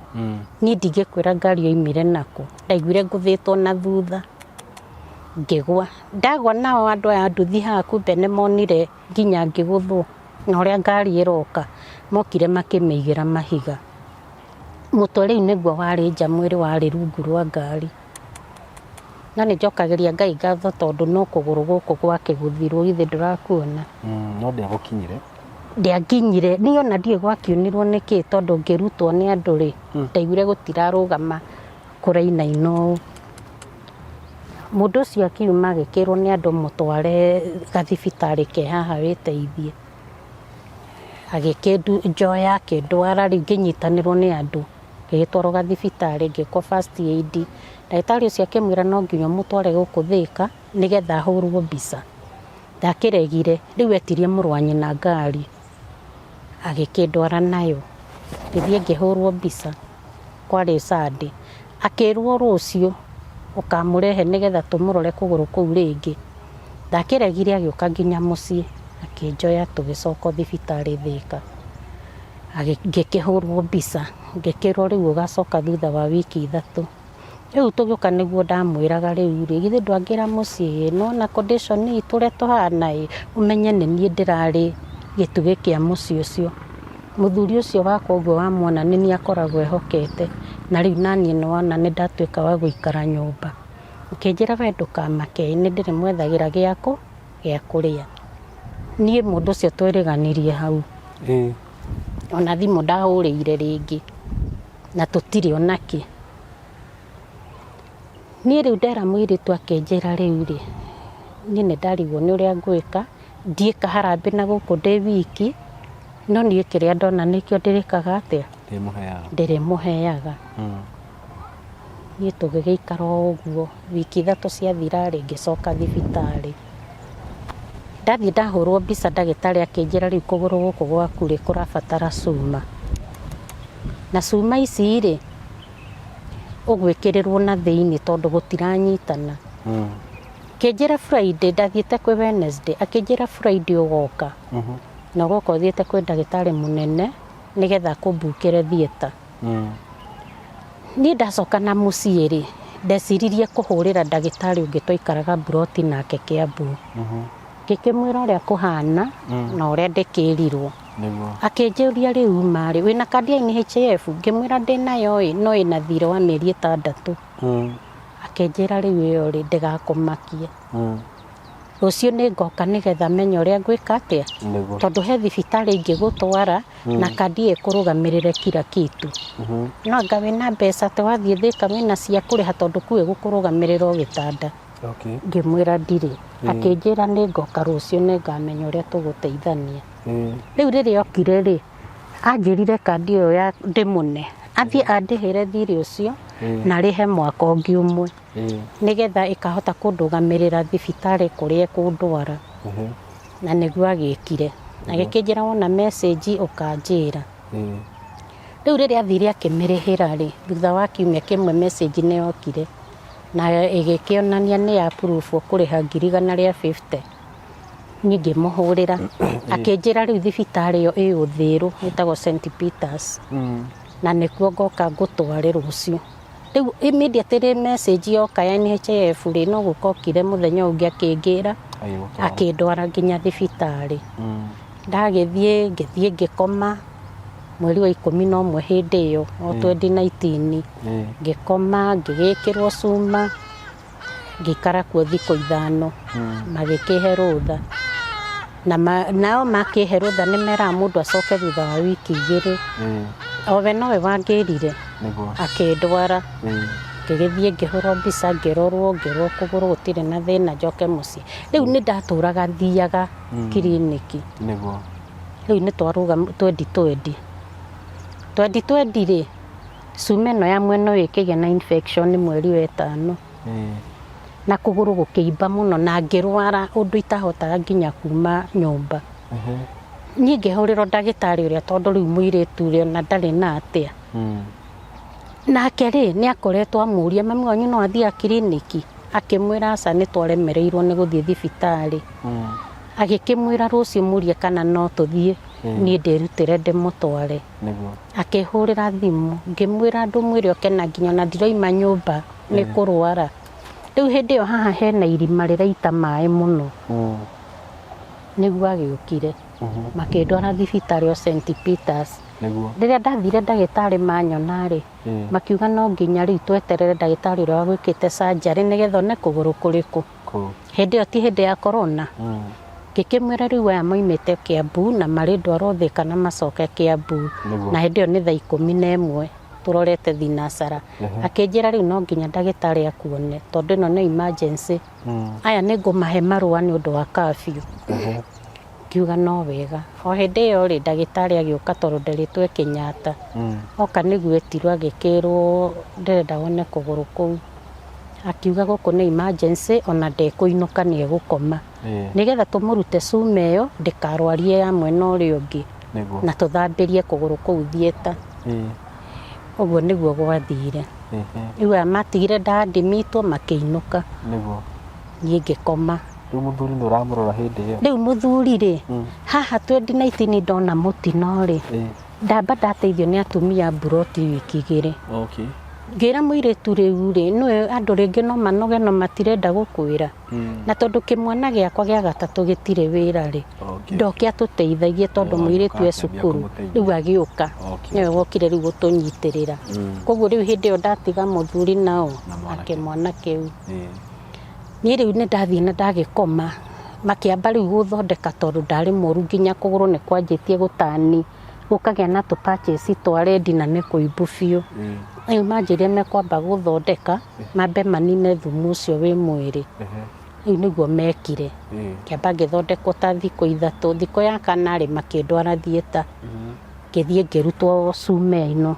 niĩ ndingĩkwĩra ngari yoimire nakũ. Ndaiguire ngũthĩtwo na thutha, ngĩgwa. Ndagwa nao andũ aya a nduthi haha kumbe nĩ monire nginya ngĩgũthwo na ũrĩa ngari ĩroka, mokire makĩmĩigĩra mahiga. Mũtwe rĩu nĩguo warĩ nja mwĩrĩ warĩ rungu rwa ngari. No nĩ njokagĩria Ngai ngatho tondũ no kũgũrũ gũkũ gwakĩgũthirwo githĩ ndũrakuona. No ndĩagũkinyire? Ndĩanginyire, niĩ ona ndiũĩ gwakiunirwo nĩkĩ tondũ ngĩrutwo nĩ andũ rĩ, ndaiguire gũtirarũgama kũrainaina ũũ. Mũndũ ũcio akiuma agĩkĩrwo nĩ andũ mũtware gathibitarĩ ke haha wĩteithie. Agĩkĩnjoya akĩndwara rĩu ngĩnyitanĩrwo nĩ andũ. Ngĩgĩtwarwo gathibitarĩ ngĩkwo first aid. Ndagĩtarĩ ũcio akĩmwĩra no nginya ũmũtware gũkũ Thĩka nĩgetha ahũrwo mbica. Ndakĩregire, rĩu etirie mũrũ wa nyina ngari agĩkĩndwara nayo. Ngĩthiĩ ngĩhũrwo mbica, kwarĩ Sunday. Akĩrwo rũciũ ũkamũrehe nĩgetha tũmũrore kũgũrũ kũu rĩngĩ. Ndakĩregire agĩũka nginya mũciĩ akĩnjoya tũgĩcoka thibitarĩ Thĩka. Ngĩkĩhũrwo mbica, ngĩkĩrwo rĩu ũgacoka thutha wa wiki 3. Rĩu tũgĩũka nĩguo ndamwĩraga rĩu rĩ, githĩ ndwangĩra mũciĩ ĩ, nĩwona condition itũ ũrĩa tũhana ĩ, ũmenye nĩ niĩ ndĩrarĩ gĩtugĩ kĩa mũciĩ ũcio. Mũthuri ũcio wakwa ũguo wamwona nĩ niĩ akoragwo ehokete, na rĩu naniĩ nĩwona nĩndatuĩka wa gũikara nyũmba. Akĩnjĩra we ndũkamake ĩ, nĩndĩrĩmwethagĩra gĩa kũrĩa. Niĩ mũndũ ũcio twĩrĩganirie hau. Ona thimũ ndahũrĩire rĩngĩ na tũtirĩ ona kĩ. Niĩ rĩu ndera mũirĩtu akĩnjĩra rĩu rĩ, niĩ nĩ ndarigwo nĩ ũrĩa ngwĩka, ndiĩka harambĩ na gũkũ ndĩ wiki, no niĩ kĩrĩa ndona nĩkĩo ndĩrĩkaga atĩa? Ndĩrĩmũheaga. Ndĩrĩmũheaga. Niĩ tũgĩgĩikara o ũguo, wiki 3 ciathira rĩ, ngĩcoka thibitarĩ. Ndathiĩ ndahũrwo mbica ndagĩtarĩ akĩnjĩra rĩu kũgũrũ gũkũ gwaku rĩ, kũrabatara cuma. Na cuma ici rĩ, ũgwĩkĩrĩrwo na thĩiniĩ tondũ gũtiranyitana. Akĩnjĩra Friday, ndathiĩte kwĩ Wednesday, akĩnjĩra Friday ũgoka. Na ũgoka ũthiĩte kwĩ ndagĩtarĩ mũnene nĩgetha akũmbukĩre theatre. Niĩ ndacoka na mũciĩ rĩ, ndeciririe kũhũrĩra ndagĩtarĩ ũngĩ twaikaraga mburoti nake Kiambu. Ngĩkĩmwĩra ũrĩa kũhana na ũrĩa ndĩkĩrirwo. Nĩguo. Akĩnjũria rĩu marĩ wĩna kandi ya NHIF? Ngĩmwĩra ndĩnayo ĩ, no ĩna thirĩ wa mĩeri ĩtandatũ. Akĩnjĩra rĩu ĩyo rĩ ndĩgakũmakie. Rũciũ nĩ ngoka nĩgetha menye ũrĩa ngwĩka atĩa. Nĩguo. Tondũ he thibitarĩ ingĩgũtwara na kandi ĩyo ĩkũrũgamĩrĩre kila kitu. No anga wĩna mbeca atĩ wathiĩ Thĩka wĩna cia kũrĩha tondũ kuu ĩgũkũrũgamĩrĩra o gĩtanda. Okay. Ngĩmwĩra ndirĩ. Akĩnjĩra nĩ ngoka rũciũ nĩ ngamenya ũrĩa tũgũteithania. Rĩu rĩrĩa okire rĩ, anjĩrire kandi ĩyo ya ndĩmũne athiĩ andĩhĩre thirĩ ũcio na arĩhe mwaka ũngĩ ũmwe nĩgetha ĩkahota kũndũgamĩrĩra thibitarĩ kũrĩa ĩkũndwara. Na nĩguo agĩkire. Agĩkĩnjĩra wona message ũkanjĩra. Rĩu rĩrĩa athire akĩmĩrĩhĩra rĩ, thutha wa kiumia kĩmwe message nĩ yokire na ĩgĩkĩonania nĩ approve kũrĩha 150,000. Niĩ ngĩmũhũrĩra akĩnjĩra rĩu thibitarĩ ĩyo ĩ Ũthĩrũ ĩtagwo St Peters na nĩkuo ngoka ngũtware rũciũ. Rĩu immediately message yoka ya NHIF rĩ, no gũka okire mũthenya ũngĩ akĩngĩra Agĩgũtwara. akĩndwara nginya thibitarĩ. Ndagĩthiĩ ngĩthiĩ ngĩkoma mweri wa 11 hĩndĩ ĩyo o 2019. Ngĩkoma ngĩgĩkĩrwo cuma ngĩikara kuo thikũ 5 magĩkĩhe rũtha. Na nao makĩhe rũtha nĩ meraga mũndũ acoke thutha wa wiki 2. Owe nowe wangĩrire akĩndwara. Ngĩgĩthiĩ ngĩhũrwo mbica ngĩrorwo ngĩrwo kũgũrũ gũtirĩ na thĩna njoke mũciĩ. Rĩu nĩ ndatũraga thiaga kiriniki. Rĩu nĩ twarũga 2020. 2020 rĩ, cuma ĩno ya mwena ũyũ ĩkĩgĩa na infection mweri wa 5. Na kũgũrũ gũkĩimba mũno na ngĩrwara ũndũ itahotaga nginya kuma nyũmba. Niĩ ngĩhũrĩrwo ndagĩtarĩ ũrĩa tondũ rĩu mũirĩtu ũrĩa ona ndarĩ na atĩa. Nake rĩ nĩ akoretwo amũria mami wanyu no athiaga kiriniki, akĩmwĩra aca nĩ twaremereirwo nĩ gũthiĩ thibitarĩ. Agĩkĩmwĩra rũciũ mũrie kana no tũthiĩ niĩ ndĩrutĩre ndĩmũtware. Akĩhũrĩra thimũ ngĩmwĩra ndũmwĩre oke na nginya ona ndiroima nyũmba nĩ kũrwara. Rĩu hĩndĩ ĩyo haha hena irima rĩraita maĩ mũno. Nĩguo agĩũkire. Makĩndwara thibitarĩ o St Peters. Rĩrĩa ndathire ndagĩtarĩ manyona rĩ, makiuga no nginya rĩu tweterere ndagĩtarĩ ũrĩa wagwĩkĩte surgery nĩgetha one kũgũrũ kũrĩkũ. Hĩndĩ ĩyo ti hĩndĩ ya corona. Ngĩkĩmwĩra rĩu aya moimĩte Kiambu na marĩ ndwarwo Thĩka na macoke Kiambu. Na hĩndĩ ĩyo nĩ thaa 11 tũrorete thinacara. Akĩnjĩra rĩu no nginya ndagĩtarĩ akuone tondũ ĩno nĩ emergency. Aya nĩ ngũmahe marũa nĩ ũndũ wa curfew. Ngiuga no wega. O hĩndĩ ĩyo rĩ, ndagĩtarĩ agĩũka tondũ nderĩtwo e Kenyatta. Oka nĩguo etirwo agĩkĩrwo ndĩrenda wone kũgũrũ kũu. Akiuga gũkũ nĩ emergency ona ndekũinũka nĩ egũkoma. Nĩgetha tũmũrute cuma ĩyo ndĩkarwarie ya mwena ũrĩa ũngĩ. Na tũthambĩrie kũgũrũ kũu theatre. Ũguo nĩguo gwathire. Rĩu aya matigire ndadimitwo makĩinũka. Niĩ ngĩkoma. Rĩu mũthuri nĩ ũramũrora hĩndĩ ĩyo? Rĩu mũthuri rĩ, haha 2019 ndona mũtino rĩ, ndamba ndateithio nĩ atumia a mburoti wiki 2. Ngĩra mũirĩtu rĩu rĩ, nĩwe andũ rĩngĩ no manoge no matirenda gũkwĩra. Na tondũ kĩmwana gĩakwa gĩa gatatũ gĩtirĩ wĩra rĩ, ndoke atũteithagie tondũ mũirĩtu e cukuru. Rĩu agĩũka. Nĩwe wokire rĩu gũtũnyitĩrĩra. Koguo rĩu hĩndĩ ĩyo ndatiga mũthuri nao na kĩmwana kĩu. Niĩ rĩu nĩ ndathiĩ na ndagĩkoma, makĩamba rĩu gũthondeka tondũ ndarĩ mũru nginya kũgũrũ nĩ kwanjĩtie gũtani, gũkagĩa na tũ patches twa red na nĩ kũimbu biũ. Rĩu manjĩrire mekwamba gũthondeka, mambe manine thumu ũcio wĩ mwĩrĩ. Rĩu nĩguo mekire. Ngĩamba ngĩthondekwo ta thikũ 3, thikũ ya kana rĩ makĩndwara theatre. Ngĩthiĩ ngĩrutwo cuma ĩno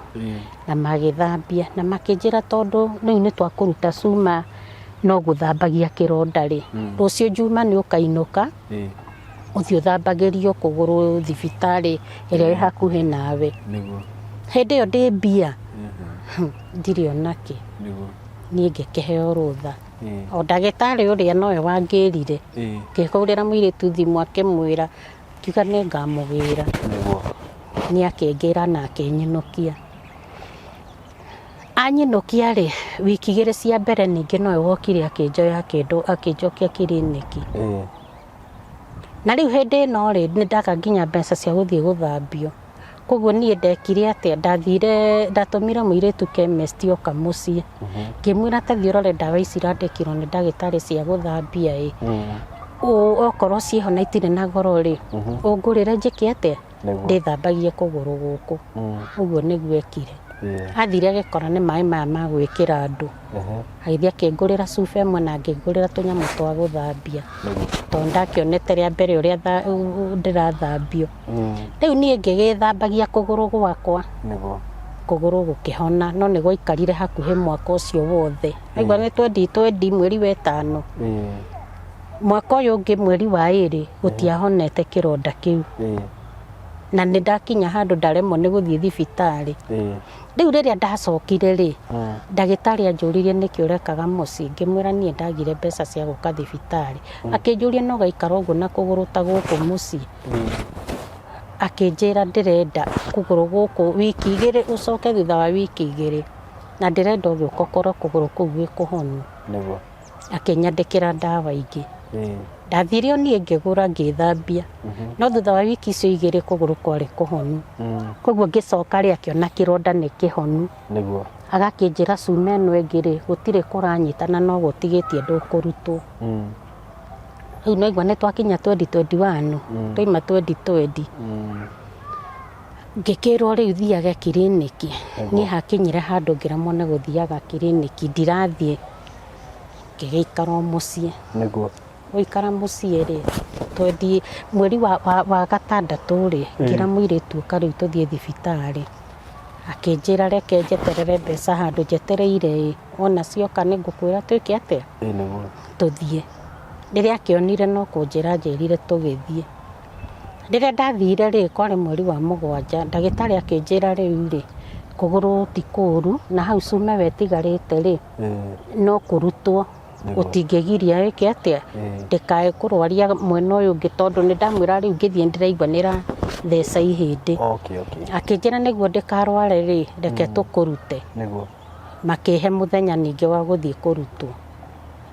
na magĩthambia na makĩnjĩra tondũ rĩu nĩ twakũruta cuma no gũthambagia kĩronda rĩ, rũciũ Juma nĩ ũkainũka ũthiĩ ũthambagĩrio kũgũrũ thibitarĩ ĩrĩa ĩ hakuhĩ nawe. Hĩndĩ ĩyo ndĩ mbia ndirĩ ona kĩ. Niĩ ngĩkĩheo rũtha. O ndagĩtarĩ ũrĩa nowe wangĩrire, ngĩhũrĩra mũirĩtu thimũ akĩmwĩra, ngiuga nĩ ngamũgĩra. Nĩ akĩngĩra na akĩnyinũkia. Anyinũkia rĩ, wiki 2 cia mbere ningĩ nowe wokire akĩnjoya akĩnjokia kiriniki. Na rĩu hĩndĩ ĩno rĩ, nĩ ndaga nginya mbeca cia gũthiĩ gũthambio. Koguo niĩ ndekire atĩa, ndathire, ndatũmire mũirĩtu chemist oka mũciĩ. Ngĩmwĩra ta thiĩ ũrore ndawa ici irandĩkirwo nĩ ndagĩtarĩ cia gũthambia ĩ. Okorwo ciĩho na itirĩ na goro rĩ, ũngũrĩre njĩke atĩa? Nĩguo. Ndĩthambagie kũgũrũ gũkũ. Ũguo nĩguo ekire. Athire agĩkora nĩ maĩ maya ma gwĩkĩra andũ. Agĩthiĩ akĩngũrĩra cuba ĩmwe na akĩngũrĩra tũnyamũ twa gũthambia. Tondũ ndakĩonete rĩa mbere ũrĩa ndĩrathambio. Rĩu niĩ ngĩgĩthambagia kũgũrũ gwakwa. Nĩguo. Kũgũrũ gũkĩhona no nĩ gwaikarire hakuhĩ mwaka ũcio wothe. Waigua nĩ twendi twendi mweri wa ĩtano. Mwaka ũyũ ũngĩ mweri wa ĩrĩ gũtiahonete kĩronda kĩu. Na nĩ ndakinya handũ ndaremwo nĩ gũthiĩ thibitarĩ. Rĩu rĩrĩa ndacokire rĩ, ndagĩtarĩ anjũririe nĩkĩ ũrekaga mũciĩ, ngĩmwĩra niĩ ndagire mbeca cia gũka thibitarĩ. Akĩnjũria no ũgaikara ũguo na kũgũrũ ta gũkũ mũciĩ? Akĩnjĩra ndĩrenda kũgũrũ gũkũ wiki igĩrĩ ũcoke thutha wa wiki igĩrĩ, na ndĩrenda ũgĩũka ũkorwo kũgũrũ kũu gwĩ kũhonu. Nĩguo. Akĩnyandĩkĩra ndawa ingĩ. Ndathire o niĩ ngĩgũra ngĩthambia, no thutha wa wiki icio igĩrĩ kũgũrũ kwarĩ kũhonu. Koguo ngĩcoka rĩ, akĩona kĩronda nĩ kĩhonu. Nĩguo. Agakĩnjĩra cuma ĩno ĩngĩ rĩ, gũtirĩ kũranyitana no gũtigĩtie ndũkũrutwo. Rĩu naigua nĩ twakinya 2021, twaima 2020. Ngĩkĩrwo rĩu thiage kiriniki. Niĩ hakinyire handũ ngĩremwo nĩ gũthiaga kiriniki, ndirathiĩ. Ngĩgĩikara o mũciĩ. Nĩguo. Gũikara mũciĩ rĩ, twendi mweri wa, wa, wa gatandatũ rĩ, ngĩra mũirĩtu ũka rĩu tũthiĩ thibitarĩ. Akĩnjĩra reke njeterere mbeca handũ njetereire ĩ, wona cioka nĩ ngũkwĩra twĩke atĩa? Ĩĩ nĩguo. Tũthiĩ. Rĩrĩa akĩonire no kũnjĩra anjĩrire tũgĩthiĩ. Rĩrĩa ndathire rĩ, kwarĩ mweri wa mũgwanja, ndagĩtarĩ akĩnjĩra rĩu rĩ, kũgũrũ ti kũru, na hau cuma ĩyo ĩtigarĩte rĩ, no kũrutwo, gũtingĩgiria ĩke atĩa, ndĩkae kũrwaria mwena ũyũ ũngĩ tondũ nĩ ndamwĩra rĩu ngĩthiĩ ndĩraigua nĩ ĩratheca ihĩndĩ. Akĩnjĩra nĩguo ndĩkarware rĩ, reke tũkũrute. Makĩhe mũthenya ningĩ wa gũthiĩ kũrutwo.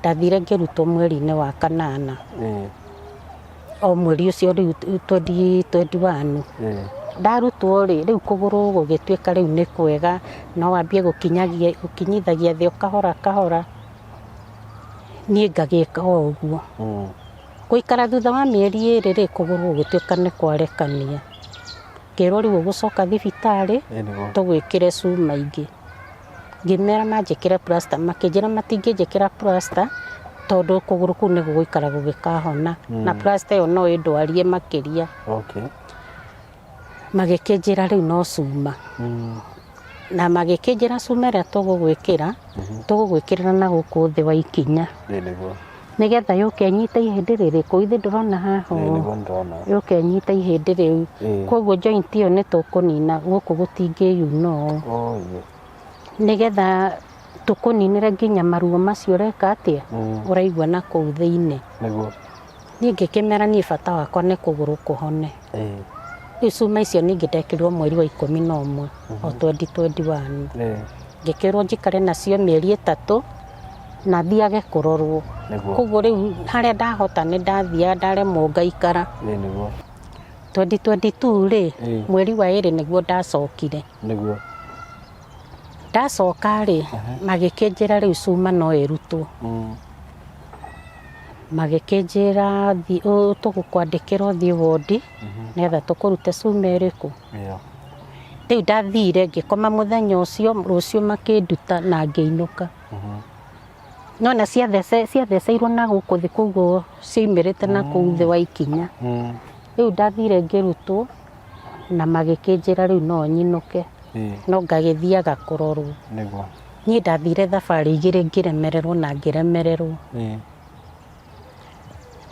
Ndathire ngĩrutwo mweri-inĩ wa kanana. O mweri ũcio rĩu 2021. Ndarutwo rĩ, rĩu kũgũrũ gũgĩtuĩka rĩu nĩ kwega, no wambie gũkinyagia gũkinyithagia thĩ o kahora kahora, niĩ ngagĩka o ũguo. Gũikara thutha wa mĩeri ĩrĩ rĩ, kũgũrũ gũgĩtuĩka nĩ kwarekania. Ngĩrwo rĩu ũgũcoka thibitarĩ, tũgwĩkĩre cuma ingĩ. Ngĩmera manjĩkĩre plaster, makĩnjĩra matingĩnjĩkĩra plaster tondũ kũgũrũ kũu nĩ gũgũikara gũgĩkahona na plaster ĩyo no ĩndwarie makĩria. Magĩkĩnjĩra rĩu no cuma. Na magĩkĩnjĩra cuma ĩrĩa tũgũgwĩkĩra, tũgũgwĩkĩrĩra na gũkũ thĩ wa ikinya. Nĩgetha yũke ĩnyite ihĩndĩ rĩrĩkũ, githĩ ndũrona haha ũũ? Yũke ĩnyite ihĩndĩ rĩu. Koguo joint ĩyo nĩ tũkũnina gũkũ gũtingĩyuna ũũ. Nĩgetha tũkũninĩre nginya maruo macio ũreka atĩa? Ũraigua na kũu thĩinĩ. Niĩ ngĩkĩmera niĩ bata wakwa nĩ kũgũrũ kũhone. Rĩu cuma icio ningĩ ndekĩrirwo mweri wa 11 o 2021. Ngĩkĩrwo njikare nacio mĩeri ĩtatũ na thiage kũrorwo. Koguo rĩu harĩa ndahota nĩ ndathiaga, ndaremwo ngaikara. 2022 rĩ, mweri wa ĩrĩ nĩguo ndacokire. Ndacoka rĩ, magĩkĩnjĩra rĩu cuma no ĩrutwo. Magĩkĩnjĩra tũgũkwandĩkĩra ũthiĩ wondi nĩgetha tũkũrute cuma ĩrĩkũ. Rĩu ndathire ngĩkoma mũthenya ũcio, rũciũ makĩnduta na ngĩinũka. Nĩwona ciatheceirwo na gũkũ thĩ koguo ciaumĩrĩte na kũu thĩ wa ikinya. Rĩu ndathire ngĩrutwo na magĩkĩnjĩra rĩu no nyinũke no ngagĩthiaga kũrorwo. Niĩ ndathire thabarĩ igĩrĩ ngĩremererwo na ngĩremererwo.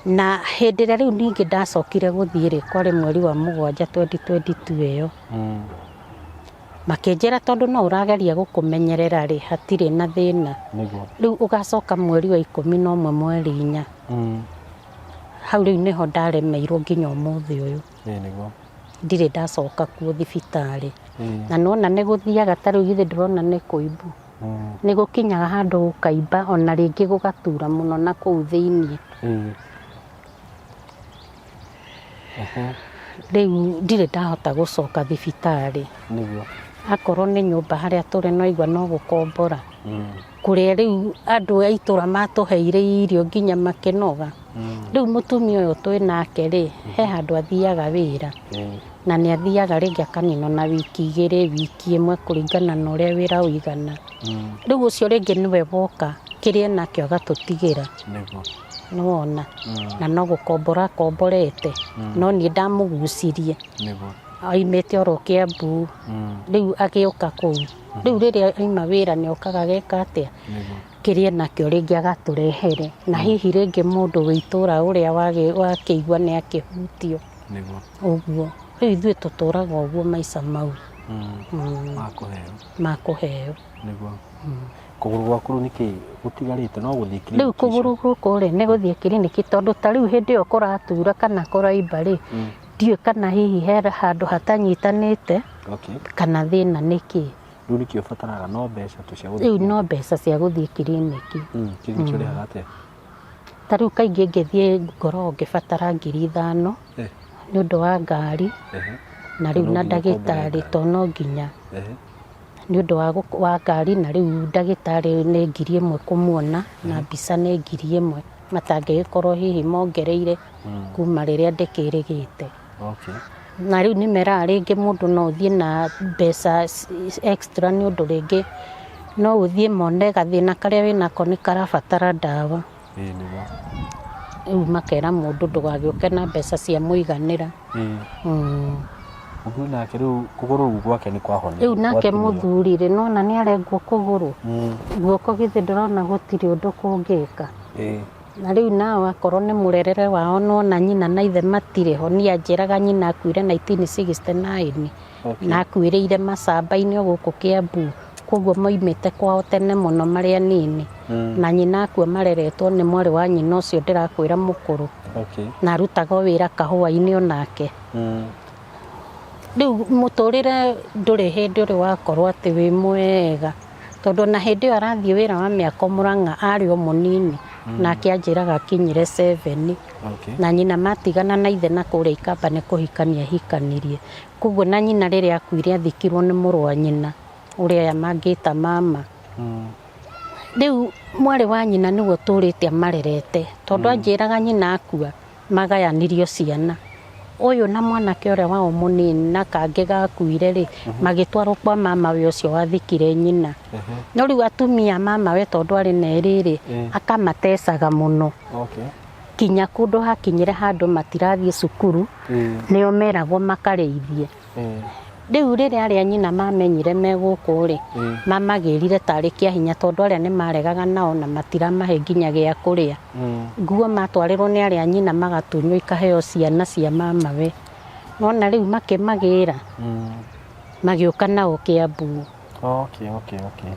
Na hĩndĩ ĩrĩa rĩu ningĩ ndacokire gũthiĩ rĩ, kwarĩ mweri wa mũgwanja 2022 ĩyo. Makĩnjĩra tondũ no ũrageria gũkũmenyerera rĩ, hatirĩ na thĩna. Rĩu ũgacoka mweri wa 11 mweri inya. Hau rĩu nĩho ndaremeirwo nginya ũmũthĩ ũyũ. Ndirĩ ndacoka kuo thibitarĩ. Na nĩwona nĩ gũthiaga ta rĩu githĩ ndũrona nĩ kũimbu. Nĩ gũkinyaga handũ gũkaimba ona rĩngĩ gũgatura mũno na kũu thĩiniĩ. Rĩu ndirĩ ndahota gũcoka thibitarĩ. Nĩguo. Akorwo nĩ nyũmba harĩa tũrĩ no igua no gũkombora. Kũrĩa rĩu andũ a itũra matũheire irio nginya makĩnoga. Rĩu mũtumia ũyũ twĩ nake rĩ, he handũ athiaga wĩra. Na nĩ athiaga rĩngĩ akaninwo na wiki igĩrĩ, wiki ĩmwe kũringana na ũrĩa wĩra ũigana. Rĩu ũcio rĩngĩ nĩwe woka kĩrĩa enakĩo agatũtigĩra. Nĩguo. Nĩwona? Na no gũkombora akomborete. No niĩ ndamũgucirie. Nĩguo. Oimĩte oro Kĩambu. Rĩu agĩũka kũu. Rĩu rĩrĩa aima wĩra nĩ okaga ageka atĩa? Nĩguo. Kĩrĩa enakĩo rĩngĩ agatũrehere. Na hihi rĩngĩ mũndũ wĩ itũra ũrĩa wakĩigua nĩ akĩhutio. Nĩguo. Ũguo. Rĩu ithuĩ tũtũraga ũguo maica mau. Ma kũheo. Ma kũheo. Nĩguo. Kũgũrũ gwaku rĩu nĩkĩ gũtigarĩte no gũthiĩ kiriniki? Rĩu kũgũrũ gũkũ rĩ nĩ gũthiĩ kiriniki tondũ ta rĩu hĩndĩ ĩyo kũratura kana kũraimba rĩ, ndiũĩ kana hihi he handũ hatanyitanĩte kana thĩna nĩ kĩ. Rĩu nĩkĩ ũbataraga no mbeca tu cia gũthiĩ? Rĩu no mbeca cia gũthiĩ kiriniki. Kiriniki ũrĩhaga atĩa? Ta rĩu kaingĩ ngĩthiĩ ngoragwo ngĩbatara 5,000 nĩ ũndũ wa ngari na rĩu na ndagĩtarĩ to no nginya. Nĩ ũndũ wa ngari na rĩu ndagĩtarĩ nĩ 1,000 kũmuona na mbica nĩ 1,000 matangĩgĩkorwo hihi mongereire kuma rĩrĩa ndĩkĩrĩgĩte. Na rĩu nĩ meraga rĩngĩ mũndũ no ũthiĩ na mbeca extra nĩ ũndũ rĩngĩ no ũthiĩ mone gathĩna karĩa wĩnako nĩ karabatara ndawa. Ĩĩ nĩguo. Rĩu makera mũndũ ndũgagĩũke na mbeca cia mũiganĩra. Mũthuri nake rĩu kũgũrũ rĩu gwake nĩ kwahonire. Rĩu nake mũthuri rĩ nona nĩ arengwo kũgũrũ. Guoko githĩ ndũrona gũtirĩ ũndũ kũngĩka. Na rĩu nao akorwo nĩ mũrerere wao nona nyina na ithe matirĩ ho niĩ anjĩraga nyina akuire 1969 na akuĩrĩire macamba-inĩ o gũkũ Kĩambu koguo moimĩte kwao tene mũno marĩ anini na nyina akua mareretwo nĩ mwarĩ wa nyina ũcio ndĩrakwĩra mũkũrũ na arutaga wĩra kahũa-inĩ onake. Rĩu mũtũrĩre ndũrĩ hĩndĩ ũrĩ wakorwo atĩ wĩ mwega tondũ na hĩndĩ ĩyo arathiĩ wĩra wa mĩako Mũrang'a arĩ o mũnini nake anjĩraga akinyire 7 na nyina matigana na ithe na kũrĩa Ikamba nĩ kũhikania ahikanirie koguo na nyina rĩrĩa akuire athikirwo nĩ mũrũ wa nyina ũrĩa aya mangĩta mama. Rĩu mwarĩ wa nyina nĩwe ũtũrĩte amarerete tondũ anjĩraga nyina akua magayanirio ciana ũyũ na mwanake ũrĩa wao mũnini na kangĩ gakuire rĩ magĩtwarwo kwa mama we ũcio wathikire nyina. No rĩu atumia mama we tondũ arĩ na erĩ rĩ akamatecaga mũno kinya kũndũ hakinyire handũ matirathiĩ cukuru nĩo meragwo makarĩithie. Rĩu rĩrĩa arĩa nyina mamenyire me gũkũ rĩ mamagĩrire tarĩ kĩa hinya tondũ arĩa nĩ maregaga nao na matiramahe nginya gĩa kũrĩa. Nguo matwarĩrwo nĩ arĩa nyina magatunywo ikaheo ciana cia mama we. Nona rĩu makĩmagĩra magĩũka nao Kĩambu.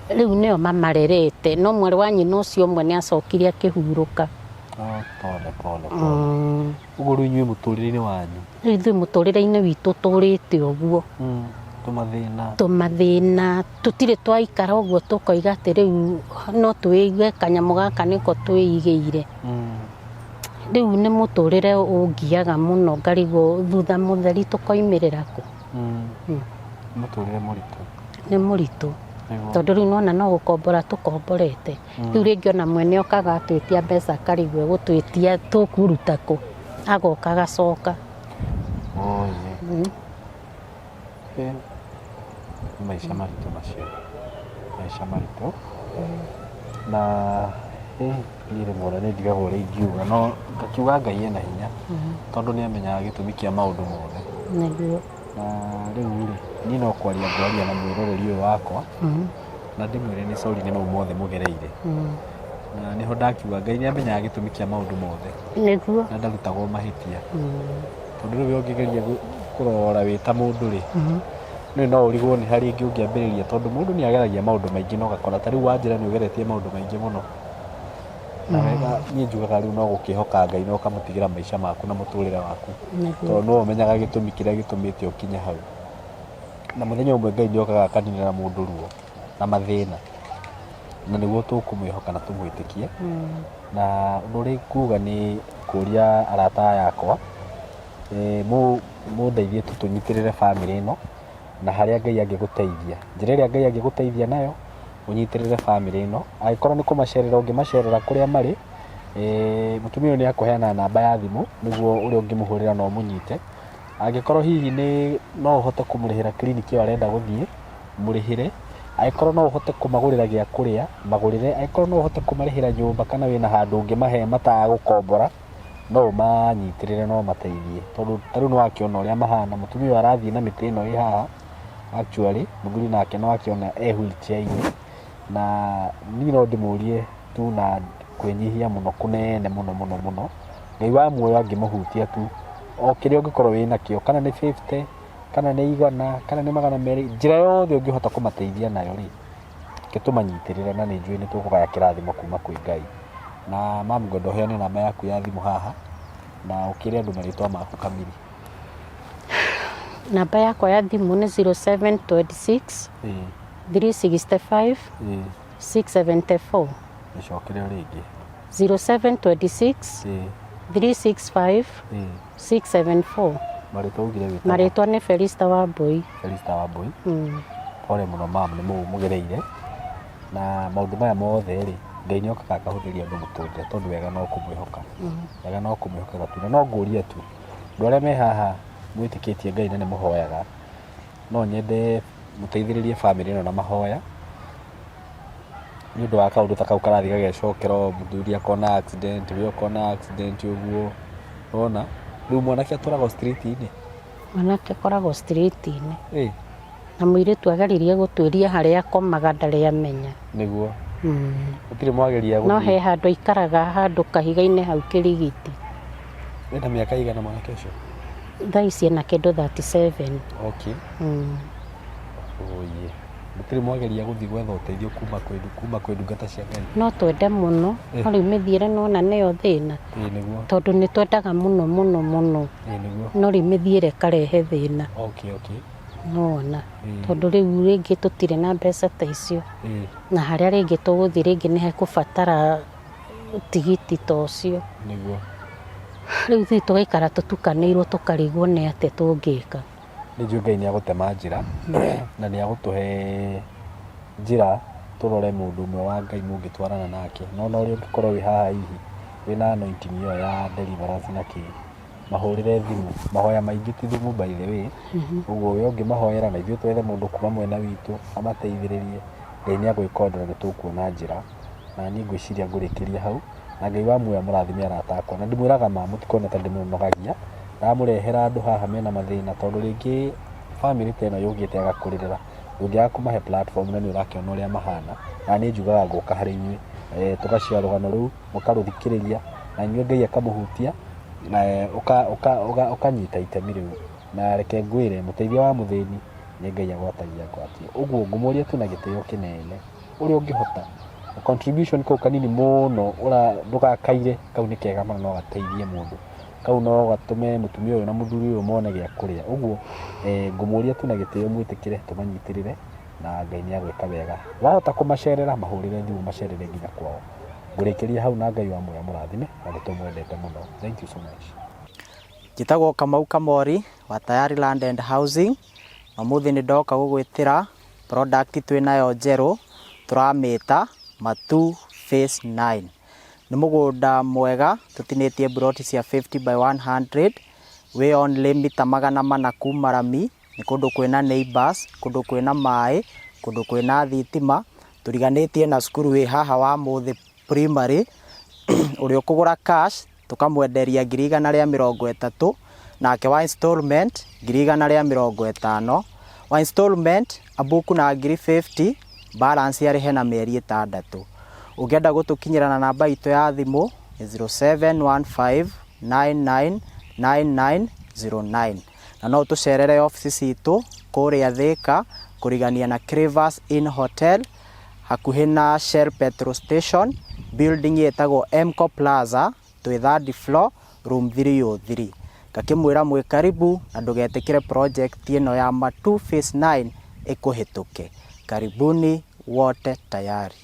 Rĩu nĩo mamarerete no mwarĩ wa nyina ũcio ũmwe nĩ acokire akĩhurũka. Pole pole pole. Ũguo rĩu inyuĩ mũtũrĩre-inĩ wanyu? Rĩu ithuĩ mũtũrĩre-inĩ witũ tũrĩte ũguo. Tũmathĩna. Tũmathĩna tũtirĩ twaikara ũguo tũkoiga atĩ rĩu no twĩigue kanyamũ gaka nĩko twĩigĩire. Rĩu nĩ mũtũrĩre ũngiaga mũno ngarigwo thutha mũtheri tũkoimĩrĩra kũ. Mũtũrĩre mũritũ. Nĩ mũritũ. Tondũ rĩu nona no gũkombora tũkomborete. Rĩu rĩngĩ ona mwene okaga atwĩtia mbeca akarigwo egũtwĩtia tũkũruta kũ agoka agacoka. Maica maritũ macio. Maica maritũ. Na niĩ rĩmwe ona nĩ ndigagwo ũrĩa ingiuga no ngakiuga Ngai ena hinya tondũ nĩ amenyaga gĩtũmi kĩa maũndũ mothe. Nĩguo. Na rĩu rĩ niĩ no kwaria ngwaria na mwĩroreri ũyũ wakwa na ndĩmwĩre nĩ sorry nĩ mau mothe mũgereire. Na nĩho ndakiuga Ngai nĩ amenyaga gĩtũmi kĩa maũndũ mothe. Nĩguo. Na ndarutagwo mahĩtia. Tondũ rĩu ũngĩgeria kũrora wĩ ta mũndũ rĩ nĩ no ũrigwo nĩ harĩ ĩngĩ ũngĩambĩrĩria tondũ mũndũ nĩ ageragia maũndũ maingĩ na ũgakora ta rĩu wanjĩra nĩ ũgeretie maũndũ maingĩ mũno. Na wega niĩ njugaga rĩu no gũkĩhoka Ngai na ũkamũtigĩra maica maku na mũtũrĩre waku. Tondũ nĩwe ũmenyaga gĩtũmi kĩrĩa gĩtũmĩte ũkinye hau. Na mũthenya ũmwe Ngai nĩ okaga akaninĩra mũndũ ruo na mathĩna. Na nĩguo tũkũmwĩhoka na tũmwĩtĩkie. Na ũndũ ũrĩa nguga nĩ kũria arata aya akwa Mũndeithie tu tũnyitĩrĩre bamĩrĩ ĩno na harĩa Ngai angĩgũteithia. Njĩra ĩrĩa Ngai angĩgũteithia nayo, ũnyitĩrĩre bamĩrĩ ĩno. Angĩkorwo nĩ kũmacerera ũngĩmacerera kũrĩa marĩ, mũtumia ũyũ nĩ akũheana namba ya thimũ nĩguo ũrĩa ũngĩmũhũrĩra na ũmũnyite. Angĩkorwo hihi nĩ no ũhote kũmũrĩhĩra clinic ĩyo arenda gũthiĩ, mũrĩhĩre. Angĩkorwo no ũhote kũmagũrĩra gĩa kũrĩa, magũrĩre. Angĩkorwo no ũhote kũmarĩhĩra nyũmba kana wĩna handũ ũngĩmahe matagũkombora, no ũmanyitĩrĩre na ũmateithie. Tondũ ta rĩu nĩ wakĩona ũrĩa mahana, mũtumia ũyũ arathiĩ na mĩtĩ ĩno ĩ haha actually, mũthuri nake nĩ wakĩona e wheelchair-inĩ. Na niĩ no ndĩmũrie tu na kwĩnyihia mũno kũnene mũno mũno mũno, Ngai wa muoyo angĩmũhutia tu, o kĩrĩa ũngĩkorwo wĩnakĩo, kana nĩ fifty, kana nĩ igana, kana nĩ 200, njĩra yothe ũngĩhota kũmateithia nayo rĩ, reke tũmanyitĩrĩre na nĩ njũĩ nĩ tũkũgaya kĩrathimo kuma kwĩ Ngai. Na mam ngwenda ũheane namba yaku ya thimũ haha, na ũkĩre andũ marĩtwa maku kamiri. Namba yakwa ya thimũ nĩ 0726 365 674. Mĩcokere o rĩngĩ. 0726 365 674. Marĩtwa ugire wĩtagwo? Marĩtwa nĩ Felista Wambui. Felista Wambui. Pole mũno mam nĩ mũgereire na maũndũ maya mothe rĩ, Ngai nĩ okaga akahũthĩria andũ mũtũrĩre tondũ wega no kũmwĩhoka. Wega no kũmwĩhokaga tu. Na no ngũrie tu, andũ arĩa me haha mwĩtĩkĩtie Ngai na nĩ mũhoyaga, no nyende mũteithĩrĩrie bamĩrĩ ĩno na mahoya, nĩ ũndũ wa kaũndũ ta kau karathiĩ gagecokera ũũ, mũthuri akona accident, we ũkona accident ũguo, wona? Rĩu mwanake atũraga o street -inĩ? Mwanake akoragwo street -inĩ. Na mũirĩtu ageririe gũtuĩria harĩa akomaga ndarĩ amenya. Nĩguo. Gũtirĩ mwageria gũthiĩ? No he handũ aikaraga handũ kahiga-inĩ hau Kĩrigiti. Ena mĩaka ĩigana mwanake ũcio? Thaa ici ena kĩndũ 37. Okay. Oye. Mũtirĩ mwageria gũthiĩ gwetha ũteithio kuma kwĩ kuma kwĩ ndungata cia Ngai? No twende mũno, no rĩu mĩthiĩre nĩwona nĩyo thĩna. Ĩĩ nĩguo. Tondũ nĩ twendaga mũno mũno mũno. Ĩĩ nĩguo. No rĩu mĩthiĩre ĩkarehe thĩna. Okay, okay. Nĩwona? Tondũ rĩu rĩngĩ tũtirĩ na mbeca ta icio. Na harĩa rĩngĩ tũgũthiĩ rĩngĩ nĩ hekũbatara tigiti ta ũcio. Nĩguo. Rĩu ithuĩ tũgaikara tũtukanĩirwo tũkarigwo nĩ atĩa tũngĩka. Nĩ njũĩ Ngai nĩ agũtema njĩra na nĩ agũtũhe njĩra tũrore mũndũ ũmwe wa Ngai mũngĩtwarana nake. No ona ũrĩa ũngĩkorwo wĩ haha hihi wĩna anointing ĩyo ya deliverance na kĩ, mahũrĩre thimũ. Mahoya maingĩ ti thumu by the way, ũguo we ũngĩmahoera na ithuĩ twethe mũndũ kuma mwena witũ amateithĩrĩrie, Ngai nĩ agwĩka ũndũ na nĩ tũkuona njĩra. Na niĩ ngwĩciria ngũrĩkĩria hau, na Ngai wa muoyo amũrathime arata akwa. Na ndĩmwĩraga ma mũtikone ta ndĩmũnogagia, ndamũrehera andũ haha mena mathĩna tondũ rĩngĩ bamĩrĩ ta ĩno yũkĩte ĩgakũrĩrĩra, ndũngĩaga kũmahe platform na nĩ ũrakĩona ũrĩa mahana. Na niĩ njugaga ngũka harĩ inyuĩ, tũga share rũgano rũu, mũkarũthikĩrĩria, na inyuĩ Ngai akamũhutia, na ũkanyita itemi rĩu. Na reke ngwĩre, mũteithia wa mũthĩni nĩ Ngai agwatagia ngwatio. Ũguo ngũmũria tu na gĩtĩo kĩnene, ũrĩa ũngĩhota, contribution kau kanini mũno ndũgakaire, kau nĩ kega mũno no gateithie mũndũ. Kau no gatũme mũtumia ũyũ na mũthuri ũyũ mone gĩa kũrĩa. Ũguo ngũmũria tu na gĩtĩo mwĩtĩkĩre tũmanyitĩrĩre na Ngai nĩ agwĩka wega. Wahota kũmacerera, mahũrĩre thimũ macerere nginya kwao. Ngũrĩkĩria hau na Ngai wa muoyo amũrathime na nĩ tũmwendete mũno. Thank you so much. Njĩtagwo Kamau Kamori wa Tayari Land and Housing, na ũmũthĩ nĩ ndoka gũgwĩtĩra product twĩ nayo njerũ tũramĩta Matu Phase 9. Nĩ mũgũnda mwega tũtinĩtie mburoti cia 50 by 100, wĩ only mita 400 kuma rami, nĩ kũndũ kwĩna neighbours, kũndũ kwĩna maĩ, kũndũ kwĩna thitima, tũriganĩtie na cukuru wĩ haha wa Mũthĩ Primary, ũrĩa ũkũgũra cash tũkamwenderia 130,000, nake wa installment 150,000, wa installment abuku na 50,000, balance arĩhe na mĩeri 6. Ũngĩenda gũtũkinyĩra na namba itũ ya thimũ nĩ 0715999909 na no ũtũcerere obici citũ kũrĩa Thĩka kũrigania na Crevas Inn Hotel hakuhĩ na Shell Petrol Station, building ĩtagwo Emco Plaza, twĩ third floor, room 303. Ngakĩmwĩra mwĩ karibu na ndũgetĩkĩre project ĩno ya Matu Phase 9 ĩkũhĩtũke. Karibuni wote tayari.